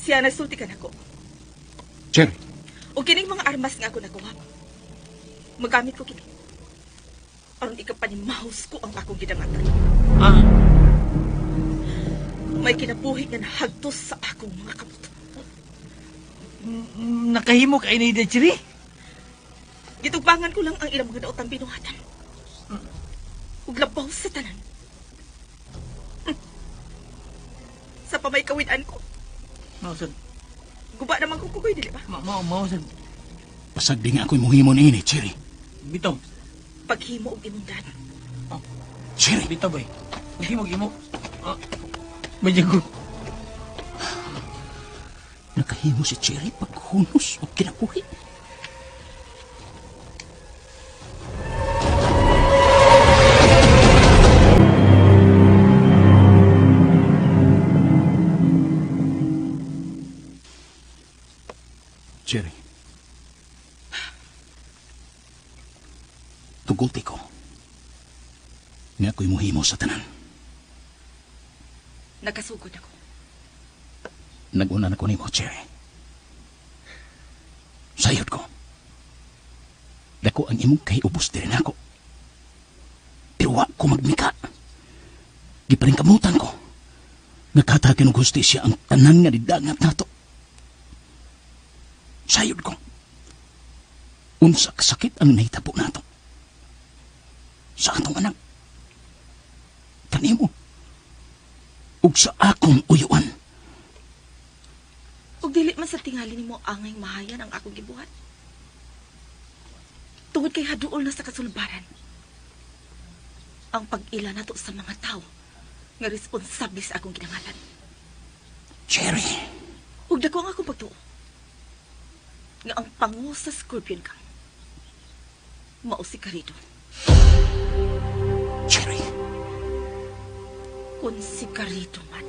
Siya nagsulti kanako. Cherry! Og kining mga armas nga ako nakuha. Magamit ko kini. Aron ikapanimahos ko ang akong gidangatan. Ah. May kinabuhi nga nahagtos sa akong mga kamot. Nakahimo ka ini, Cherry? Gitugbangan ko lang ang ilang mga daotang binuhatan. Ug labaw sa tanan. Sa pamaykawin-an ko. Mao sad. Guba naman ko kukoy, dili ba? Mao, mao sad. Pasag di nga ako'y muhimo niini, Cherry. Bitaw. Paghimo og imong dad. Oh. Cherry! Bitaw, boy. Paghimo, himo. Medyo ko. Nakahimo si Cherry paghunos o kinabuhi. Cherry. Tuguti ko. Nga ako'y muhimo sa tanan. Nakasugod ako. Nag-una na ko nimo, Cherry. Sayod ko. Dako ang imong kay ubos diri nako. Pero wa ko magmika. Giparingkamutan ko. Nakatakin og hustisya ang tanan nga nidangat nato. Sayod ko. Unsa kasakit ang nahitabo nato. Sa atong anak. Kanimo. Ug sa akong uyuan. Ug dili man sa tingali nimo angay mahayan ang akong gibuhat. Tungod kay haduol na sa kasulbaran. Ang pag-ila nato sa mga tao nga responsable sa akong ginangatan. Cherry. Ug dako ang akong pagtuo nga ang pango sa Scorpion Gang mao si Garrido. Cherry. Kung si Garrido man,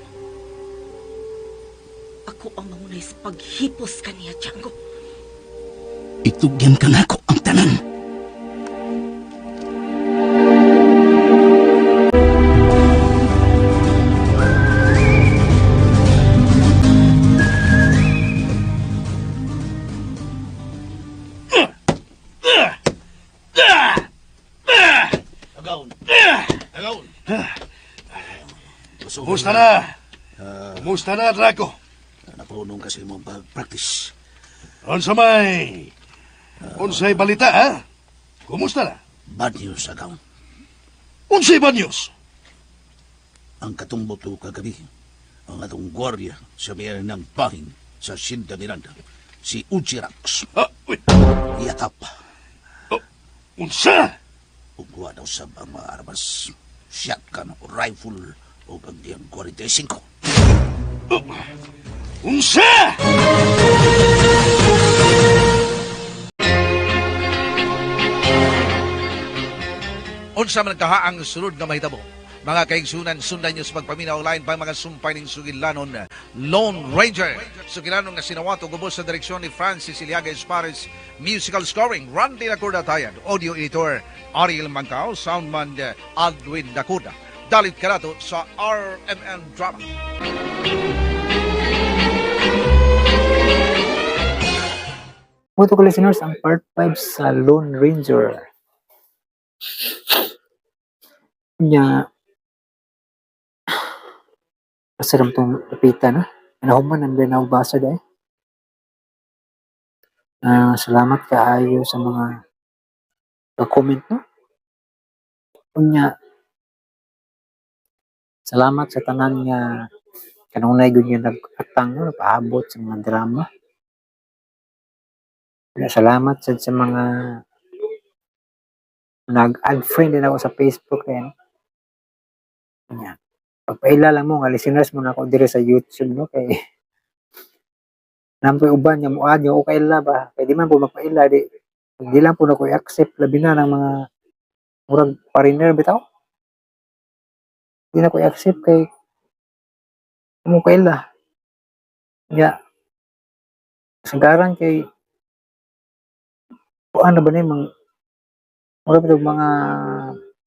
ako ang mangunay sa paghipos kaniya, Django. Itugyan ka nako ang tanan. Agaon. Agaon. Kumusta na? Kumusta na, Draco? Napunong kasi mong pag-practice. Unsa may... Unsay balita, ha? Kumusta na? Bad news, Agaon. Unsay bad news? Ang katumbot ko kagabi, ang atong gwardiya sa may ng bahin sa Hacienda Miranda, si Uchi Rax. Ah, uy. Iyatap. Oh, unsa? Ug wa daw sab ang mga armas, shotgun o rifle o ang diyang 45. Oh, unsa? Unsa man kaha ang sunod nga mahitabo? Mga kaigsunan, sundan nyo sa pagpaminaw lain pang mga sumpay ning sugilanon, Lone Ranger. Sugilanon nga sinawato gubos sa direksyon ni Francis Iliaga Espares, musical scoring Randy Lacorda Tayan, audio editor Ariel Mangkao, soundman Aldwin Dakuda. Dalit karato sa RMN Drama. Moto ko, listeners, ang part 5 sa Lone Ranger. Nya kasaram tong lapitan, no? Nahuman ang basa dahil. Salamat kaayo sa mga comment, no? Unya, salamat sa tanan nga kanunay gud nga nag-atang, no, nagpaabot sa mga drama. Unya, salamat sad sa mga nag-add friend din ako sa Facebook rin. Unya, pagpaila lang mo nga listeners mo na ako diri sa YouTube, no, kay nampoy uban nga mo-add nga okay la ba, kay di man po magpaila, di lang po na ko i-accept, labi na ng mga murag foreigner bitaw, di na ko i-accept kay mo kaila. Nya sagaran kay kuan na ba ni mang murag bitaw mga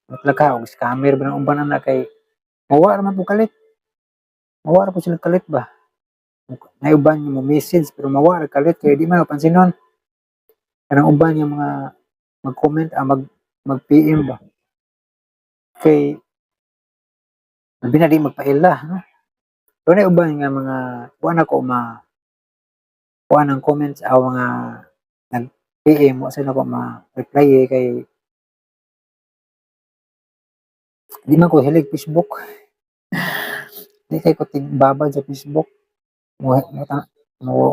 matlaka og scammer ba ng uban ana, kay mawa ra man po kalit, mawa ra po sila kalit ba. Nay uban nga mo message pero mawa ra kalit kay di man pansinon kanang uban nga mga mag-comment, mag mag PM ba, kay labi na di magpaila, no? Pero nay uban nga mga kuan ako ma kuan ang comments aw mga nag PM, wa sa nako ma-reply eh, kay di man ko hilig Facebook. Di kay ko tigbabad sa Facebook. Mo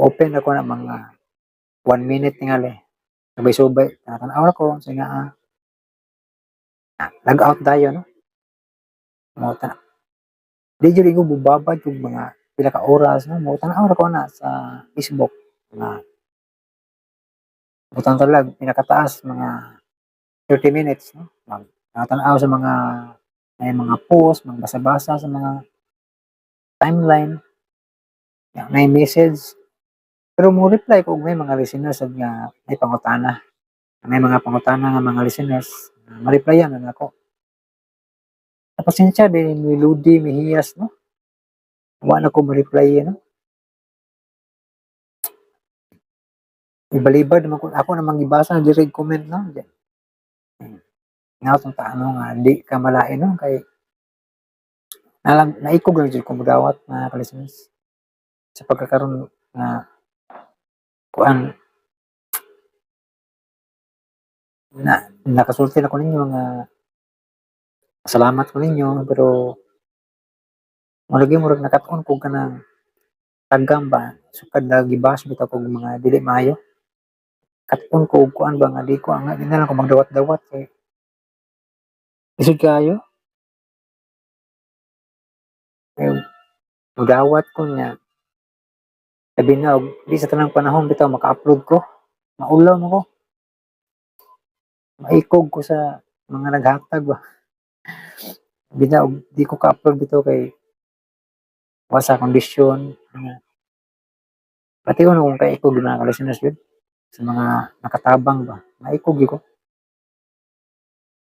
open ako na mga 1 minute tingali. Sabay-subay, tan-aw ako sa nga log out tayo, no. Mo tan di jud ko bubabad kog mga pila ka oras, no. Mo tan-aw ra ko na sa Facebook. Mga butang talag pinakataas mga 30 minutes, no. Mag tan-aw sa mga may mga post, mga basa-basa sa mga timeline, may message. Pero mo reply ko may mga listeners sad nga may pangutana. May mga pangutana nga mga listeners, ma-replyan na nako. Pasensya din ni Ludi Mihiyas, no. Wa na ko ma-reply, no. Ibalibad naman ko ako namang gibasa direct comment, no. Nga tong taano nga di ka malain, no, kay nalang naikog lang jud ko mudawat mga ka-listeners sa pagkakaroon nga kuan na nakasulti na ko ninyo nga salamat ko ninyo, pero malagi murag nakat-on ko kanang tagam ba, sukad na gibash bitaw kog mga dili maayo, kat-on ko og kuan ba nga di ko nga di na lang ko magdawat-dawat kay isod kaayo. Kay mudawat ko niya, labi na og di sa tanang panahon bitaw maka-upload ko, maulaw mo ko, maikog ko sa mga naghatag ba. Labi na og di ko ka-upload bitaw kay wa sa kondisyon. Pati ko kung kaikog mga ka-listeners yun, sa mga nakatabang ba, maikog ko.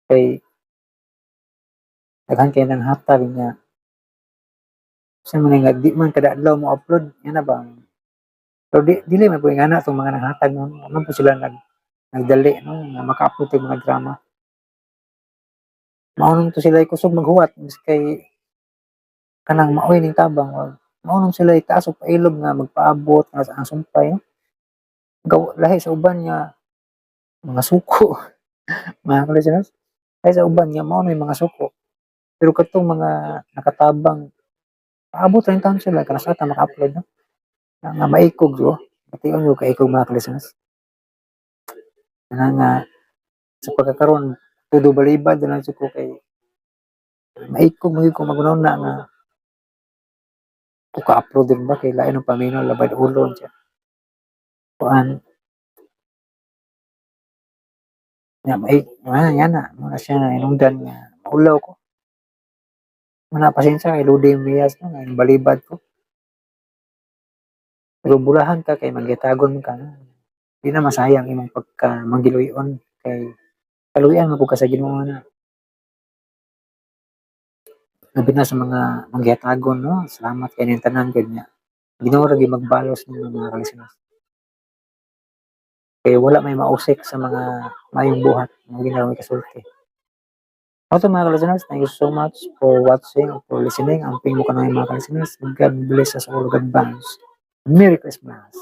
Kay daghan kay nang hatag niya. Sa mga nga di man kada adlaw mo upload, yan na ba? Pero dili man po yung anak itong mga nanghatag, no? Ano po sila nagdali, no? Nga maka-upload yung mga drama. Maunong to sila kusog maghuwat kay kanang maoy ning tabang, or maunong sila itaas og pailog nga magpaabot nga sa ang sumpay, no? Gaw, lahi sa uban nga mga suko. Mga ka-listeners, lahi sa uban nga mao mga suko. Pero katong mga nakatabang paabot rin taon sila kana sa maka-upload, no? Nga maikog do, pati on kaikog mga ka-listeners. Kana nga sa pagkakaroon tudo balibad na lang ko kay maikog mo ko magunaw na nga ko ka-upload din ba kay lain ng paminaw labad ulo siya. Kuan nga may nga na mo na siya na inungdan nga maulaw ko. Wala pasensya kay Lodi Mias, no, nga balibad ko. Pero bulahan ka kay manggitagon man ka, no? Di na masayang imong pagka manggiluyon kay kaluyan mo pud ka sa Ginoo na. Labi na sa mga manggihatagon, no? Salamat kay ning tanan gud niya. Ginoo ra gyud magbalos ninyo, mga kalisteners. Kay wala may mausik sa mga maayong buhat, mao gyud na kasulti. Also, mga listeners, thank you so much for watching or for listening. Amping mo kanang mga listeners. God bless us all. God advance. Merry Christmas.